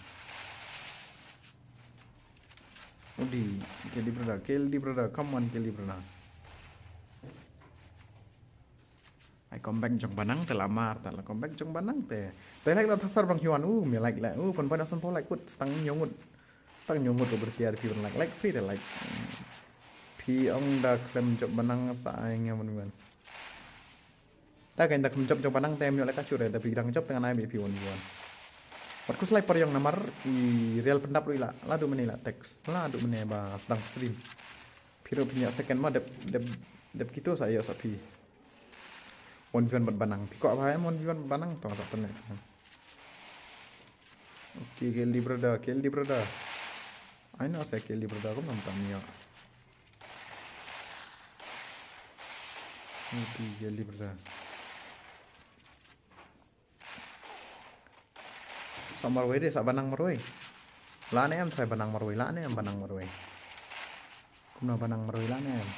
Udi, K L D brother, K L D brother, come on K L D brother. Lai comeback jong banang te la mar, te la comeback jong banang te. Te like la thasar bang hiwan, uh, me like la, uh, pon pon asan po like kut, stang nyongut. Tang ñiewmut ruh ba tiar phi ban like, like free te like. Phi ong da khlem jop banang sa ai nga ban wan. Ta kein da khlem jop jop banang te em ïoh leh ka shuh re, da phi dang jop te ngan ai beit phi wan wan. Wat khuslai por ïong namar i real pyndap ruh i la, la duh mynne i la text. La duh mynne ba sdang stream. Phi ruh phi ñiah second ma dep dep dep kito sa ïoh sa phi. Wan wan bad banang. Phi kwah ba em wan wan bad banang to sa pynleh. Okay, K L D brother, K L D brother. Ai na sa K L D brother, kumno mynta ym ïoh. Okay, K L D brother. Sa marwei de, sa banang marwei. La ne em try banang marwei, la ne em banang marwei. Kumno banang marwei la ne em.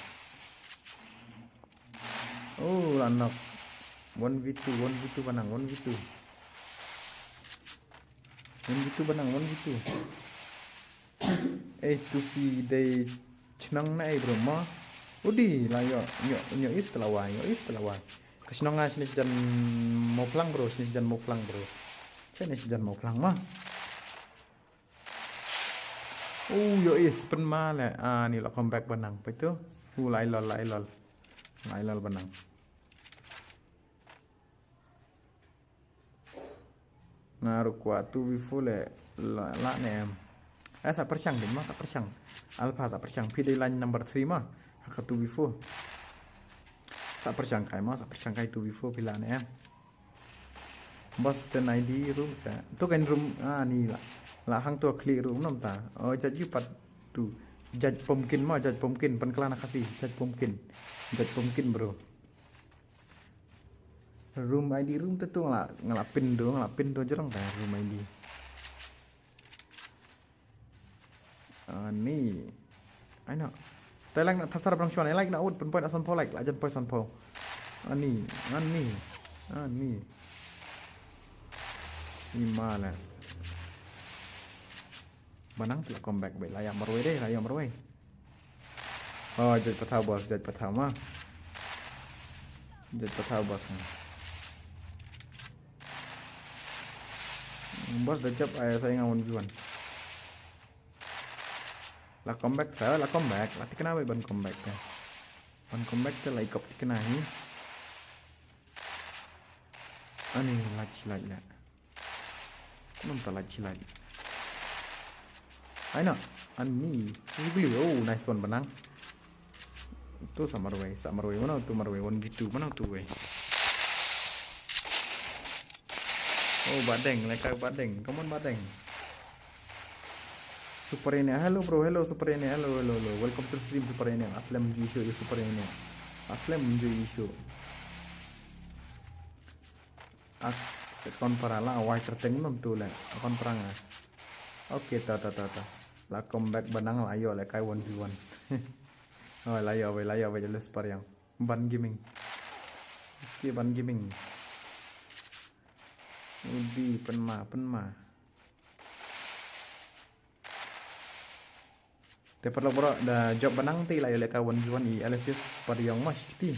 Oh, la knock. One v two, one v two banang, one v two. One v two banang, one v two. Eh, tu phi dei chnong na ei bro mo. Udi la ïoh, ïoh, ïoh east la wai, ïoh east la wai. Ka chnong nga shane sjan Mawphlang bro, shane sjan Mawphlang bro. Shane sjan Mawphlang mo. Oh, ïoh east pynma le. Ah, ni la comeback banang. Peit tu. Uh, la ilol, la ilol. La ilol banang. Nga ruh kwah two v four le la, la ne em. Eh, sa pyrshang dei ma, sa pyrshang. Alpha sa pyrshang. Phi dei line number three ma. Ha ka two v four. Sa pyrshang kai mo, sa pyrshang kai two v four phi lah ne em. Boss send I D room sa. Tu kan room, ah, ni lah. Lah hangto khlieh room namta. Oh, judge you part two. Judge Pumpkin mo, judge Pumpkin, pynkylla na Khasi, judge Pumpkin. Judge Pumpkin, bro. Room I D room te tu nga lah, nga lah pin tu, nga lah pin tu jrong ta room I D. Ani. Ai noh. Te like na thar thar ba dang shu wan, like na wut, pynpoint na sanphew like, la jan point sanphew. Ani, ani, ani. Ima la. Ba nang te la comeback beit, la ïa marwei de, la ïa marwei. Oh, judge pathaw boss, judge pathaw ma. Judge pathaw boss. Boss da jop ai sa ïa nga one v one. La comeback, la comeback, la thikna beit ban comeback te. Ban comeback te la i kop thikna hi. Ani, la chi la la. Kumta la chi la. Ai noh, ani. Ugly, oh, nice one ba nang. Tu sa marwei, sa marwei, mano tu marwei, one v two, mano tu wei. Oh, Badeng, lehkai Badeng. Come on, Badeng. Super Ine, hello bro, hello Super Ine, hello, hello, hello. Welcome to stream, Super Ine. Aslem ju isu, Super Ine. Aslem ju isu. Ak, kon para la, wai terteng nom tu le. Kon perang ah. Okay, ta, ta, ta, ta. La comeback ba nang la ïoh lehkai one v one. Oh, la ïoh, la ïoh, la ïoh, Super Young. Ban Gaming. Okay, Ban Gaming. Udi, pynma, pynma. Te paralok baroh, da jop ba nang te la ïoh lehkai one v one, i Alexis Pariong ma shiti.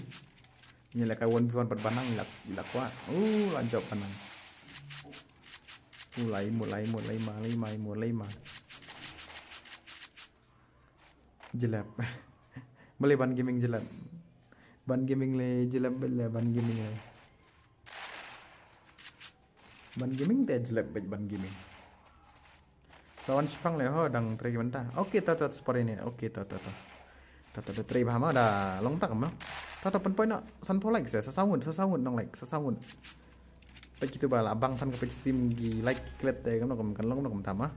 Ïoh lehkai one v one pat ba nang, i la, i la kwah. Uh, la jop ba nang. Uh, la imut, la imut, la ima, la ima, imut, la ima. Jlep. Balei Ban Gaming jlep? Ban Gaming le jlep beit le, Ban Gaming le. Ban Gaming te jlep beit Ban Gaming. Sa wan shipang le ho, dang trei mynta. Okay, ta, ta, Super Ine. Okay, ta, ta, ta. Ta, ta, ta, trei bha ma, da long tak ma. Ta, ta, pynpoint noh sanphew like se, sa saw ngut, sa saw ngut nong like, sa saw ngut. Peit kitu ba la bang than ka peit stream ki like ki klet te, kam noh, kam kan long noh, kam tam ah.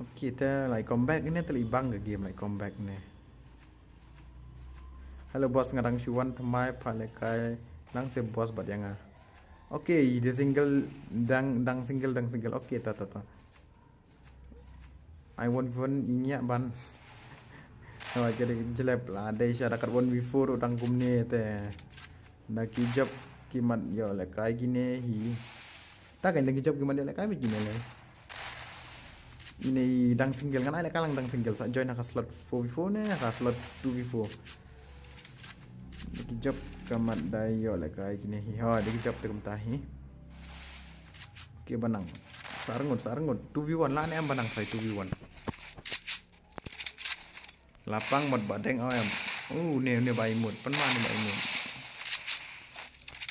Okay, te la i comeback ne, te la i bang ka game, la i comeback ne. Hello boss, nga dang shu wan thymmai, pat lehkai lang se boss bad ïa nga. Okay, da single, dang, dang single, dang single. Okay, ta, ta, ta. Ai one v one i ngiah ban. Hawa, ka dei jlep la, dei sha da kat one v four u dang kumne te. Da ki jop ki mat ïoh lehkai kine hi. Ta kan da ki jop ki mat ïoh lehkai beit kine le. Ine i dang single, ngan ai lehkai lang dang single, sa join ha ka slot four v four ne ha ka slot two v four. Da ki jop ka mat da ïoh lehkai kine hi. Ha, da ki jop te kumta hi. Okay, ba nang. Sa rngut, sa rngut. Two v one la ne em ba nang, try two v one. La pang mot Badeng, oh em. Uh, ne, ne ba imut. Pynma ne ba imut.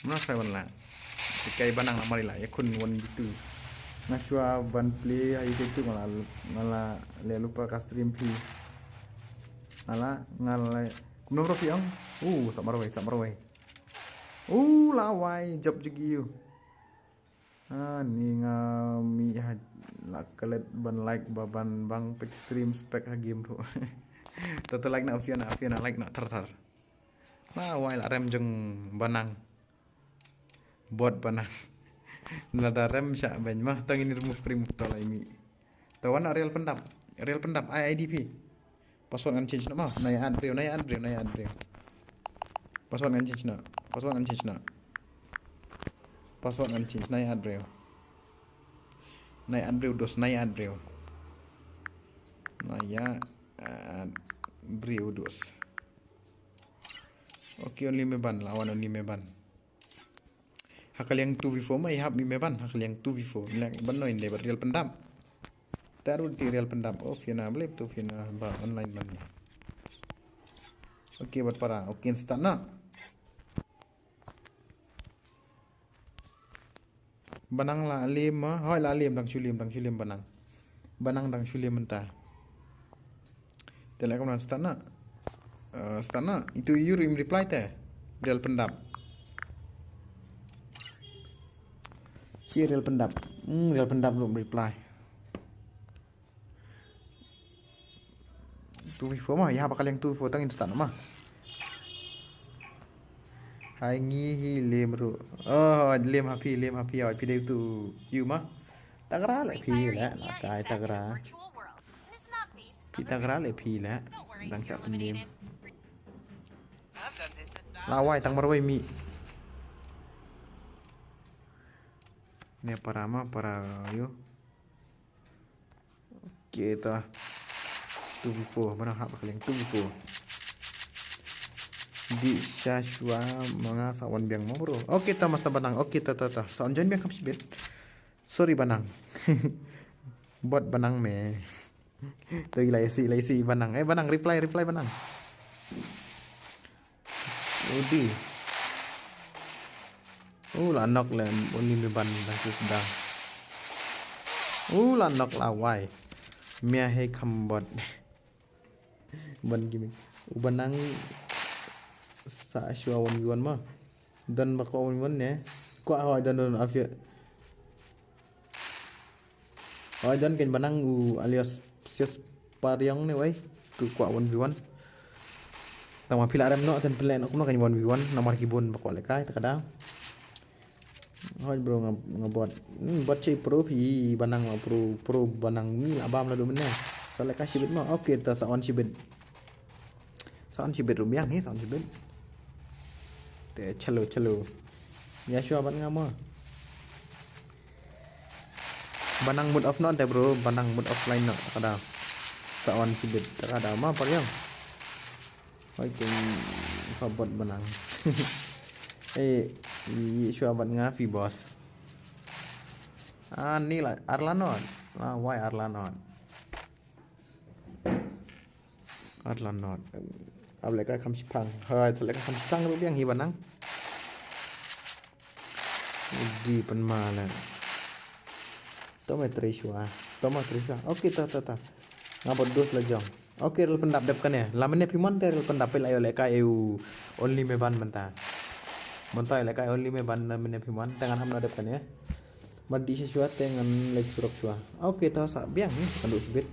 Mano sa wan la. Te kai ba nang la mari la, ïakhun one v two. Nga shuwa ban play ha ïa keitu nga la, nga la leh lypa ka stream phi. Nga la, nga la. Kumno bro phi ong? Uh, sa marwei, sa marwei. Uh, la wai, jop jong ki ïa u. Ani nga mih ha la klet ban like ba ban bang peit stream spek ha game ruh. Te te like na Afiana, Afiana like na thar thar. La wai la rem jong ba nang. Bot ba nang. Lada rem shah beiñ ma, tang ini remove, remove to la i mih. Te wan na Real Pyndap. Real Pyndap, ai I D phi. Password ngan change noh ma. Nai add briew, nai add briew, nai add briew. Password ngan change noh. Password ngan change noh. Password ngan change, nai add briew. Nai add briew dos, nai add briew. Nai add briew dos. Okay, only me ban, la wan only me ban. Ha ka liang two v four ma i hap i me ban, ha ka liang two v four. Lek ban noh in dei bad Real Pyndap. Te ruh ti Real Pyndap, oh, Fiona, balei to Fiona ba online ban. Okay, bad para, okay, start na. Ba nang la lem ma, hoi la lem, dang shu lem, dang shu lem ba nang. Ba nang dang shu lem mynta. Te lek kumno start na. Eh, stana, itu ïu ruh im reply te. Rial Pyndap. Shi Rial Pyndap. Hmm, Rial Pyndap ruh im reply. Two v four ma, ïa ba ka liang two v four tang instant ma. Hai ngi hi lem ruh. Oh, lem ha phi, lem ha phi, ai phi dei tu ïu ma. Takra le phi le, kai takra. Phi takra le phi le. Dang chak pyndim. La wai tang marwai mi. Ne para ma, para ïu. Okay ta. Two v four, mana hap kaliang two v four. Di sha shuwa ma nga sa wan biang mo bro. Okay ta Master Banang. Okay ta ta ta. Sa wan join biang kam shibit. Sorry Banang. Bot Banang me. Tu lai si lai si Banang. Eh Banang reply reply Banang. Udi. U la nok le uni mi ban ban tu sedang. U la nok la wai. Mia he kham bot. Ban gimi. U Banang sa shuwa wan yuan ma. Don ba ko wan yuan ne. Ko hoi don don afia. Oi don ken Banang u alias Sios Pariong ne wai. Ku kwah one v one. Tang ma phi la rem noh ten pynleh noh kumno ken one v one namar ki bun ba kwah lehkai ta ka daw. Hoi bro nga nga bot. Hmm, bot che pro phi Banang ma pro pro Banang mi la bam la du mynne. Sa lehkai shibit ma. Okay ta sa wan shibit. Sa wan shibit ruh biang hi, sa wan shibit. Te chalo chalo. Ïa shuwa bad nga mo. Banang mut off noh te bro, Banang mut offline noh ta ka daw. Sa wan shibit ta ka daw ma Pariong. Hoi ken fa bot Banang. Eh, ïa shuwa bad nga phi boss. Ah, ni la ar la not. Ah, why ar la not? Ar la not. Ap lehkai kham shipang. Hai, sa lehkai kham shipang ruh biang hi Banang. Di pynma le. To me trei shuwa. To me trei shuwa. Okay ta ta ta. Nga bot dos la jong. Okay, Rial Pyndap dep kane. La mynne phi mon te Rial Pyndap phi la ïoh lehkai u only me ban mynta. Mynta ïoh lehkai only me ban la mynne phi mon te ngan ham na dep kane. Mat di sha shuwa te ngan leit surok shuwa. Okay, ta sa biang ni sa kan duh shibit.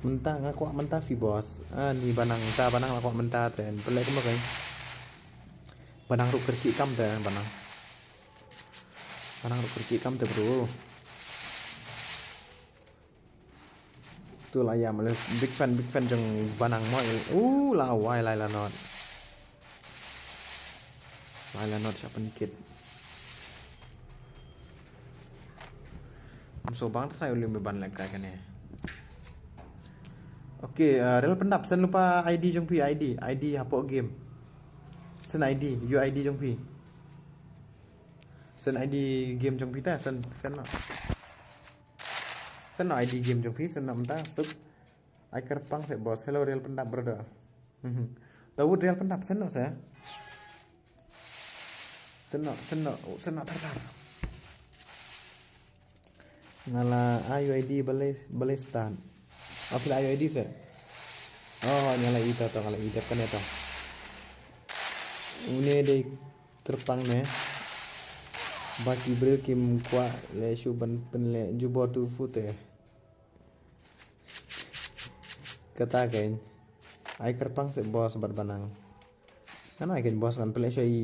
Mynta nga kwah mynta phi boss. Ah, ni Banang ta Banang la kwah mynta te. Pynleh kumno kai. Banang ruh kyrkieh kam te Banang. Banang ruh kyrkieh kam te bro. Tu la ïa ma le big fan big fan jong Banang mo. Uh la wai lai la not. Lai la not sha pynkit. Ym so bang ta sai u lim ban lehkai kane. Okay, uh, Rial Pyndap send lypa I D jong phi I D, I D hapoh game. Send I D, U I D jong phi. Send I D game jong phi ta send send no. Send no I D game jong phi, send no mynta suk. Ai kyrpang se boss. Hello Rial Pyndap brother. Mhm. Daud Rial Pyndap send no se. Send no, send no, send no tar tar. Nga la I U I D balai balai start. Apa la I U I D se? Oh, nga la ita to, nga la ita kane to. Une dei kyrpang ne. Ba ki briew kim kwah leh shuh ban pynleh jubor tu fu te. Kata kein. Ai kyrpang se boss bad Banang. Ngan ai kein boss ngan pynleh shuh i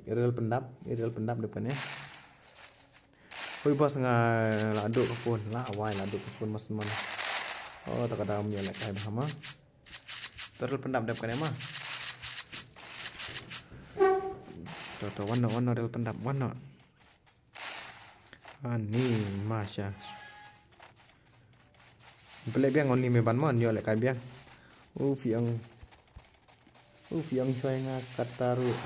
Rial Pyndap, i Rial Pyndap dep kane. Hoi boss nga la duh ka phone, la wai la duh ka phone mas man. Oh, ta ka dam ïa lehkai bha ma. To Rial Pyndap dep kane ma. To to wan no wan no Rial Pyndap wan no. Ani masha. Pynleh biang only me ban mo, nyo lehkai biang. U fiang. U fiang shoi nga kata ruh.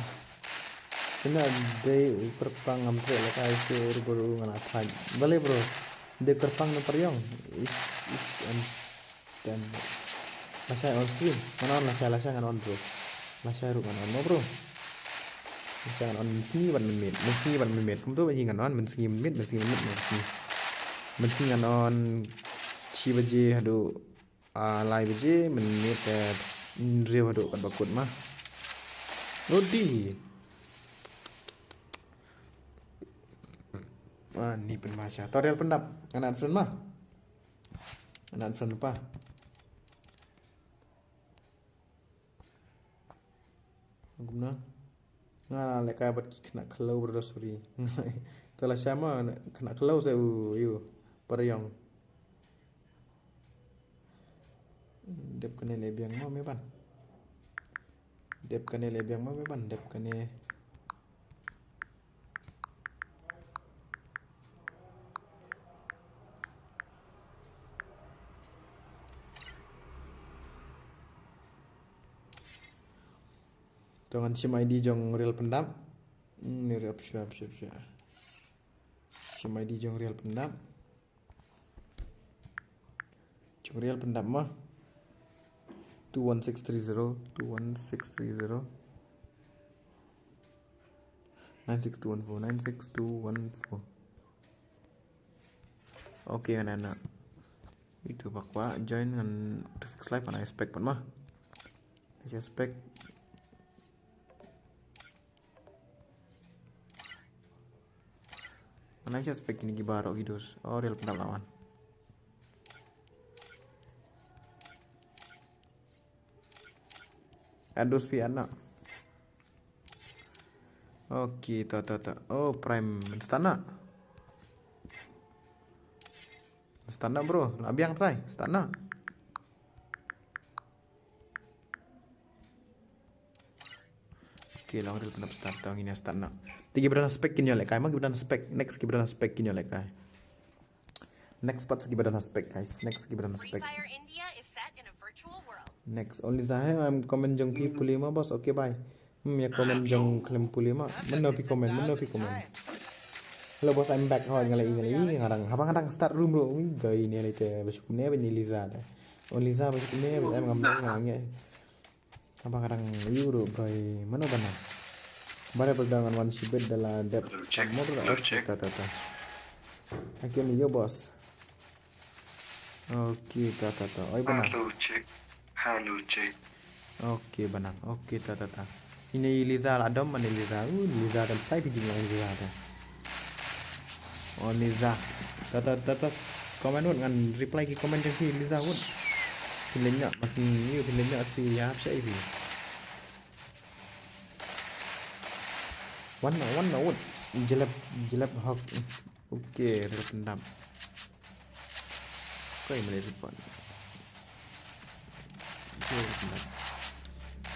Kena dei u kyrpang ngam treh lehkai shuh ruh bro nga la thait. Balei bro. Dei kyrpang na Pariong. Is is em. Dan lashai on stream. Ngan on lashai, lashai ngan on bro. Lashai ruh ngan on mo bro. Lashai ngan on mynsngi bad mynmiet. Mynsngi bad mynmiet. Kumto ba ji ngan on mynsngi mynmiet, mynsngi mynmiet, mynsngi. Mynsngi ngan on shi baje haduh, ah, lai baje mynmiet, eh, Riew haduh katba kut ma. Udi. Ah, ni pynma sha. To riel pyndap. Ngan add friend ma. Ngan add friend pa. Kumno? Nga lehkai bad ki khynnah khlaw bro, sorry. To la shama khynnah khlaw sa u yu. Pariong. Dep kane le biang mo me ban. Dep kane le biang mo me ban. Dep kane. To ngan shim I D jong riel pyndap. Hmm, ni riel pysha pysha pysha. Shim I D jong riel pyndap. Jong riel pyndap ma. Two one six three zero, two one six three zero. Nine six two one four, nine six two one four. Okay, ngan na. Itu bakwa join ngan fix live, ngan expect pat ma. Ngan expect. Ngan expect kine ki baroh ki dos. Oh, riel pyndap lawan. Ados pi anak. Okay, ta ta ta. Oh, Prime start na. Start na bro, la biang try. Start na. Okay, long reel pyndap start, tang ini start na. Te ki ba don spec kin ïoh lehkai ma, ki ba don spec. Next ki ba don spec kin ïoh lehkai. Next pat ki ba don spec guys. Next ki ba don spec. Next only Zahir, I'm comment jong phi pule ma boss. Okay bye. Hmm, ïa comment jong khlem pule ma. Mynno phi comment, mynno phi comment. Hello boss, I'm back. Hoi, nga la i, nga la i, nga dang, haba nga dang start room bro. Ui, guy ne lei te ba shu kumne ba ni Liza te. Oh Liza ba shu kumne ba em ngam dang nga ngi. Haba nga dang ïu ruh guy, mano ba na. Bare ba dang ngan wan shibit da la dep. Hello, check. Hello, check. Ta ta ta. Again yo boss. Okay, ta ta ta. Oi ba na. Hello, check. Hello, check. Okay ba na. Okay, ta ta ta. Ine i Liza la dom, mane Liza. Uh, Liza dom stai pijing lang Liza ta. Oh Liza. Ta ta ta ta. Comment wut, ngan reply ki comment jong ki Liza wut. Pynlyngngoh mas ni, pynlyngngoh ti ïap sha i bi. Wan na, wan na wut. Jelep, jelep hok. Okay, reel pyndap. Koi mele report. Okay, reel pyndap.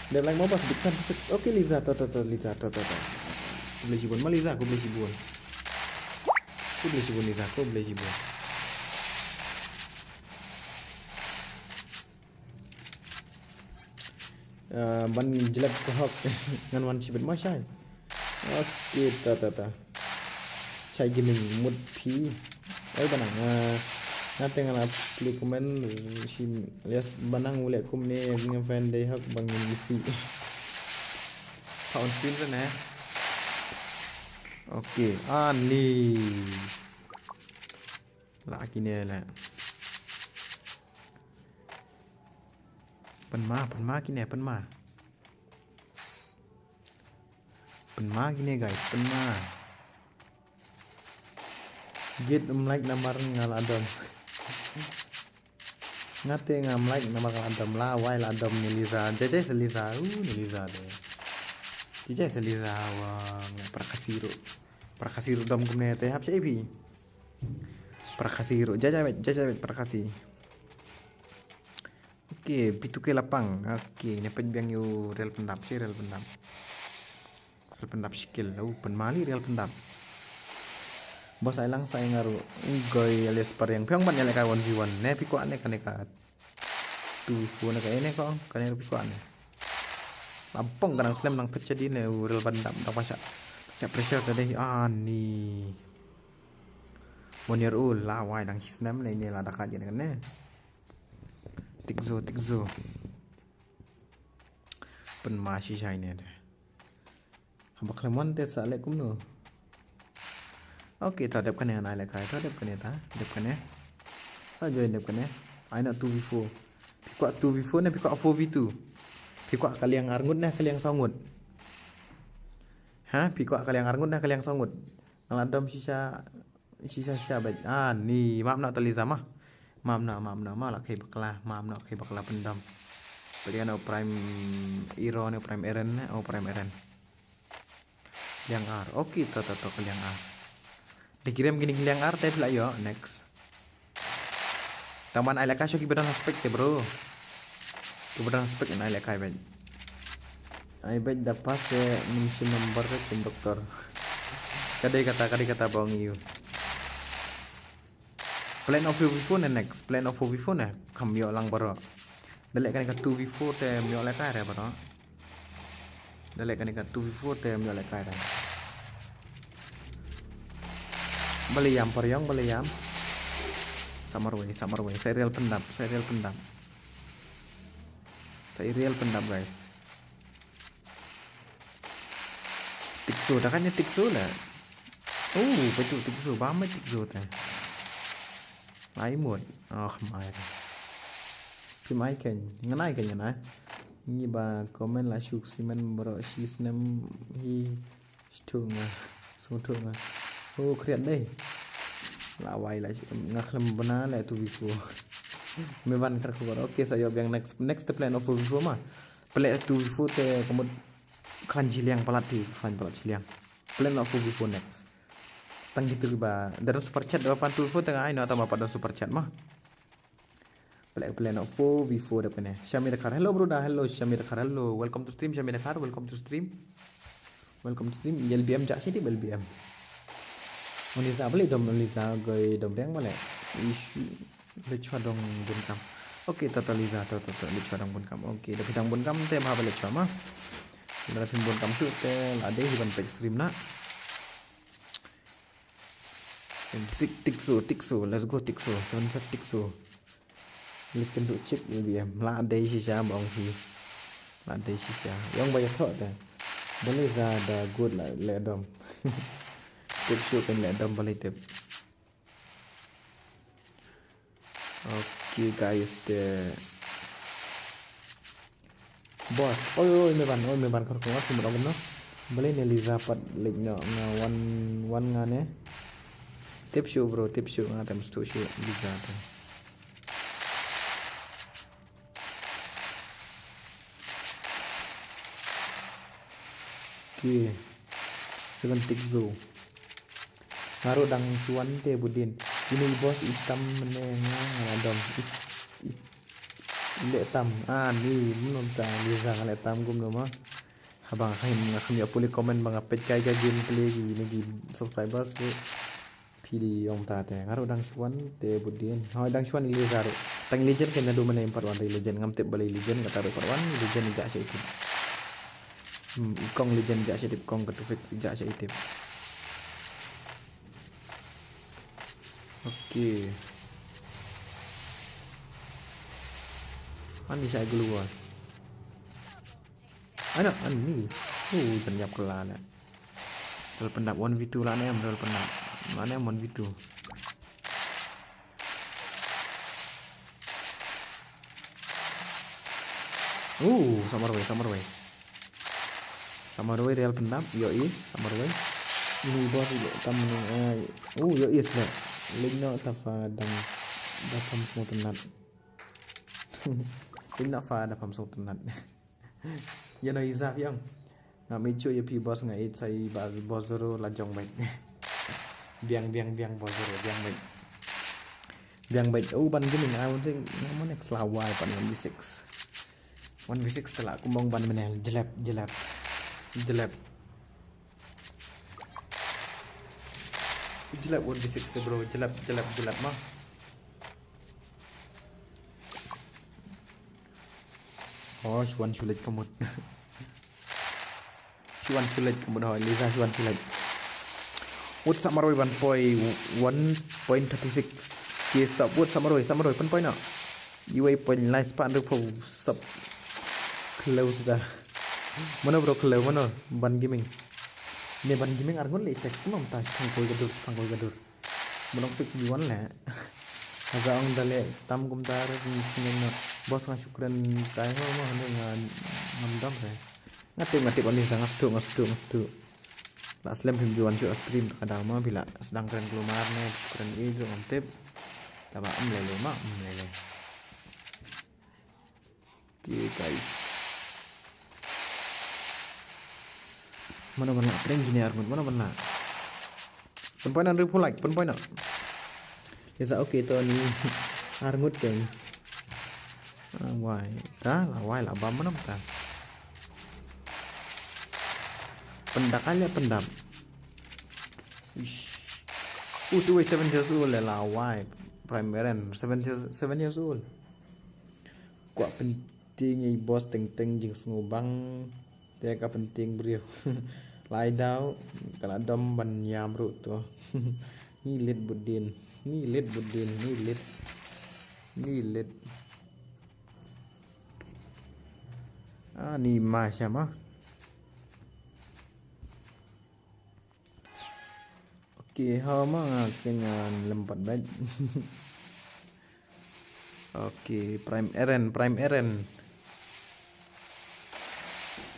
Dia lang mo bas big fan. Okay, Liza, to to to, Liza, to to to. Khublei shibun ma Liza, khublei shibun. Khublei shibun Liza, khublei shibun. Ah, ban jelep ka hok. Ngan wan shibit ma shai. Okay, ta ta ta. Shai gining mut phi. Oi ba nang, ah, nga te nga la pli comment shi, yes ba nang u leh kumne, nga fan dei hok ba ngin isi. Pha on stream te ne. Okay, ani. La kine la. Pynma, pynma kine, pynma. Pynma kine guys, pynma. Git em like namar nga la dom. Nga te ngam like namar nga la dom, la wai la dom ni Liza. Jai jai sa Liza, uh, ni Liza de. Jai jai sa Liza, wa nga para Khasi ruh. Para Khasi ruh dom kumne te hap sha i bi. Para Khasi ruh, jai jai, jai jai para Khasi. Okay, B two K lapang. Okay, ne peit biang ïa u reel pyndap, shi reel pyndap. Reel pyndap shi kill. Oh, pynma li reel pyndap. Boss ai lang sa ïa nga ruh. Ugoi alias Pariang. Phi ong ban ïalehkai one v one. Ne phi kwah ne kane ka two v four ne ka, eh, ne ka ong, kane ruh phi kwah ne. Lapang ka dang slem dang peit sha di ne u reel pyndap dang pasa. Sa pressure ka dei ani. One year old la wai dang snem ne, ne la da ka jin ne. Tikzo, tikzo. Pynma shi shai ne de. Haba khlem wan te sa leh kumno. Okay, ta dep kane ngan ai lehkai, ta dep kane ta, dep kane. Sa join dep kane. Ai na two v four. Phi kwah two v four ne phi kwah four v two. Phi kwah ka liang ar ngut ne ka liang saw ngut? Ha, phi kwah ka liang ar ngut ne ka liang saw ngut? Nga la dom shisha, shisha, shisha bad. Ah, ni map na Taliza ma. Map na, map na ma la kai bakla, map na kai bakla pyndom. Pwede na Prime Hero ne Prime Eren ne, oh Prime Eren. Liang ar. Okay, to to to ka liang ar. Dei ki rem kine ki liang ar te phi la ïoh. Next. Tang ban ai lehkai sha ki ba don spec te bro. Ki ba don spec ai lehkai bad. Ai bad da pass te nym shim number te kum doktor. Ka dei kata, ka dei kata ba ong ïa u. Plan of four v four ne next. Plan of four v four ne. Kam ïoh lang baroh. Da leh kane ka two v four te ym ïoh lehkai re baroh. Da leh kane ka two v four te ym ïoh lehkai re. Balei ïam par ïong, balei ïam. Sa marwei, sa marwei. Sa ïa riel pyndap, sa ïa riel pyndap. Sa ïa riel pyndap guys. Tikso, da kan ïa tikso la. Oh, betul tikso, ba mai tikso te. Ai mut. Oh, mai. Phim ai ken, ngan ai ken ngan ai. Ngi ba comment la shu simen baroh shi snem hi. Shu nga, shu nga. Oh, kriat dei. La wai la nga khlem bna la two v four. Me ban kar khubor. Okay, sa ïoh biang next, next plan of four v four ma. Pele two v four te ka mut khlaiñ shiliang palat hi, khlaiñ palat shiliang. Plan of four v four next. Tang kitu ba, da don super chat ba pan two v four te nga ai noh tang ba pat don super chat ma. Pele plan of four v four dep kane. Shamir Khar. Hello brother, hello Shamir Khar. Hello. Welcome to stream Shamir Khar. Welcome to stream. Welcome to stream. L B M jak sini L B M. Moniza balik dom Moniza goi dom deng balik. Isu. Lechwa dong bun kam. Okay, tata Liza, tata, tata, lechwa dong bun kam. Okay, da phi dang bun kam te bha ba lechwa ma. Da phi bun kam shu te la dei hi ban pek stream na. Tik, tikso, tikso, let's go tikso, seven set tikso. Likin tu chip L B M, la dei shisha bong hi. La dei shisha. Yang ba ya thok te. Balei za da good la le dom. Tip shu kan le dom balei tip. Okay guys, te boss. Oi oi me ban, oi me ban kor kor kum no. Balei ne Liza pat lek no nga wan wan nga ne. Tip shu bro, tip shu nga tem stu shu Liza te. Okay. Seven tick zo. Nga ruh dang shu wan te budin. Ini i boss itam mene nga nga dom. I, i, i le tam. Ah ni mno ta Liza nga le tam gum no ma. Haba nga kham nga kham ïa pule comment ba nga peit kai ka gameplay gi ne gi subscribers. Phi di ong ta te nga ruh dang shu wan te budin. Hoi dang shu wan i Liza ruh. Tang legend kan nadu mane part one legend ngam tip balei legend kata ruh part one legend i jak sha itip. Hmm, i kong legend i jak sha itip kong katu fix i jak sha itip. Okay. Ani sha glue wall. Ana ani. Uh, jan yap kala na. Dol pendap one v two la ne em dol pendap. Mana em one v two. Uh, samar wei, samar wei. Samar wei real pendap, yo is, samar wei. Ini bos yo tam ni, uh, yo is ne. Lino tafa dang dafam semua tenat. Lino fa dafam semua tenat. Ya no izaf yang. Nga michu ya pi boss nga it sai ba boss doro la jong bait. Biang biang biang boss doro biang bait. Biang bait oh ban gini nga won sing nga mo next la wai pan one v six. One v six tela kumong ban menel jelep jelep. Jelep. Jelep one v six te bro jelep jelep jelep mah. Oh, shu wan shu leit ka mut. Shu wan shu leit ka mut hoi, Liza shu wan shu leit. Wut sa marwei one point one point thirty six. Ke sap wut sa marwei, sa marwei pan point na. Iwei point lai span rup sap. Close da. Mano bro close mano ban gaming. Ne ban gaming arngut le text mom ta pangkoi gadur pangkoi gadur. Mulong six v one le. Haza ong dale tam kumtar ni sinen na. Boss nga shukran kai ho mo hane nga Ngam dom re. Nga tip, nga tip, ani sa nga sduk, nga sduk, nga sduk. La slem phim ju wan shuh stream, ta ka daw ma phi la sdang kren kulmar ne, kren i ju ngam tip. Taba em lele ma, em lele. Okay, guys. Mano ban lah prank kine arngut, mano ban lah. Pynpoi na hynriewphew like, pynpoi na. Isa okay to ni arngut keiñ. Ah, wai. Ta la wai la bam mano ta. Pyndap aja pyndap. Ish. Uh, tu wei seven years old la wai. Prime Eren, seven years, seven years old. Kwah pyntieng ïa i boss teng teng jingsngewbang. Te ka pyntieng briew. Lai daw ka la dom ban ïam ruh to. Ngi lit bud dien. Ngi lit bud dien. Ngi lit. Ngi lit. Ah, ni ma sha ma. Okay, ha ma nga keiñ ngan lem pat bad. Okay, Prime Eren, Prime Eren.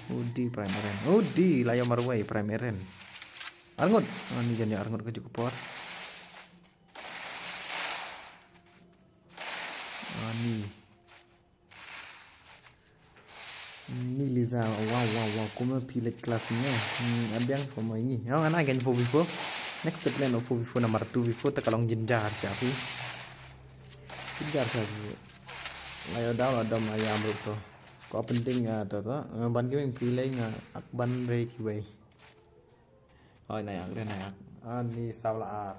Udi Prime Eren. Udi la ïa marwei Prime Eren. Arngut. Ah, ni jan ïa arngut ka juk por. Ah, ni. Ni Liza, wow, wow, wow, kumno phi leit class ni, eh? Hmm, abiang pho mo ini. Oh, ngana again four v four. Next step plan of four v four namar two v four ta ka long jynjar sha phi. Jynjar sha phi. Ayo daw la dom ayo amruk to. Ko penting ah to to. Eh, ban ki meng phi lei nga ak ban re kiwei. Oh, na yak, na yak. Ah, ni saw la ar.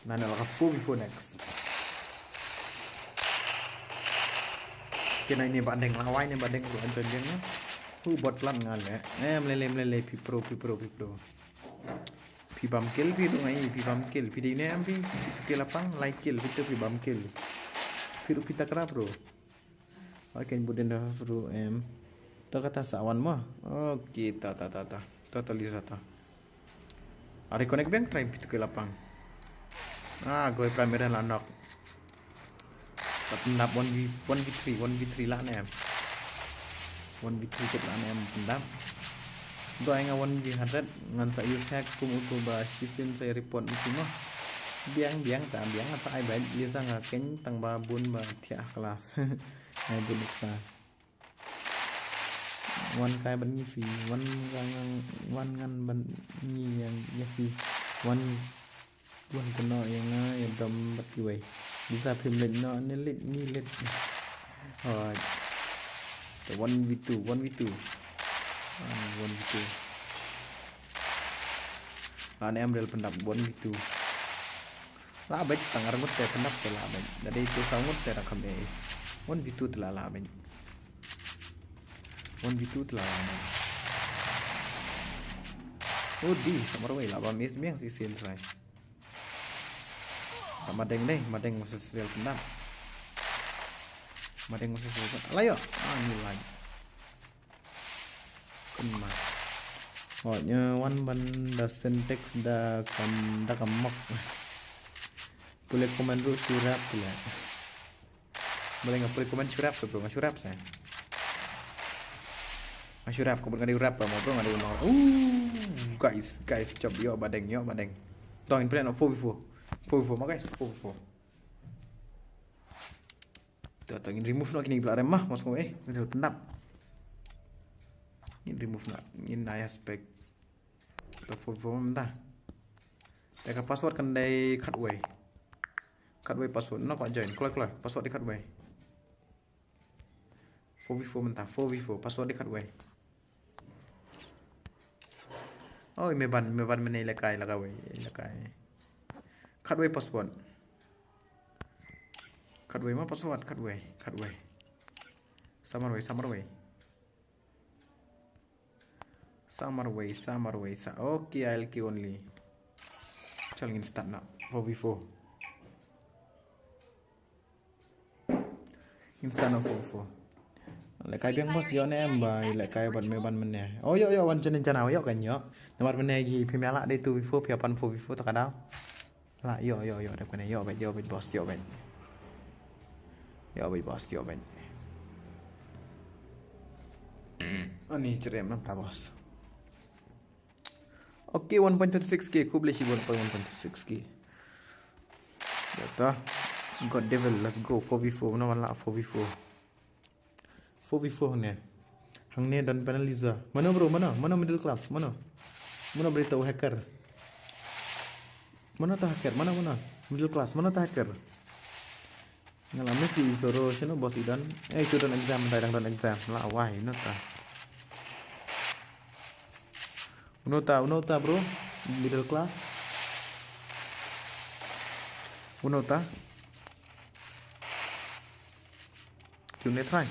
Nane la ka four v four next. Kena ini ba deng lawai ni ba deng ruan jon jeng ni. Hu bot plan ngan le. Em lele em lele phi pro phi pro phi pro. Phi bam kill phi tu ngai phi bam kill phi di ne am phi kill apang lai kill phi tu phi bam kill. Phi tu phi takra bro. Oi, kan bud den da fru em. To kata sa wan mo. Okay, ta ta ta ta. To to Liza ta. Are connect bank try pitu ke lapang. Ah, goi primary la knock. Tap nap one v one v three, one v three la ne em. One v three ket la ne em pendap. Do ai nga one v hundred ngan sa use hack kum utu ba shisin sa report ni mo. Biang biang ta biang ta ai ba Liza nga ken tang ba bun ba thiah kelas. Ai bun sa. Wan kai ban ngi phi, wan ngan, wan ngan ban ngi yang ya phi, wan, wan keno yang nga ya dom bat kiwei. Bisa phi mlin no ne lit ngi lit. Oh. One v two, one v two. Ah, one v two. Lah ne am rel pendap one v two. Lah bait tang ar ngut te pendap te lah bait. Dadi tu sa ngut te rakam e. One v two te lah lah bait. One v two te lah lah bait. Oh di samar wei lah ba miss miang si sin try. Sama deng deh, madeng masa serial pendap. Madeng masa serial pendap. Alah yo. Ah, ni lai. Kena. Oh, nya wan ban da syntax da kam da kam mok. Pule komen ruh surap pule. Boleh nga pule komen surap tu bro, nga surap sa. Nga surap ko bro, nga di rap mo bro, nga di unong. Uh, guys, guys, chop yo badeng, yo badeng. Tong in pule no four v four. Four v four ma guys, four v four. To to ngin remove noh kine ki pla rem mah, mos ko eh, ngin pendap. Ngin remove noh, ngin ai aspect. To four four mta. Te ka password kan dei khatwei. Khatwei password, no ko join, kloi kloi, password dei khatwei. Four v four mta, four v four, password dei khatwei. Oi, me ban, me ban mene lekai, lekai wei, lekai. Khatwei password. Khatwei ma password, khatwei, khatwei. Samar wei, samar wei. Samar wei, samar wei, sa. Okay, I'll key only. Chal ngin start na. Four v four. Instant of four four. Lekai biang bos yo ne em bai lekai ban me ban mene. Oh yo yo wan chen chen yo kan yo. Namar mene gi phi mela de two v four phi apan four v four ta ka daw. La yo yo yo de kone yo bet yo bet bos yo bet. Yo, wait, boss, yo, wait. Ani, chere, man, ta, boss. Okay, one point three six K, khublei shibun, one point three six K. Data. God Devil, let's go, four v four, mano man lah four v four. Four v four ne. Hangne don penalizer. Mano bro, mano? Mano middle class? Mano? Mano bro to hacker? Mano to hacker? Mano, mano? Middle class, mano to hacker? Nga la miss i Zoro, shano boss i don? Eh, i don exam, dang don exam. La wai, uno ta. Uno ta, uno ta bro. Middle class. Uno ta. Dei une trai.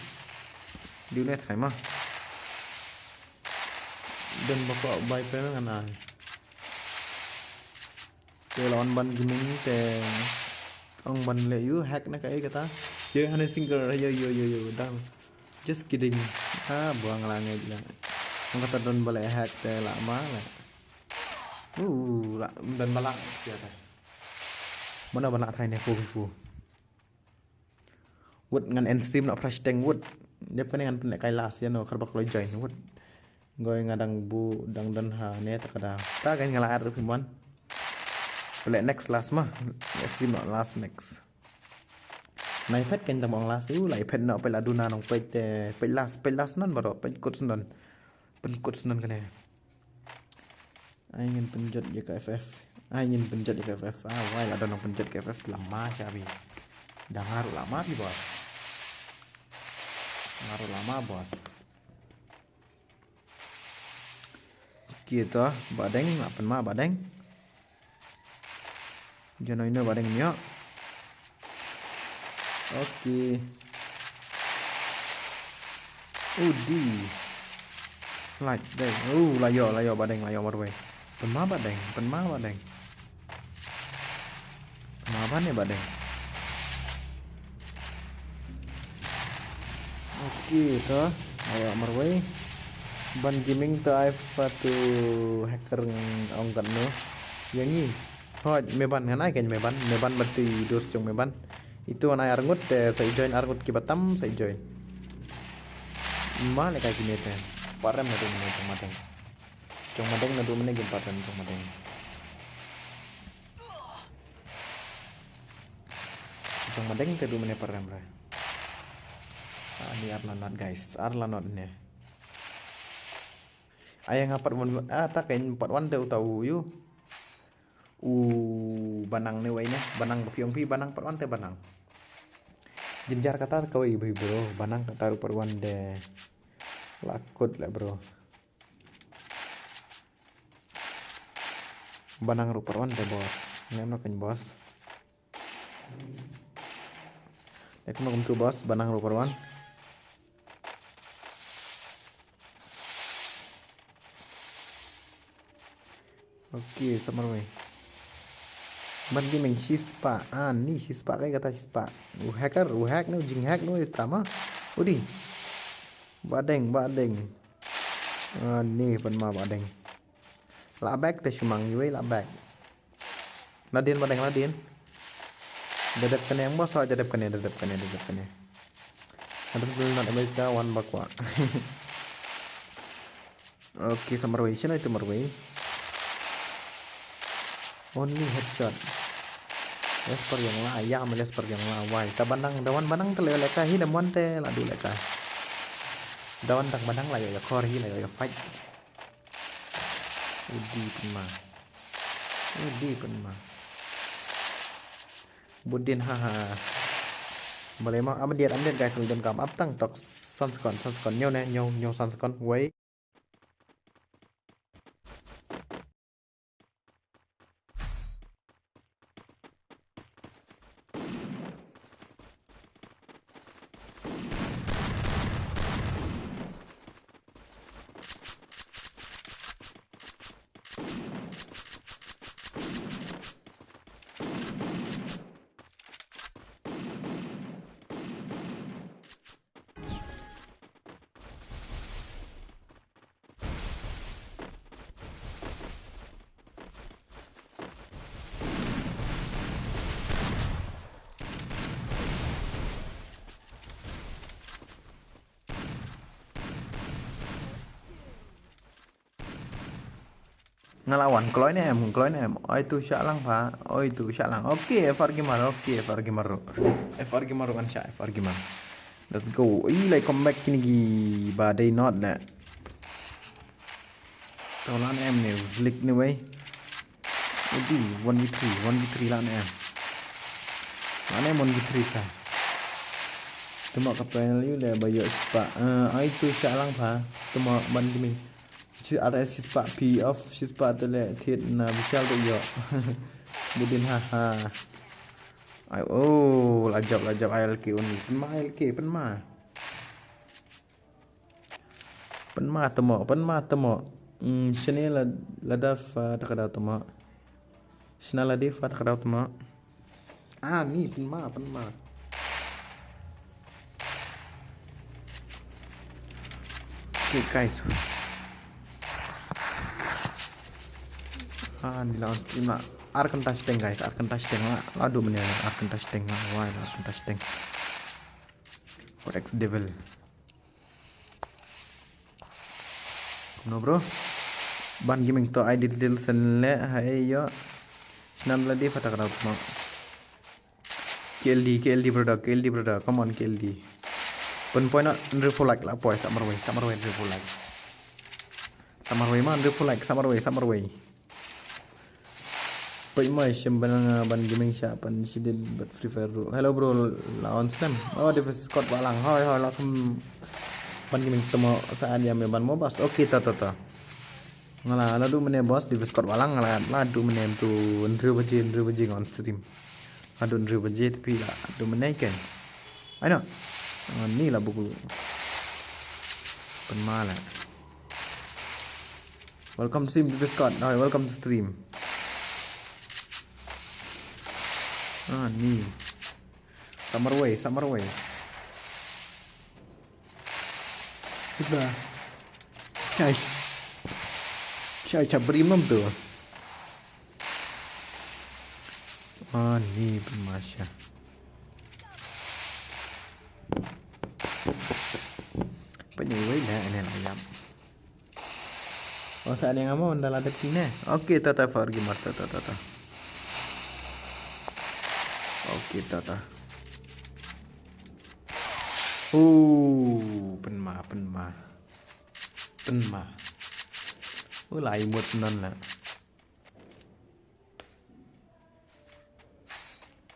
Dei une trai ma. Don ba ko bai pren ngan ai. Te la on ban gaming te ong ban leh ïa u hack na kaei kata. Ye hane singer yo yo yo yo dang. Just kidding. Ah, buang la ngai bilang. Ong kata don ba leh hack te la ma la. Uh, la don ba la sia te. Mano ba la thai ne fu fu. Wut ngan end stream noh fresh teng wut. Dep kane ngan pynlehkai last ïa no kharba kloi join wut. Ngoi nga dang bu dang don ha ne ta ka da. Ta kan nga la ar phi mon. Pynleh next last ma. End stream noh last next. Na iPad kan dang ong last u la iPad noh pynleh duna nong pynleh pynleh last pynleh last non baroh pynleh kut snon. Pynkut snon kane. Ai ngin pynjot ïa ka F F. Ai ngin pynjot ïa ka F F. Ah, wai la don nong pynjot ka F F lama sha bi. Da nga ruh lama bi boss. Nga ruh lama boss. Kita ba deng la pynma ba deng. Jano ino ba deng ïa. Okay. Udi. Like deh. Uh, la ïoh, la ïoh ba deng, la ïoh marwei. Pynma ba deng, pynma ba deng. Pynma ba ne ba deng. Okay, to. La ïoh marwei. Ban gaming to ai fa tu hacker ong kat no. Yang ni. Hoj, me ban ngan ai kan me ban, me ban bad tu i dos jong me ban. Itu ngan ai arngut te sa i join arngut ki batam sa i join. Ma le kai kine te. Parem na tu me jong madeng. Jong madeng na tu mene gin parem jong madeng. Jong madeng te tu mene parem re. Ah, ni ar la not guys, ar la not ne. Ai nga pat wan ah ta kan pat wan te uta u yu. U banang ne wei ne, banang ba phi ong phi banang pat wan te banang. Jynjar kata kawei bhi bro, banang kata ruh pat wan de. La kut le bro. Banang ruh pat wan te boss. Ngem no kan boss. Ek no kumtu boss, banang ruh pat wan. Okay, samar mai. Ban gaming shispah, ah, ni shispah kai kata shispah. U hacker, u hack no, jing hack no, tama. Udi. Ba deng, ba deng. Ah, ni pynma ba deng. La back te shumang iwei la back. Nadien ba deng nadien. Dadep kane ang boss, dadep kane, dadep kane, dadep kane. Dadep kane, nadep kane, wan bakwa. Okay, sa marwei, sino itu marwei? Only headshot. Lesper yang la, ya, me lesper yang la, wai. Ta banang, dawan banang te le leka hi, dawan te la du leka. Dawan tak banang la ya, ya kor hi la ya, ya fight. Udi pynma. Udi pynma. Budin ha ha. Balei ma am diat am diat guys, ngam kam ap tang tok san sekon, san sekon. Nyo ne, nyo, nyo san sekon. Wei. Nga la wan, kloi ne em, kloi ne em. Oi tu shah lang pha, oi tu shah lang. Okay, F R Gamer, okay, F R Gamer ruh. F R Gamer ruh kan shah, F R Gamer. Let's go. Ih, lai comeback kine ki ba dei not le. To la ne em ne, flick ne wei. Udi, one v three, one v three la ne em. La ne em one v three ka. Tuma ka panel yu le ba yu spah. Eh, ai tu shah lang pha. Tuma ban kimi. Shi R S shi spah P off, shi spah te le thied na bishal te yu. Budin ha ha. Ai, oh, la jop, la jop, I L K only. Pynma, I L K, pynma. Pynma temo, pynma temo. Hmm, shane la, la daf, ah, ta ka daw temo. Shna la daf, ah, ta ka daw temo. Ah, ni, pynma, pynma. Okay, guys. Ah, ni la on stream la. Ar kynta shiteng, guys, ar kynta shiteng la. La du mene ar kynta shiteng la. Wai, ar kynta shiteng. Codex Devil. No, bro. Ban Gaming to ai detail sen le, hai yo. Shna la daf, ah, ta ka daw temo. K L D, K L D brother, K L D brother. Come on, K L D. Pyn point na, hynriew phew like la poi, sa marwei, sa marwei, hynriew phew like. Sa marwei ma, hynriew phew like, sa marwei, sa marwei. Peit mai, shem ban, ah, Ban Gaming shah pan shaded bad Free Fire ruh. Hello bro, la on snem. Oh, Davis Scott Balang. Hoi, hoi, la kham Ban Gaming temo sa ad ïa me ban mo bas. Okay, ta, ta, ta. Nga la, la du mene boss, Davis Scott Balang, nga la, la du mene tu hynriew baje, hynriew baje nga on stream. La du hynriew baje, tapi la du mene kan. Ai no. Ah, ni la buku. Pynma la. Welcome to stream, Davis Scott. Oh, welcome to stream. Ah, ni. Sa marwei, sa marwei. Kita. Chai. Chai, chai beri mam tu. Ah, ni pynma sha. Pynwei la, ane la ïap. Oh, sa ane nga mo, nda la dep kine. Okay, ta, ta, F R Gamer, ta, ta, ta, ta. Okay, ta, ta. Uh, pynma, pynma. Pynma. Uh, la imut nan la.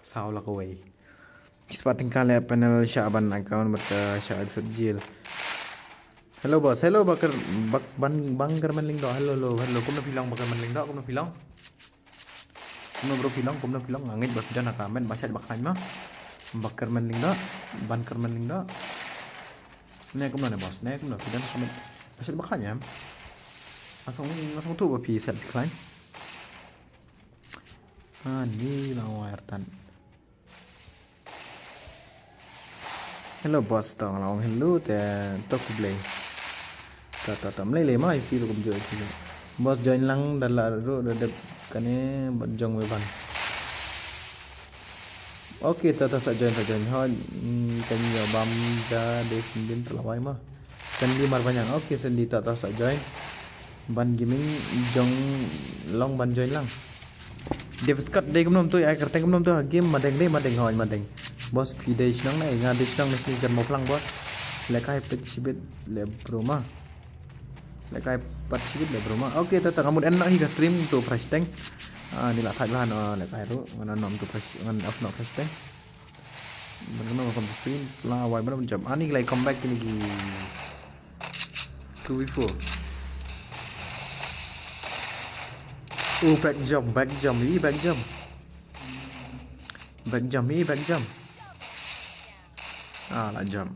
Saw la kawei. Shi spah tyngka le panel shah ban account bad, eh, shah sut jil. Hello boss, hello Bakar, Bak, Ban, Bang Kerman Lyngdoh. Hello, hello, hello. Kumno phi long Bang Kerman Lyngdoh, kumno phi long? Kumno bro phi long, kumno phi long? Nga ngeit ba phi don ha ka met ba shait ba khlaiñ ma. Bang Kerman Lyngdoh, Ban Kerman Lyngdoh. Ne kumno ne boss, ne kumno phi don ha ka met ba shait ba khlaiñ em? Nga sngewthuh, nga sngewthuh ba phi shait ba khlaiñ. Ani la wai artan. Hello boss, to nga la ong hello te to khublei. To to to mlei lei ma ïa phi ruh kumjuh ïa phi. Boss join lang da la ruh da dep kane bad jong me ban. Okay, to to sa join sa join. Hooid, mm, kan ïa bam da de sendin to la wai ma. Sandy Marbaniang. Okay, Sandy, ta ta sa join. Ban Gaming jong long ban join lang. Davis Scott dei kumno tu, ai kyrteng kumno tu ha game, Madeng dei, Madeng, hooid Madeng. Boss phi dei shnong ne, nga dei shnong ne, shnong jan mo phlang boss. Lekai pet shibit le bro ma. Lekai pet shibit le bro ma. Okay, ta ta nga mut en na hi ka stream tu fresh tank. Ah, ni la thaj la no lekai tu, ngan nom tu fresh, ngan off no fresh tank. Ban kynmaw welcome to stream. La wai ban jump. Ani ki lai comeback kine ki two v four. Oh, back jump, back jump, ih, back jump. Back jump, ih, back jump. Ah, la jump.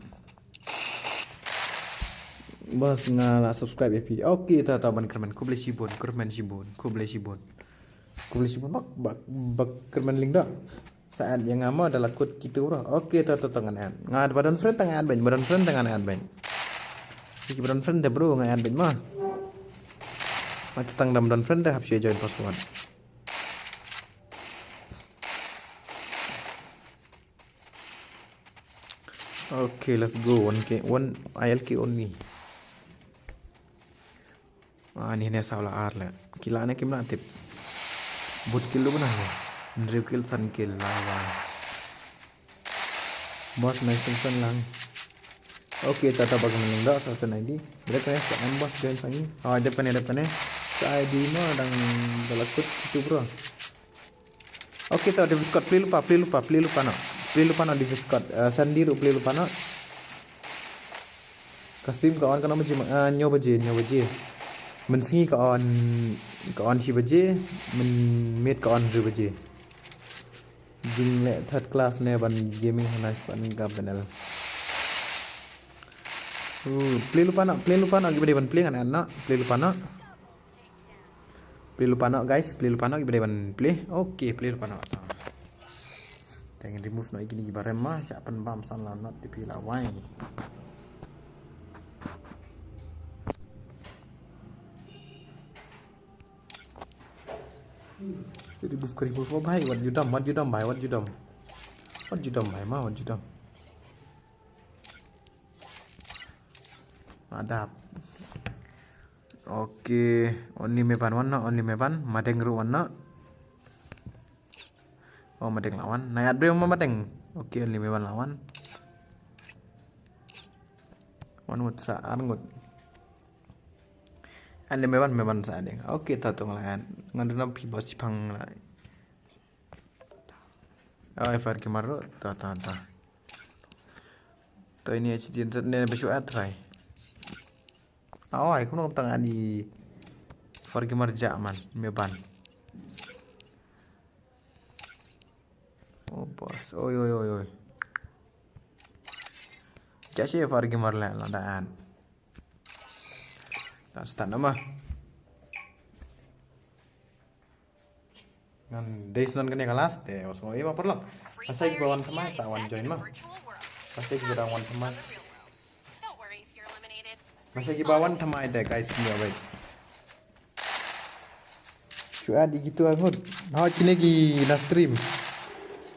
Bos nga la subscribe ïa phi. Okay, ta ta ban kyrmen. Khublei shibun, kyrmen shibun, khublei shibun. Khublei shibun bak, bak, bak kyrmen Lyngdoh. Sa add ïa nga mo da la kut kitu bro. Okay, to to to ngan add. Nga ba don friend te ngan add beit, ba don friend te ngan add beit. Ki ba don friend te bro ngan add beit mo. Mat tang dam don friend te hap shu join password. Okay, let's go. One K, one I L K only. Ah, ni ne saw la ar le. Ki la ne kim la tip. Bud kill lu bana ne. Hynriew kill san kill la wa. Boss, nice to fan lang. Okay, tata bak maning da sa sa nai di. Dep kane sa am boss join sangi. Oh, dep kane, dep kane. Sa ai di mo dang da la kut tu bro. Okay, ta Davis Scott, play lypa, play lypa, play lypa no. Play lypa no Davis Scott. Uh, Sandy ruh play lypa no. Kasim ka on ka no baje, uh, nyo baje, nyo baje. Mynsngi ka on, ka on shi baje, mynmiet ka on hynriew baje. Jingleh third class ne ban gaming hana span ka panel. Uh, play lypa no, play lypa no, ki ba dei ban play ngan no, play lypa no. Play lypa no guys, play lypa no, ki ba dei ban play. Okay, play lypa no. Teng remove no ikini ki ba rem ma, sha pan bam san la not tipi la wai. Jadi buff kari buff, oh bhai, what you done, what you done bhai, what you done? What you done bhai, ma, what you done? Adap. Okay, only me ban wan no, only me ban, madeng ruh wan no. Oh, madeng lawan. Na yat briew ma madeng. Okay, only me ban lawan. Wan ngut sa ar ngut. Only me ban, me ban sa deng. Okay, ta tong lawan. Ngan duna pi bos pang la. Oh, F R Gamer ruh. Ta, ta, ta. To ini H D N Z ne besok at try. Oh, ai kumno tang ani F R Gamer ja man, me ban. Oh, boss. Oi, oi, oi, oi. Ja shi F R Gamer la, la daan. Ta start nama. Ngan dei snon kane ka last te, os ngoi ma parlok. Asai ki ba wan thamai sa wan join ma. Asai ki ba dang wan thamai. Asai ki ba wan thamai te guys, kini awet. Shu add igi tu angut. Ha, kine ki na stream.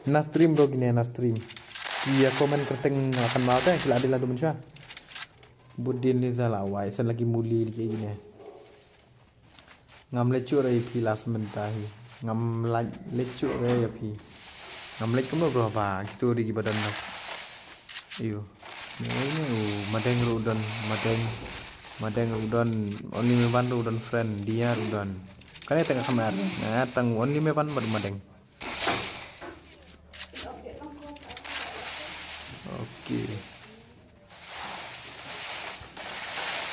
Na stream bro, kine na stream. Ki ya comment kerteng akan mau te, kila adil adu mensha. Budin ni zala wai, sen lagi muli lagi kine. Ngam leit shuh re ïa phi last mynta hi. Ngam leit, leit shuh re ïa phi. Ngam leit kumno bro ba kitu ri ki ba don na. Ayo. Ni ni u madeng ruh don, madeng. Madeng ruh don, only me ban ruh don friend, dia ruh don. Kane tang kham ar. Nga tang only me ban bad madeng. Okay.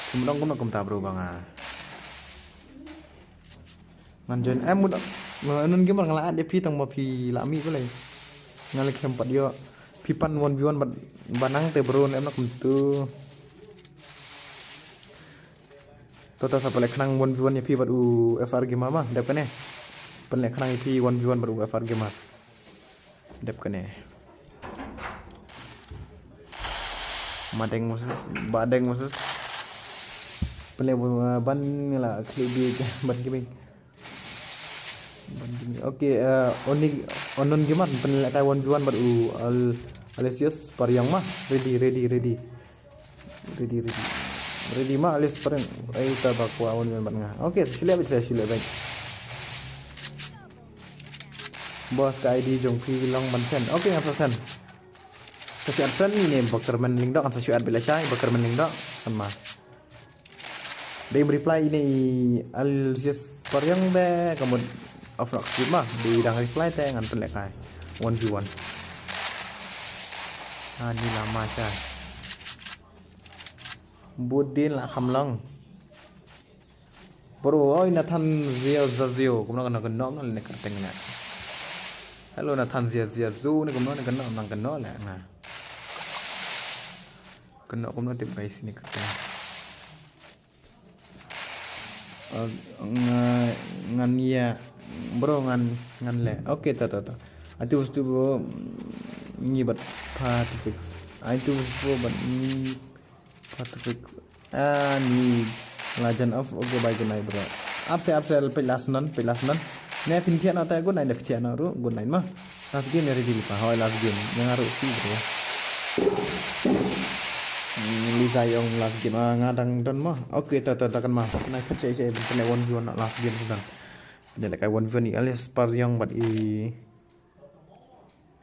Kumdong kumno kumta bro banga. Ngan join em mut. Nun gimor ngala de pi tang ma pi la mi ko lai. Ngala kem pat yo. Pi pan one v one bat banang te bro ne em nak kumtu. Tota sa pale khnang one v one ya pi bat u F R Gamer ma dep kane. Pale khnang ya pi one v one bat u F R Gamer. Dep kane. Madeng Moses, Badeng Moses. Pele bu-, ban la klik di ban gaming. Ban gaming. Okay, uh, Oni, Onon Gamer pele kai one v one bat u Al-, Aloysius Pariang ma. Ready, ready, ready. Ready, ready. Ready ma, alis pareng. Ai ta ba kwa wan ban nga. Okay, sa shule bit sa shule bit. Boss ka I D jong phi long ban send. Okay, ngan sa send. Sa shu add friend ni ne Bakerman Lingdok, ngan sa shu add bila shai Bakerman Lingdok. Kan ma. Dei reply ini Alsius Pariang de kamut off lock script ma. Dei dang reply te ngan pynleh kai. One v one. Ah, ni lama sha. Budin la kham long. Bro, oi Nathan Zio Zazio, kumno kano kano kano ne kyrteng ne. Hello Nathan Zio Zio Zu ne kumno ne kano kano kano le nga. Kano kumno tip guys ne kyrteng. Uh, nga-, ngan ya bro ngan, ngan le. Okay, ta ta ta. Atu tu bro ngi bat Pacific. Atu bro bat ngi Pacific. Ah, ni lajan off. Okay, bye, good night bro. Apse, apse, peit last non, peit last non. Ne pyntian ata good night, ne pyntian ru good night ma. Last game ya ready pa. Hoi last game. Yang aru si bro. Hmm, Za ïong last game, ah, nga dang don mo. Okay, ta, ta, ta kan ma. Nai phet sha, sha, ban pynleh one v one last game kan. Pynleh kai one v one i alias Pariong bad i,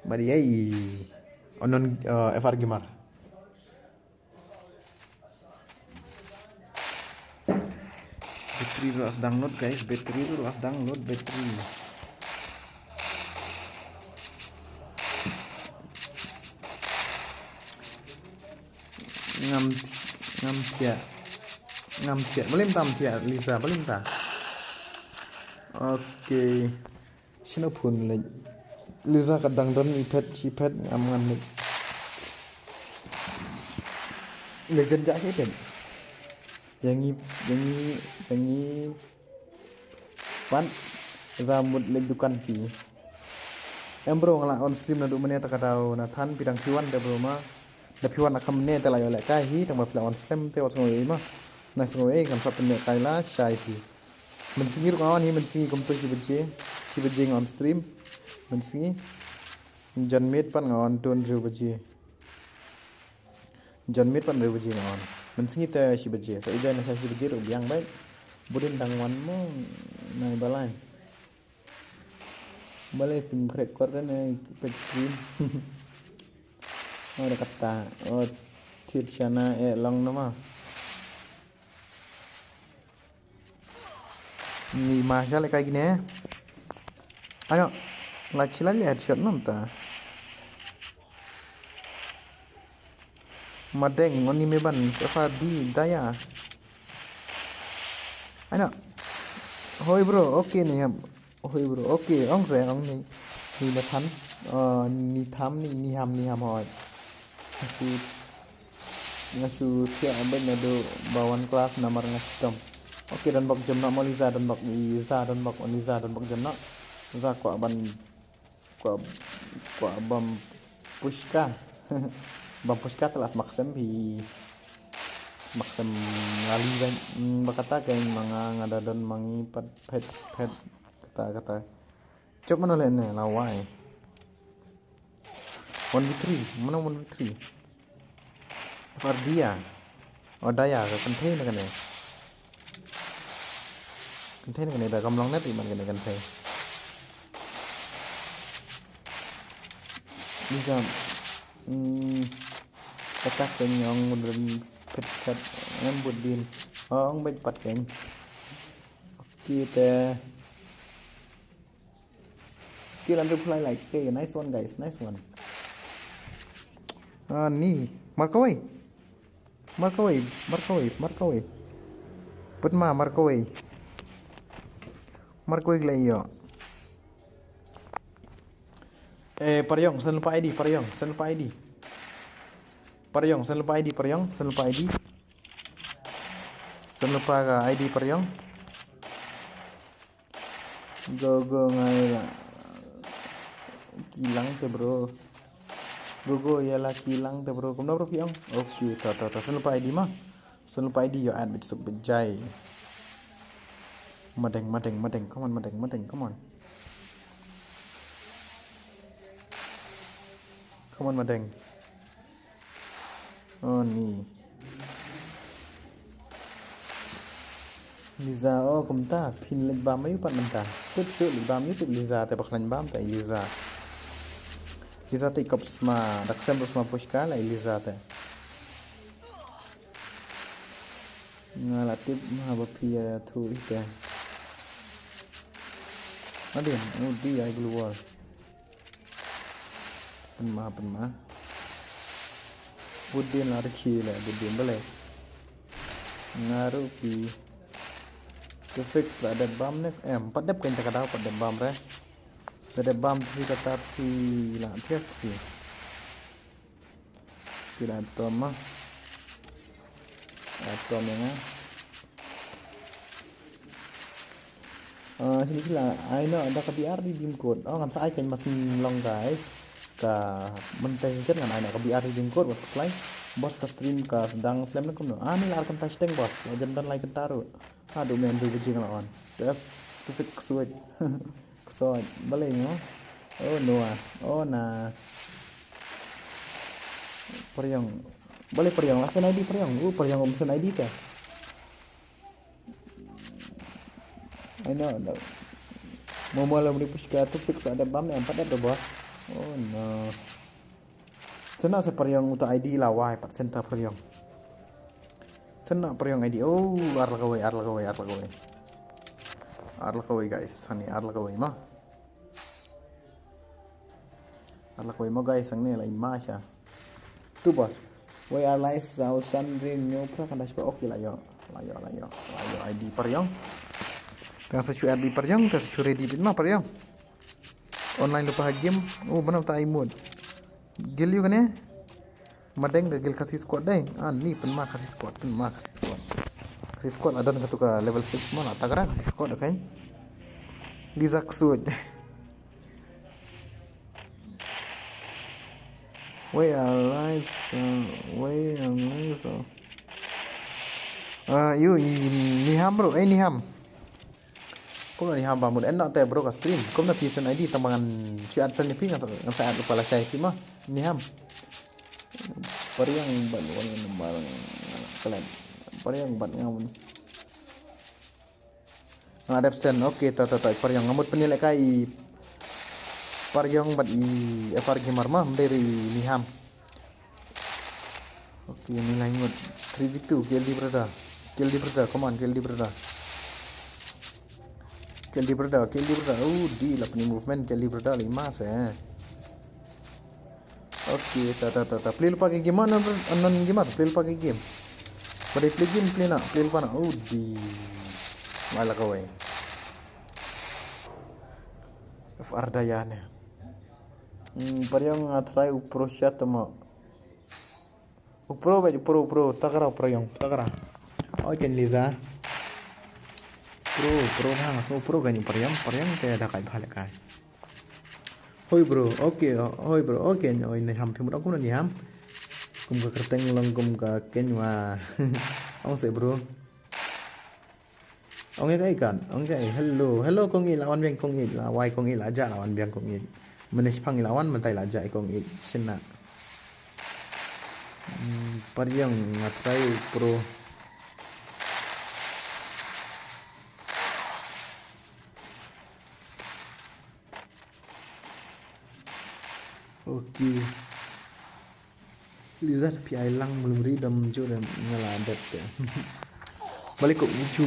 bad i, ai. Onon, eh, F R Gamer. Battery ruh la sdang load, guys. Battery ruh la sdang load, battery. Ngam, ngam thiah. Ngam thiah. Balei ym tam thiah, Liza, balei ym tam. Okay. Shano phone leh. Liza ka dang don i phet, i phet ngam ngan leh. Legend ja i phet. Ïa ngi, ïa ngi, ïa ngi. Pat za mut leh dukan phi. Em bro, nga la on stream naduh mynne ta ka daw na than phi dang phi wan te bro ma. Da phi wan na kham ne te la ïoh leh kai hi tang ba phi la on slem te wat sngew ei ma. Na sngew ei kan sa pynleh kai la shai phi. Mynsngi ruh nga on hi, mynsngi kumto shi baje. Shi baje nga on stream. Mynsngi. Janmiet pat nga on tun hynriew baje. Janmiet pat hynriew baje nga on. Mynsngi te shi baje. Sa ijai na sa shi baje ruh biang bad. Budin dang wan mo na i ba line. Balei phim khreh kor ne pet screen. Oh, da kata. Oh, thied shana eh long nama. Ni ma sha le kai kine. Ano, la chila le headshot non ta. Madeng, oni me ban, F R D, daya. Ano. Hoi bro, okay ni ham. Hoi bro, okay, ong se, ong ni. Ni ma than. Uh, ni tham ni, ni ham, ni ham hoi. Nga shu, nga shu thiah bad naduh ba wan class namar nga shitom. Okay, don bok jem noh mo Liza, don bok Liza, don bok Liza, don bok jem noh. Liza kwah ban, kwah, kwah bam pushka. Bam pushka te la smaksem phi. Smaksem lali kan. Hmm, ba kata kan ma nga nga da don ma ngi pat phet phet. Kata, kata. Chop mano le ne la wai. One v three, mano one v three. F R D ya. Oh, daya ka kynthei na kane. Kynthei na kane da kam long net i man kane kynthei. Ni sa, hmm, kata ka nyong mudren pet kat em budin. Oh, ong bait pat kan. Kita. Kill under fly like. Okay, nice one guys, nice one. Ah, ni. Markaway. Markaway, markaway, markaway. Put ma, markaway. Markaway glai yo. Eh, Pariong, send lupa I D, Pariong, send lupa I D. Pariong, send lupa I D, Pariong, send lupa I D. Send lupa ka I D Pariong. Go, go, ngai la. Kilang te, bro. Go, go, ya la kilang te, bro. Kumno, bro, kiong? Okay, ta, ta, ta. Send lupa I D ma. Send lupa I D yo at bit suk bit jai. Madeng, madeng, madeng. Come on, madeng, madeng. Come on. Come on, madeng. Oh, ni. Liza, oh, kumta, phin leit bam ayu pat mynta. Tip shu leit bam ayu tip Liza te bakhlaiñ bam te Liza. Liza te kop sma, dak sem sma pushka la Liza te. Nga la tip ma ba phi ya thu ite. Adin, udi ai global. Pynma, pynma. Budin la rikhi le, budin bale. Nga ruh ki. Ki fix la dep bam ne, em, pat dep kein ta ka daw, pat dep bam re. Ta dep bam thi kata thi la thiak thi. Ki la tom ma. La tom ïa nga. Ah, sini sila, ai no, da ka B R redeem code. Oh, ngan sa ai kein mas long kai. Ka monetization ngan ai no ka B R redeem code, wat ka slai. Boss ka stream ka sdang slem na kumno. Ah, ni la ar kynta shiteng boss. La jan don lai kynta ruh. Aduh men, du bajing la on. Def, tu fit ksuid. Ksuid, balei ngo? Oh, no ah. Oh, na. Pariong. Balei Pariong la send I D Pariong. Uh, Pariong um send I D te. Ai no, no. Mo mo la mri push ka tu fix ada bam ne empat ada bos. Oh no. Send sa Pariong uta I D la wai pat send ta Pariong. Send Pariong I D. Oh, ar la kawei, ar la kawei, ar la kawei. Ar la kawei guys, hani ar la kawei ma. Ar la kawei ma guys, hangne la in ma sha. Tu bos. Wei ar lai sa usan rin nyo pra kan dash pa. Okay la yo. La yo, la yo. La yo I D Pariong. Tang sa shu R D Pariong, tang sa shu ready bit ma Pariong. Online lupa ha game. Oh, mana ta imut. Gil yu kane? Madeng ka gil Khasi squad dai. Ah, ni pynma Khasi squad, pynma Khasi squad. Khasi squad adan katu ka level six mana. Takra Khasi squad kan. Liza ksud. Wei alai, uh, wei alai so. Ah, yu i Niham bro, eh Niham. Kumno Niham ba mut en na te bro ka stream. Kumno phi send I D tang ba ngan shu add friend phi ngan sa ngan sa add lupa la shai phi ma. Niham. Pariang ban wan nambar kalen. Pariang ban ngawan. Nga dep send, okay, ta ta ta Pariong. Nga mut pynleh kai i Pariong bad i F R Gamer ma, mdei ri Niham. Okay, ni lai ngut. Three v two, K L D brother. K L D brother, come on, K L D brother. K L D brother, K L D brother. Oh, di la pynleh movement, K L D brother, lima se. Okay, ta ta ta ta. Play lypa ka game, non non game, play lypa ka game. Ba dei play game, play na, play lypa na. Oh di. Mai la kawei. F R Daya ne. Hmm, Pariong nga try u pro shot mo. U pro ba u pro, u pro, takra u Pariong, takra. Oi ken Liza. Pro, pro ha, so pro kan u Pariong, Pariong te da kai bhale kai. Hoi bro, okay, hoi bro, okay, oi Niham phi mut ong kumno Niham. Kum ka kyrteng long kum ka kynwa. Ong se bro. Ong e kai kan, ong e kai, hello, hello kong i la wan biang kong i la wai kong i la ja la wan biang kong i. Mane shipang i la wan mynta i la ja kong i shina. Hmm, Pariong nga try u pro. Okay. Liza phi ai lang mlum ri dam ju dem nga la dep te. Balei kong i chu.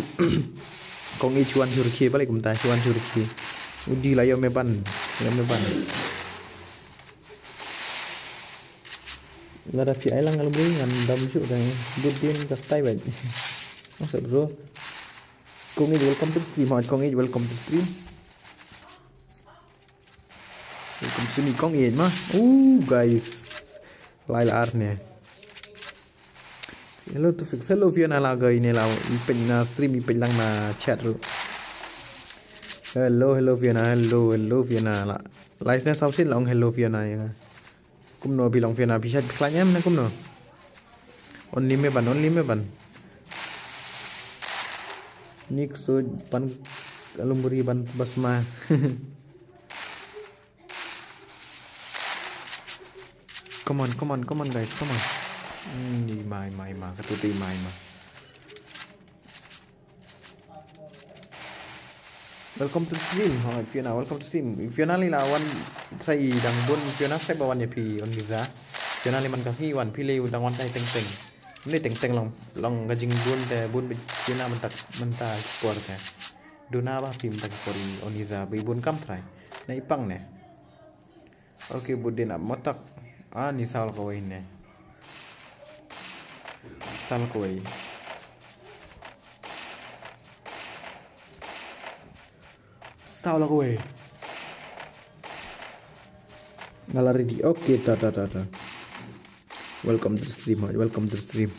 Kong i chuan chu rkhi, balei kumta chuan chu rkhi. Udi la yo me ban. Yo me ban. Nga da phi ai lang mlum ri ngan dam ju dang. Budin ka tai bai. Ong sa bro. Kong i welcome to the stream. Kong i welcome to the stream. Welcome to me kong eight ma. Ooh guys. Lai la ar ne. Hello to fix. Hello Fiona la ga ine la i pin na stream i pin lang na chat ru. Hello hello Fiona, hello hello Fiona la. Live na sausin la ong hello Fiona ya. Kumno bilong Fiona bishat klan em na kumno. Only me ban, only me ban. Nik so ban alumuri ban basma. Come on, come on, come on guys, come on. Hmm, mai mai ma, katu dei mai ma. Welcome to stream. Hoi Fiona, welcome to stream. Fiona li la wan try dang bun Fiona sai ba wan ya phi on visa. Fiona li man kasngi wan phi le dang wan tai teng teng. Ni teng teng long long gajing bun te bun Fiona mentak mentak por te. Duna ba phi mentak por on visa bi bun kam try. Na ipang ne. Okay, budin ap motak. Ah, ni sawl kawei ne. Sawl kawei. Sawl kawei. Nga la ready. Okay, ta ta ta ta. Welcome to the stream. Welcome to the stream.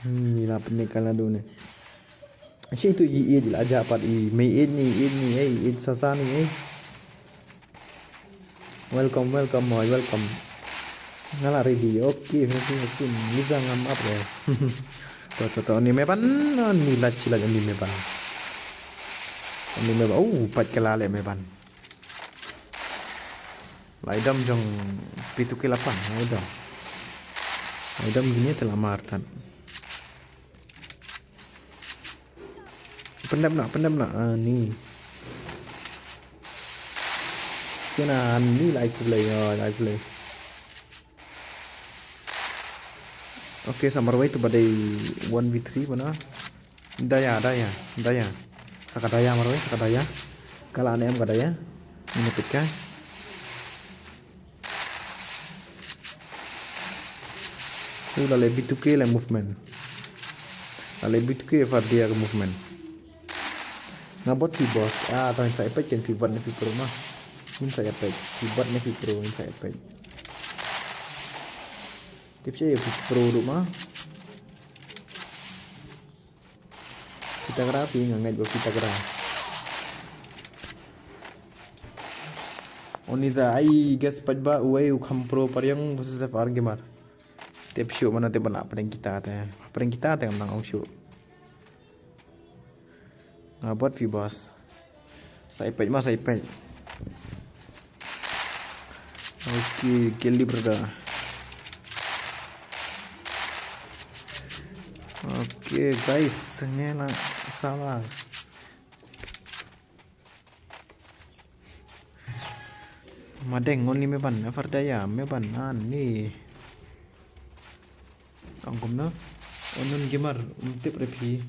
Hmm, ni la pynleh kala dune. Shi tu i id la ja pat i me id ni id ni ei id sasa ni ei. Welcome welcome moi welcome. Nga la ready. Okay, finishing skin. Liza ngam up ya. To to to ni me ban ni la chila ni me ban. Ni me ba, oh, pat kela le me ban. Lai dam jong pitu ke lapan, lai dam. Lai dam gini te lamar tan. Pendam nak, pendam nak, ah, ni. Kena ni lai ku play, oh, lai ku play. Okay, sa marwei tu ba dei one v three mana. Daya, daya, daya. Sa ka daya marwei, sa ka daya. Kala ne em ka daya. Ini pika. U la le B two K le movement. La le B two K fa dia ka movement. Nga bot phi boss. Ah, tang sa epek ken phi bot ne phi pro ma. Min sa epek. Phi bot ne phi pro, min sa epek. Tip siya phi pro ruh ma. Phi takra phi nga ngeit ba phi takra. Oniza, ai guess pat ba uwei u kham pro, Pariong versus F R Gamer. Tip shu mana tip bana pdeng kita te. Pdeng kita te ngam nang ong shu. Nga bot phi boss. Sa epek ma, sa epek. Okay, Kelly brother. Okay guys, ngena salah. Madeng only me ban, Fardaya me ban, ani. Ong kumno? Onun Gamer, um tip re phi.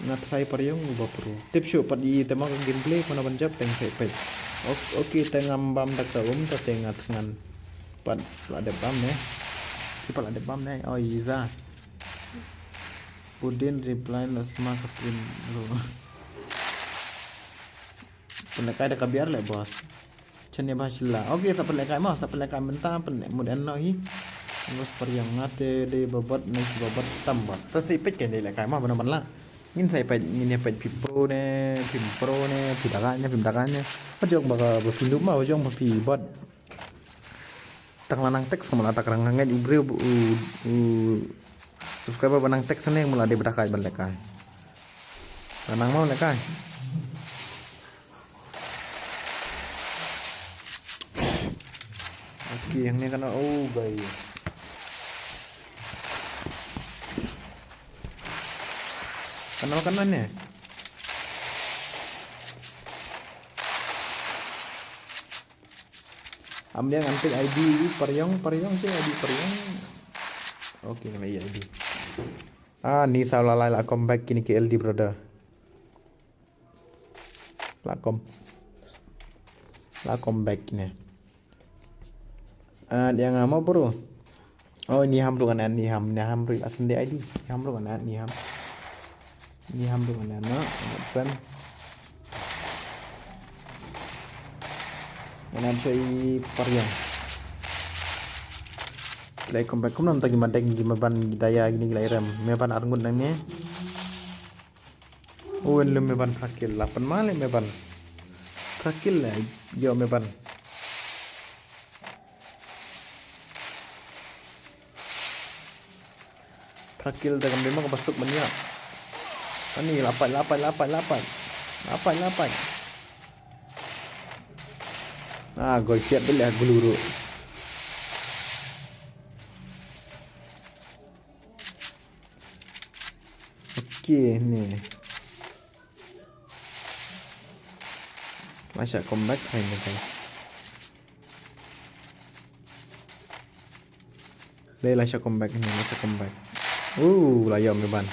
Nga try Pariong uba pro. Tip shu pat i te ma ka gameplay, kona ban jap teng sa epek. Ok, okay, te ngam bam da ka um, ta te nga thngan. Pat la dep bam ne. Ki pat la dep bam ne. Oh, Yiza. Pudin reply lo sma ka stream lo. Pynlehkai da ka biar le boss. Chania ba shila. Okay, sa pynlehkai mo, sa pynlehkai mynta, pynleh mut en no hi. Bos Pariong nga te de babot ne ki babot tam boss. Ta sa epek ken de lehkai mo bana ban la. Ngin sa epek, ngin epek phi pro ne, phi pro ne, phi daga ne, phi daga ne. Ba jong ba ka, ba phi noob ma, ba jong ba phi bot. Tang la nang text ka mala tak rang ngai u briew u, u subscriber ba nang text ne mala de ba daga ban lehkai. La nang mo lehkai. Okay, hangne kane, oh, bai. Kane, kane ne. Am dia ngantik I D Pariong, Pariong sih I D Pariong. Okay, nama I D. Ah, ni salah lah, lah comeback kini ke L D brother. La kom. La kom back ne. Ah, dia ngama bro. Oh, ni ham ruh kan, ni ham, ni ham ruh la sende I D. Ni ham ruh kan, ni ham. Ni ham ruh kan, no, friend. Ngana choi Pariong. Lai kom back, kum nam ta ki madeng ki maban daya kini ki lai rem. Maban arngut nang ne. Uwen lum me ban phra kill la pan ma le me ban. Phra kill le yo me ban. Phra kill da kam me ma ka basuk ban ya. Ani lapai, lapai, lapai, lapai. Lapai, lapai. Ah, gol siap bele guluru. Okay, ni. Masha comeback hai ni guys. Dei la sha comeback ni, la sha comeback. Uh, la yom me ban.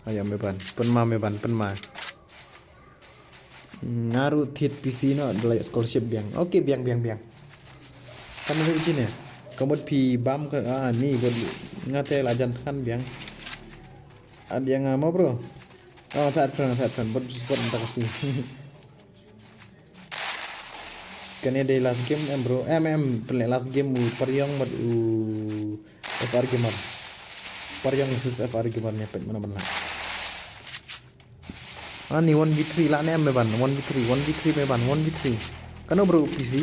La yom me ban. Pynma me ban, pynma. Nga ruh thied P C noh, da la ïoh scholarship biang. Okay, biang, biang, biang. Kan ruh jin eh. Ka mut phi bam ka, ah, ni bot nga te la jan than biang. Ad ïa nga mo bro. Oh, sat friend, sat friend. Bot, bot nta kasi. Kane dei last game em bro. Em, em, pynleh last game u Pariong bad u F R Gamer. Pariong versus F R Gamer ne peit mana ban lah. Ani one v three lah ne em me ban, one v three, one v three me ban, one v three. Kano bro u P C?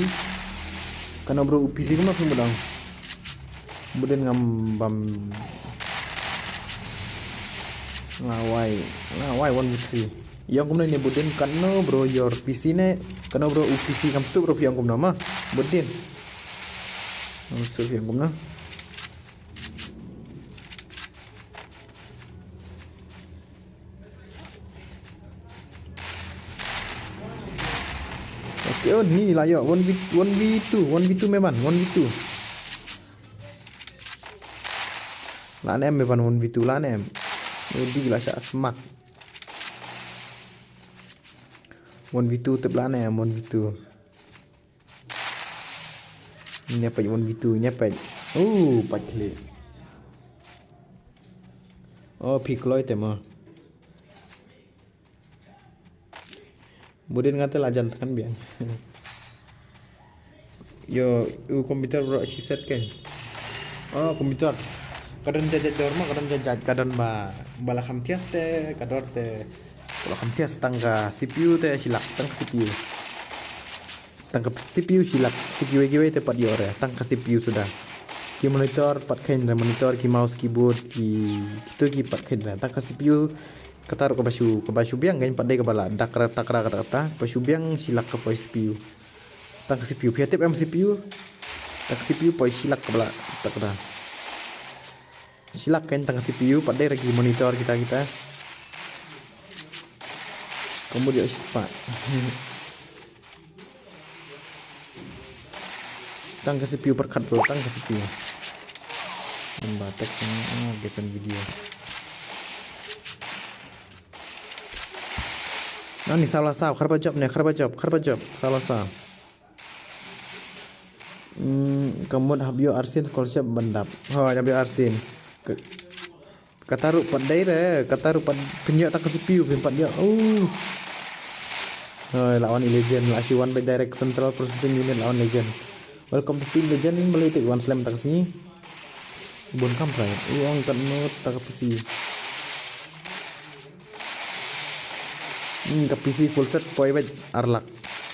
Kano bro u P C kumno kumno dang. Budin ngam bam. Lawai, lawai one v three. Ïa kumno ne Budin, katno bro your P C ne? Katno bro u P C kam suk bro, ïa kumno ma Budin? Kam suk ïa kumno? Okay, oh ni la ïoh one v one v two, one v two me ban, one v two. La ne em me ban one v two la ne em. Udi la sha smat. One v two tep la ne em one v two. Nya peit one v two, nya peit. Oh, peit klik. Oh, phi kloi te mo. Budin ngate la jan tekan biang. Yo, u computer bro shi set ken. Oh, computer. Kadon jajat dor ma, kadon jajat, kadon ba, ba la kham thias te, kador te. Ba la kham thias tang ka C P U te shilak, tang ka C P U. Tang ka C P U shilak, te kiwei kiwei te pat ïoh re, tang ka C P U suda. Ki monitor pat khein re, monitor, ki mouse, keyboard, ki, kitu ki pat khein re, tang ka C P U. Kata ruh kaba shu, kaba shu biang khein pat dei kaba la dakra takra kata kata, kaba shu biang shilak ka poi C P U. Tang ka C P U, phi tip em C P U. Tang ka C P U poi shilak kaba la takra. Shilak khein tang ka C P U, pat dei re ki monitor kita kita. Kamu dia spot. Tang ka C P U pyrkhat bro, tang ka C P U. Namba text ni, ah, gesan video. Nani salah saw, kharba job ne, kharba job, kharba job, salah saw. Hmm, kamut hap ïoh arsin scholarship ban dap. Hoi, hap ïoh arsin. Ke, Kata ruh pat dei re, kata ruh pat pynïoh tang ka C P U, pynpat ïoh. Oh. Hoi, la wan i legend, la shi wan bad direct central processing unit la wan legend. Welcome to stream legend, balei te wan slem tang ka sngi. Bun kam rai. U ong katno tang ka P C. Hmm, ka P C full set poi bad ar lak.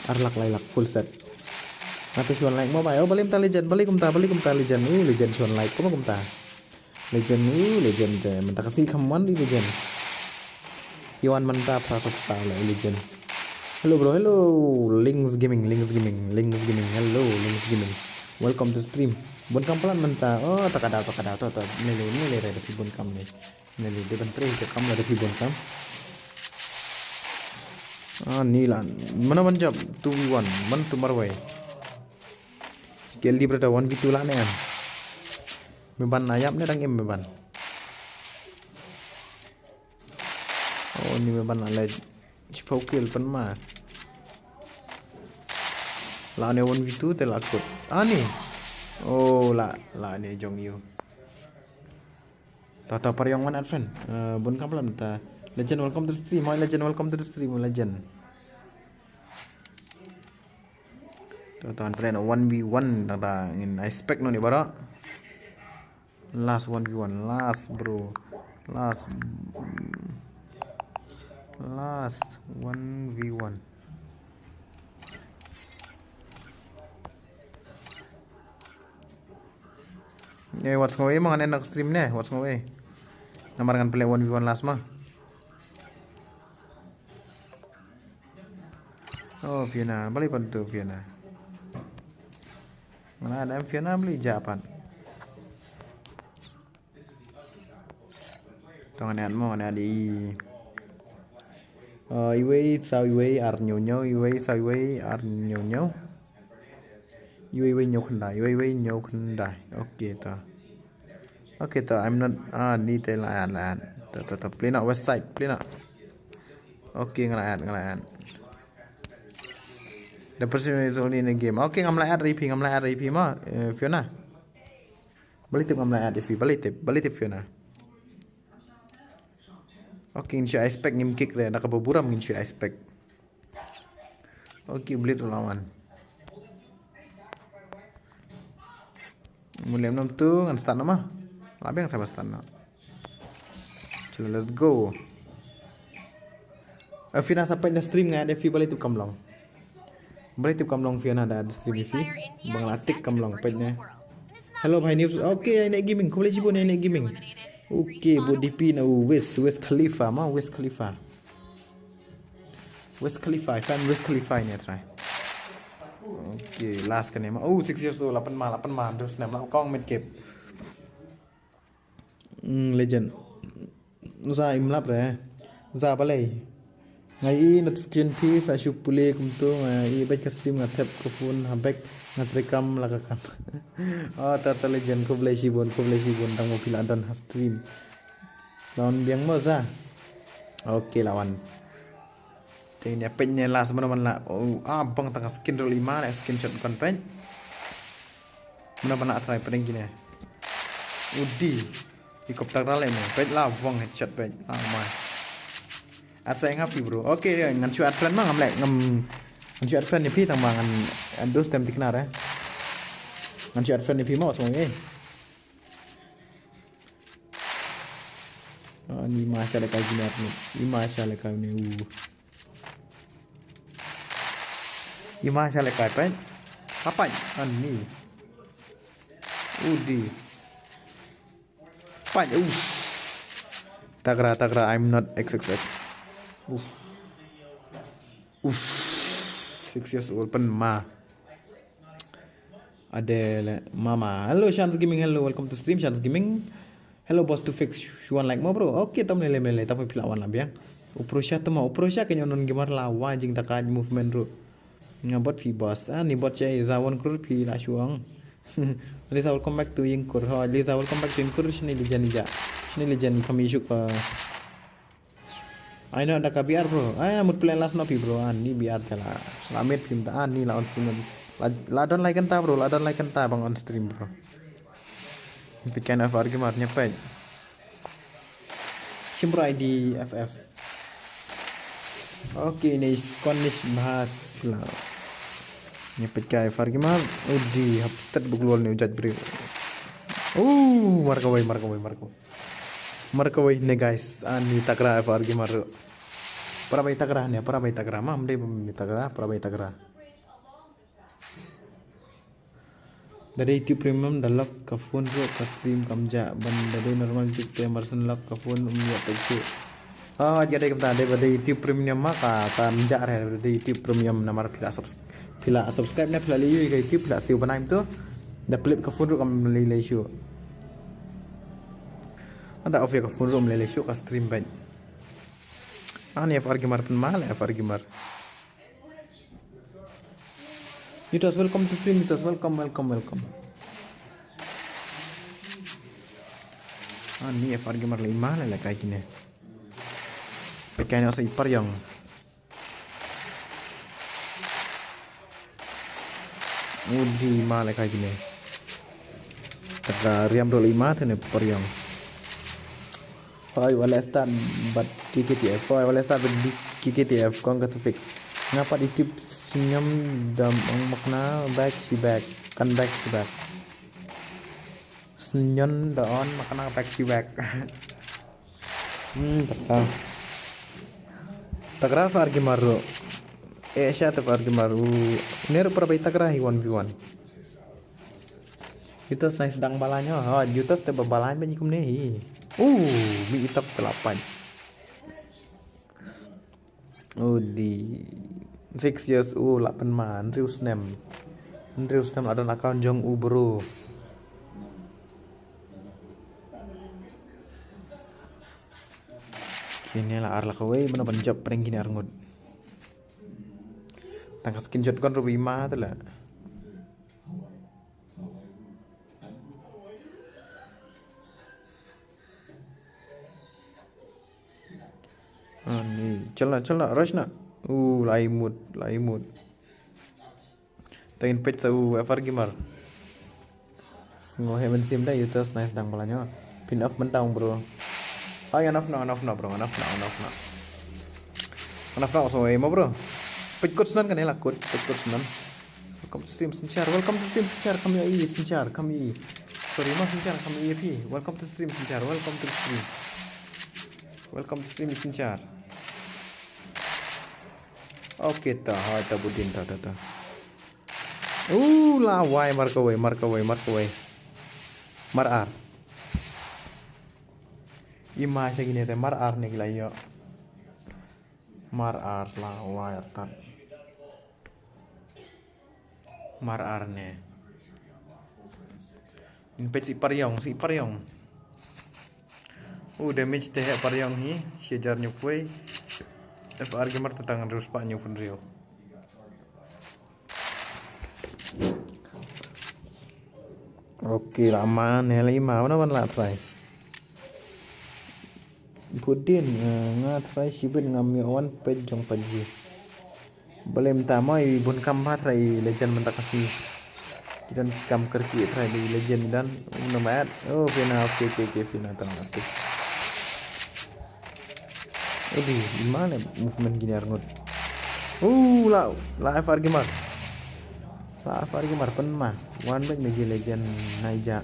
Ar lak lai lak full set. Ngata shi wan like mo bai. Oh, balei mynta legend, balei kumta, balei kumta legend. Uh, legend shi wan like, kumno kumta. Legend, uh, legend te. Mynta ka sngi kham wan di legend. Ki wan mynta phra sop sa la legend. Hello bro, hello. Links Gaming, Links Gaming, Links Gaming. Hello, Links Gaming. Welcome to stream. Bun kam palat mynta. Oh, ta ka daw, ta ka daw, ta, ta. Nele, nele re da phi bun kam ne. Nele de ban trei ka kam la da phi bun kam. Ah, ni la. Mano ban jop two v one. Man tu marwei. Ke li brother one v two la ne em. Me ban na ïap ne dang im me ban. Oh, ni me ban la leh. Chipau kill pan ma. La ne one v two te la kut. Ah, ni. Oh, la, la ne jong ïu. Ta, ta, pariong wan, friend. Eh, bun kam lam ta. Legend, welcome to the stream. Hi, legend, welcome to the stream, legend. Ta, ta, friend, one v one, ta, ta, ngin expect no ni baroh. Last one v one, last, bro. Last. Last one v one. Eh, what's going on? Ngan end stream ne, what's going on? Namar ngan play one v one last ma. Oh, Fiona, balei pat tu Fiona? Nga la add em Fiona, balei ja pat? To ngan add mo, ngan add i. Eh, iwei saw iwei ar hynñiew hynñiew, iwei saw iwei ar hynñiew hynñiew. Iwei iwei hynñiew khyndai, iwei iwei hynñiew khyndai. Okay to. Okay to, I'm not, ah, ni te la add, la add. To, to, to, play noh, west side, play noh. Okay, nga la add, nga la add. The person is only in a game. Okay, ngam la add ïa phi, ngam la add ïa phi mo, eh, Fiona. Balei tip ngam la add ïa phi, balei tip, balei tip Fiona. Okay, ngin shu expect ngim kick re, na kaba burom ngin shu expect. Okay, Blade ruh la wan. Mut lem nom tu ngan start nama. La biang sa ba start na. Chalo, let's go. Eh, Fiona sa peit na stream nga, da phi balei tip kam long. Balei tip kam long Fiona da stream phi. Bang la tik kam long peit ne. Hello bhai News. Okay, Inet Gaming. Khublei shibun Inet Gaming. Okay, bud D P na Wiz, Wiz Khalifa ma, Wiz Khalifa. Wiz Khalifa, fan Wiz Khalifa ne trai. Okay, last kane ma. Oh, six years old, la pynma, la pynma, hynriew snem, la kong mid cap. Hmm, legend. Za im lap re. Za balei. Nga i notification phi sa shu pule kumto, nga i bad ka sim nga thep ka phone ha bag nga treikam la ka kam. Oh, ta ta legend, khublei shibun, khublei shibun, tang mo phi la don ha stream. Lawan biang mo za. Okay, lawan. Te ne peit ne last mano man la. Oh, ah, bang tang skin roll ima la skin shot kon peit. Mano man la try peit kine. Udi. I kop tak rale ne. Peit la bang headshot peit. Ah, mai. At sa ngap bro. Okay, ngan shu add friend ma ngam lek ngam. Ngan shu add friend ni phi tang ma ngan, ngan dos tem tikna re. Ngan shu add friend ni phi ma song eh. Ah, ni masha le kai jimat ni. Ni masha le kai ni. Uh. Ima sha le kai pait. Kapai ani. Udi. Pait, uh. Tagra, tagra, I'm not X X X. Uff. Uff. Six years old pynma. Adele mama. Hello Shans Gaming, hello, welcome to stream Shans Gaming. Hello boss to fix, shu wan like mo bro. Okay, tam lele mele, tam phi la wan la biang. Uprosha tama, uprosha kanya non gamer la wa jing takat movement ru. Nga bot phi boss. Ah, ni bot chai za one crore phi la shuang. Lisa, welcome back to Yingkur. Ho, Lisa, welcome back to Yingkur. Shini lijan ija. Shini lijan ni kami shuk pa. Ai no da ka B R bro. Ai mut play last no phi bro. Ani B R tela. La met phi ta ani la on stream. La, la don like ta bro. La don like ta bang on stream bro. Phi kan F R gamer nyepet. Shim bro I D F F. Okay, ni Scottish bahas la. Nyepet ka F R gamer. Udi hap stat buglol ni ujat bro. Uh, markawai, markawai, markawai. Markawai ne guys, ani takra F R gamer. Para bai takra ne, para bai takra. Mam dei bai takra, para bai takra. Da dei YouTube Premium da lock ka phone ru ka stream kam ja ban da dei normal YouTube te marsen lock ka phone um ya te chu. Ah, ja dei kam ta dei ba dei YouTube Premium ma ka kam ja re dei YouTube Premium namar phi la subs-, phi la subscribe ne phi la lei yu ka YouTube phi la siu banaim tu. Da flip ka phone ru kam lei lei shu. Ada off ya ka phone ru um lei lei shu ka stream ban. Ani F R gamer pun mal F R gamer. Yutos, welcome to stream, Yutos. Welcome, welcome, welcome. Ani F R gamer lima la la kai kine. Pekai no sa ipar yang. Udi ma la kai kine. Taka riam do lima tene ipar yang. Hoi, wala start bad K K T F. Hoi, wala start bad K K T F. Kong kata fix. Ngapa di tip senyum dam ong makna back si back. Kan back si back. Senyum da on makna back si back. Hmm, takra. Takra F R gamer ru. Eh, sha F R gamer ru. Ner per bai takra hi one v one. Yutos nice dang balanyo. Ha, Yutos te babalan ben kumne hi. Uh, mi itok pelapan. Oh, di six years old la pynma, hynriew snem. Hynriew snem la don account jong u bro. Kine la ar la kawei, mano ban jop prank kine ar ngut. Tang ka screenshot kon rubi ma tu la. Ani, chala, chala, rush na. Uh, lai mut, lai mut. Tangin pet sa u F R gamer. Sngo hemen sim da Yutos nice dang balanyo. Pin off mentang bro. Ay, enough no, enough no bro, enough no, enough no. Enough no, so emo bro. Pet kut sunan kan elak kut, pet kut sunan. Welcome to stream Sinchar. Welcome to stream Sinchar. Come here, Sinchar. Come here. Sorry, ma Sinchar. Come here, phi. Welcome to stream Sinchar. Welcome to stream. Welcome to stream Sinchar. Okay, ta, ha, ta budin, ta, ta, ta. Uh, la wai, markawai, markawai, markawai. Mar ar. Ima sha kine te mar ar ne kila yo. Mar ar la wai artat. Mar ar ne. In peit si pariong, si pariong. U damage te he pariong hi, shi hajar hynñiew phew. F R Gamer te tang hynriew spah hynñiew phew hynriew. Okay, la ma ne la i ma, mana ban la try. Budin, eh, nga try shibit ngam ïoh wan peit jong paji. Balei mynta mo i bun kam ba try i legend mynta ka sngi. Ki don ki kam kyrkieh try i legend i don. Um, no mat. Oh, pina, okay, okay, okay, pina tang, okay. Udi, i ma ne movement kine arngut. Uh, la, la F R Gamer. La F R Gamer pynma. Wan beit Mobile Legend naija.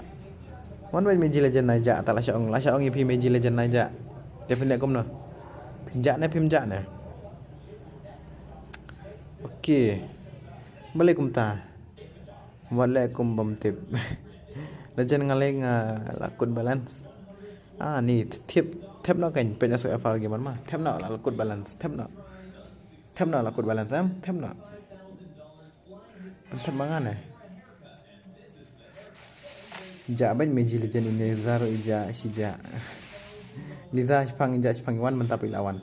Wan beit Mobile Legend naija. Ta la sha ong, la sha ong ïa phi Mobile Legend naija. Te phin leh kumno? Phin jah ne, phim jah ne? Okay. Balei kumta? Wat leh kum bym tip. Legend nga leh nga la kut balance. Ah, ni tip, tip noh kan peit na su F R Gamer ma. Tip noh la kut balance, tip noh. Tip noh la kut balance em, tip noh. Tip ma ngan eh. Jah beit Mobile Legend, i Liza ruh i jah, shi jah. Liza shipang i jah, shipang i wan, mynta pat i la wan.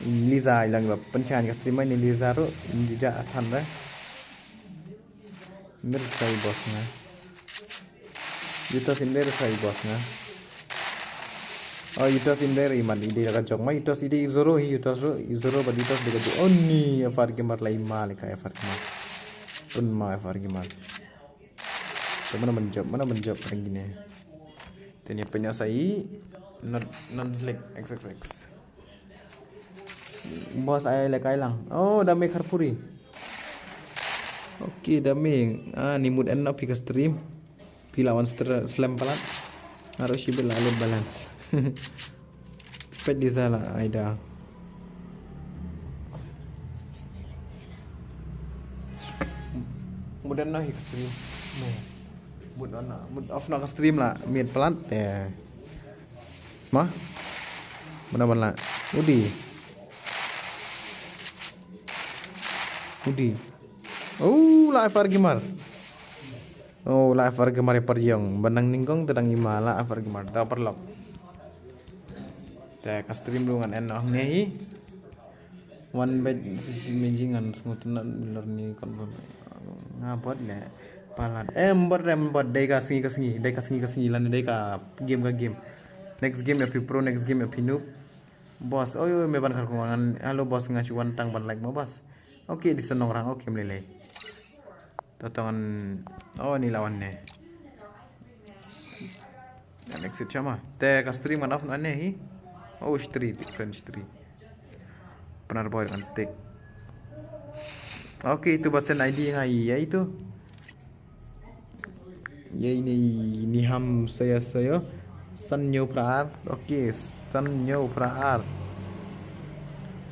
Liza i lang i ba pynshai ka stream, i Liza ruh i jah than re. Mir kai boss nga. Yutos in der kai boss nga. Oh, Yutos in der i man, i dei la ka jong ma, Yutos i dei Zoro hi, Yutos ruh, i Zoro bad Yutos dei ka jong. Oh ni, F R Gamer la i ma leh ka F R Gamer. Pynma F R Gamer. Te mana ban jop, mana ban jop ring kine. Te ni pynïasai not, non select X X X. Boss ai leh kai lang. Oh, dame Kharpuri. Okay, dame. Ah, ni mut en na phi ka stream. Phi la wan stre-, slem palat. Nga ruh shibit la load balance. Peit Liza la ai da. Mut en na hi ka stream. Mut on na, mut off na ka stream la. Miet palat. Eh. Ma? Mana ban la? Udi. Udi. Oh, la F R Gamer. Oh, la F R Gamer i pariong. Ban nang nyngkong te dang i ma la F R Gamer. Da paralok. Te ka stream ruh ngan en noh ne hi. Wan beit shisha mynjynjar ngan sngewtynnat lor ni kon bom. Nga bot leh palat. Em bot, em bot, dei ka sngi ka sngi, dei ka sngi ka sngi, lane dei ka game ka game. Next game ïa phi pro, next game ïa phi noob. Boss, oi oi, me ban khar kumwan. Hello boss, nga shu wan tang ban like mo boss. Okay, dei sa nongrang, okay, mlei lei. Totong, oh, ni lawan ne. Next it sama. Te ka stream ngan off ne hi. Oh, stream, tik friend stream. Pynaroi ngan tik. Okay, itu ba send I D nga ïa itu. Ïa ini, ini ham saya saya. San hynñiew phra ar. Okay, san hynñiew phra ar.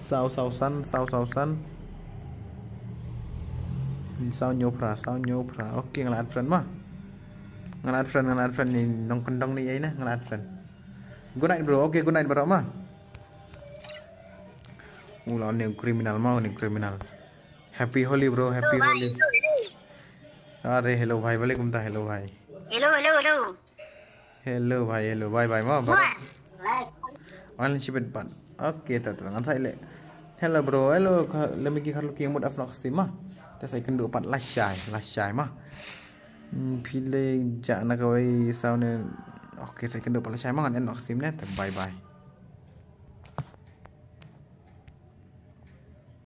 Saw saw san, saw saw san. Saw hynñiew phra, saw hynñiew phra. Okay, nga la add friend ma. Nga la add friend, nga la add friend ni nongkyndong ni ïa ine, nga la add friend. Good night bro. Okay, good night bro ma. Ula ni criminal ma, ni criminal. Happy Holi bro, happy Holi. Are hello bhai, balei kumta hello bhai. Hello, hello, hello. Hello bhai, hello, bye bye ma. Bye. Bye. Wan shibit pat. Okay, ta ta ngan sai le. Hello bro, hello, ka, lemi ki kharlu ki mut aflok sima. Ta sai kynduh pat lashai, lashai ma. Hmm, phi le ja na kawei saw ne. Okay, sai kynduh pat lashai ma, ngan en nok sim ne. Ta bye bye.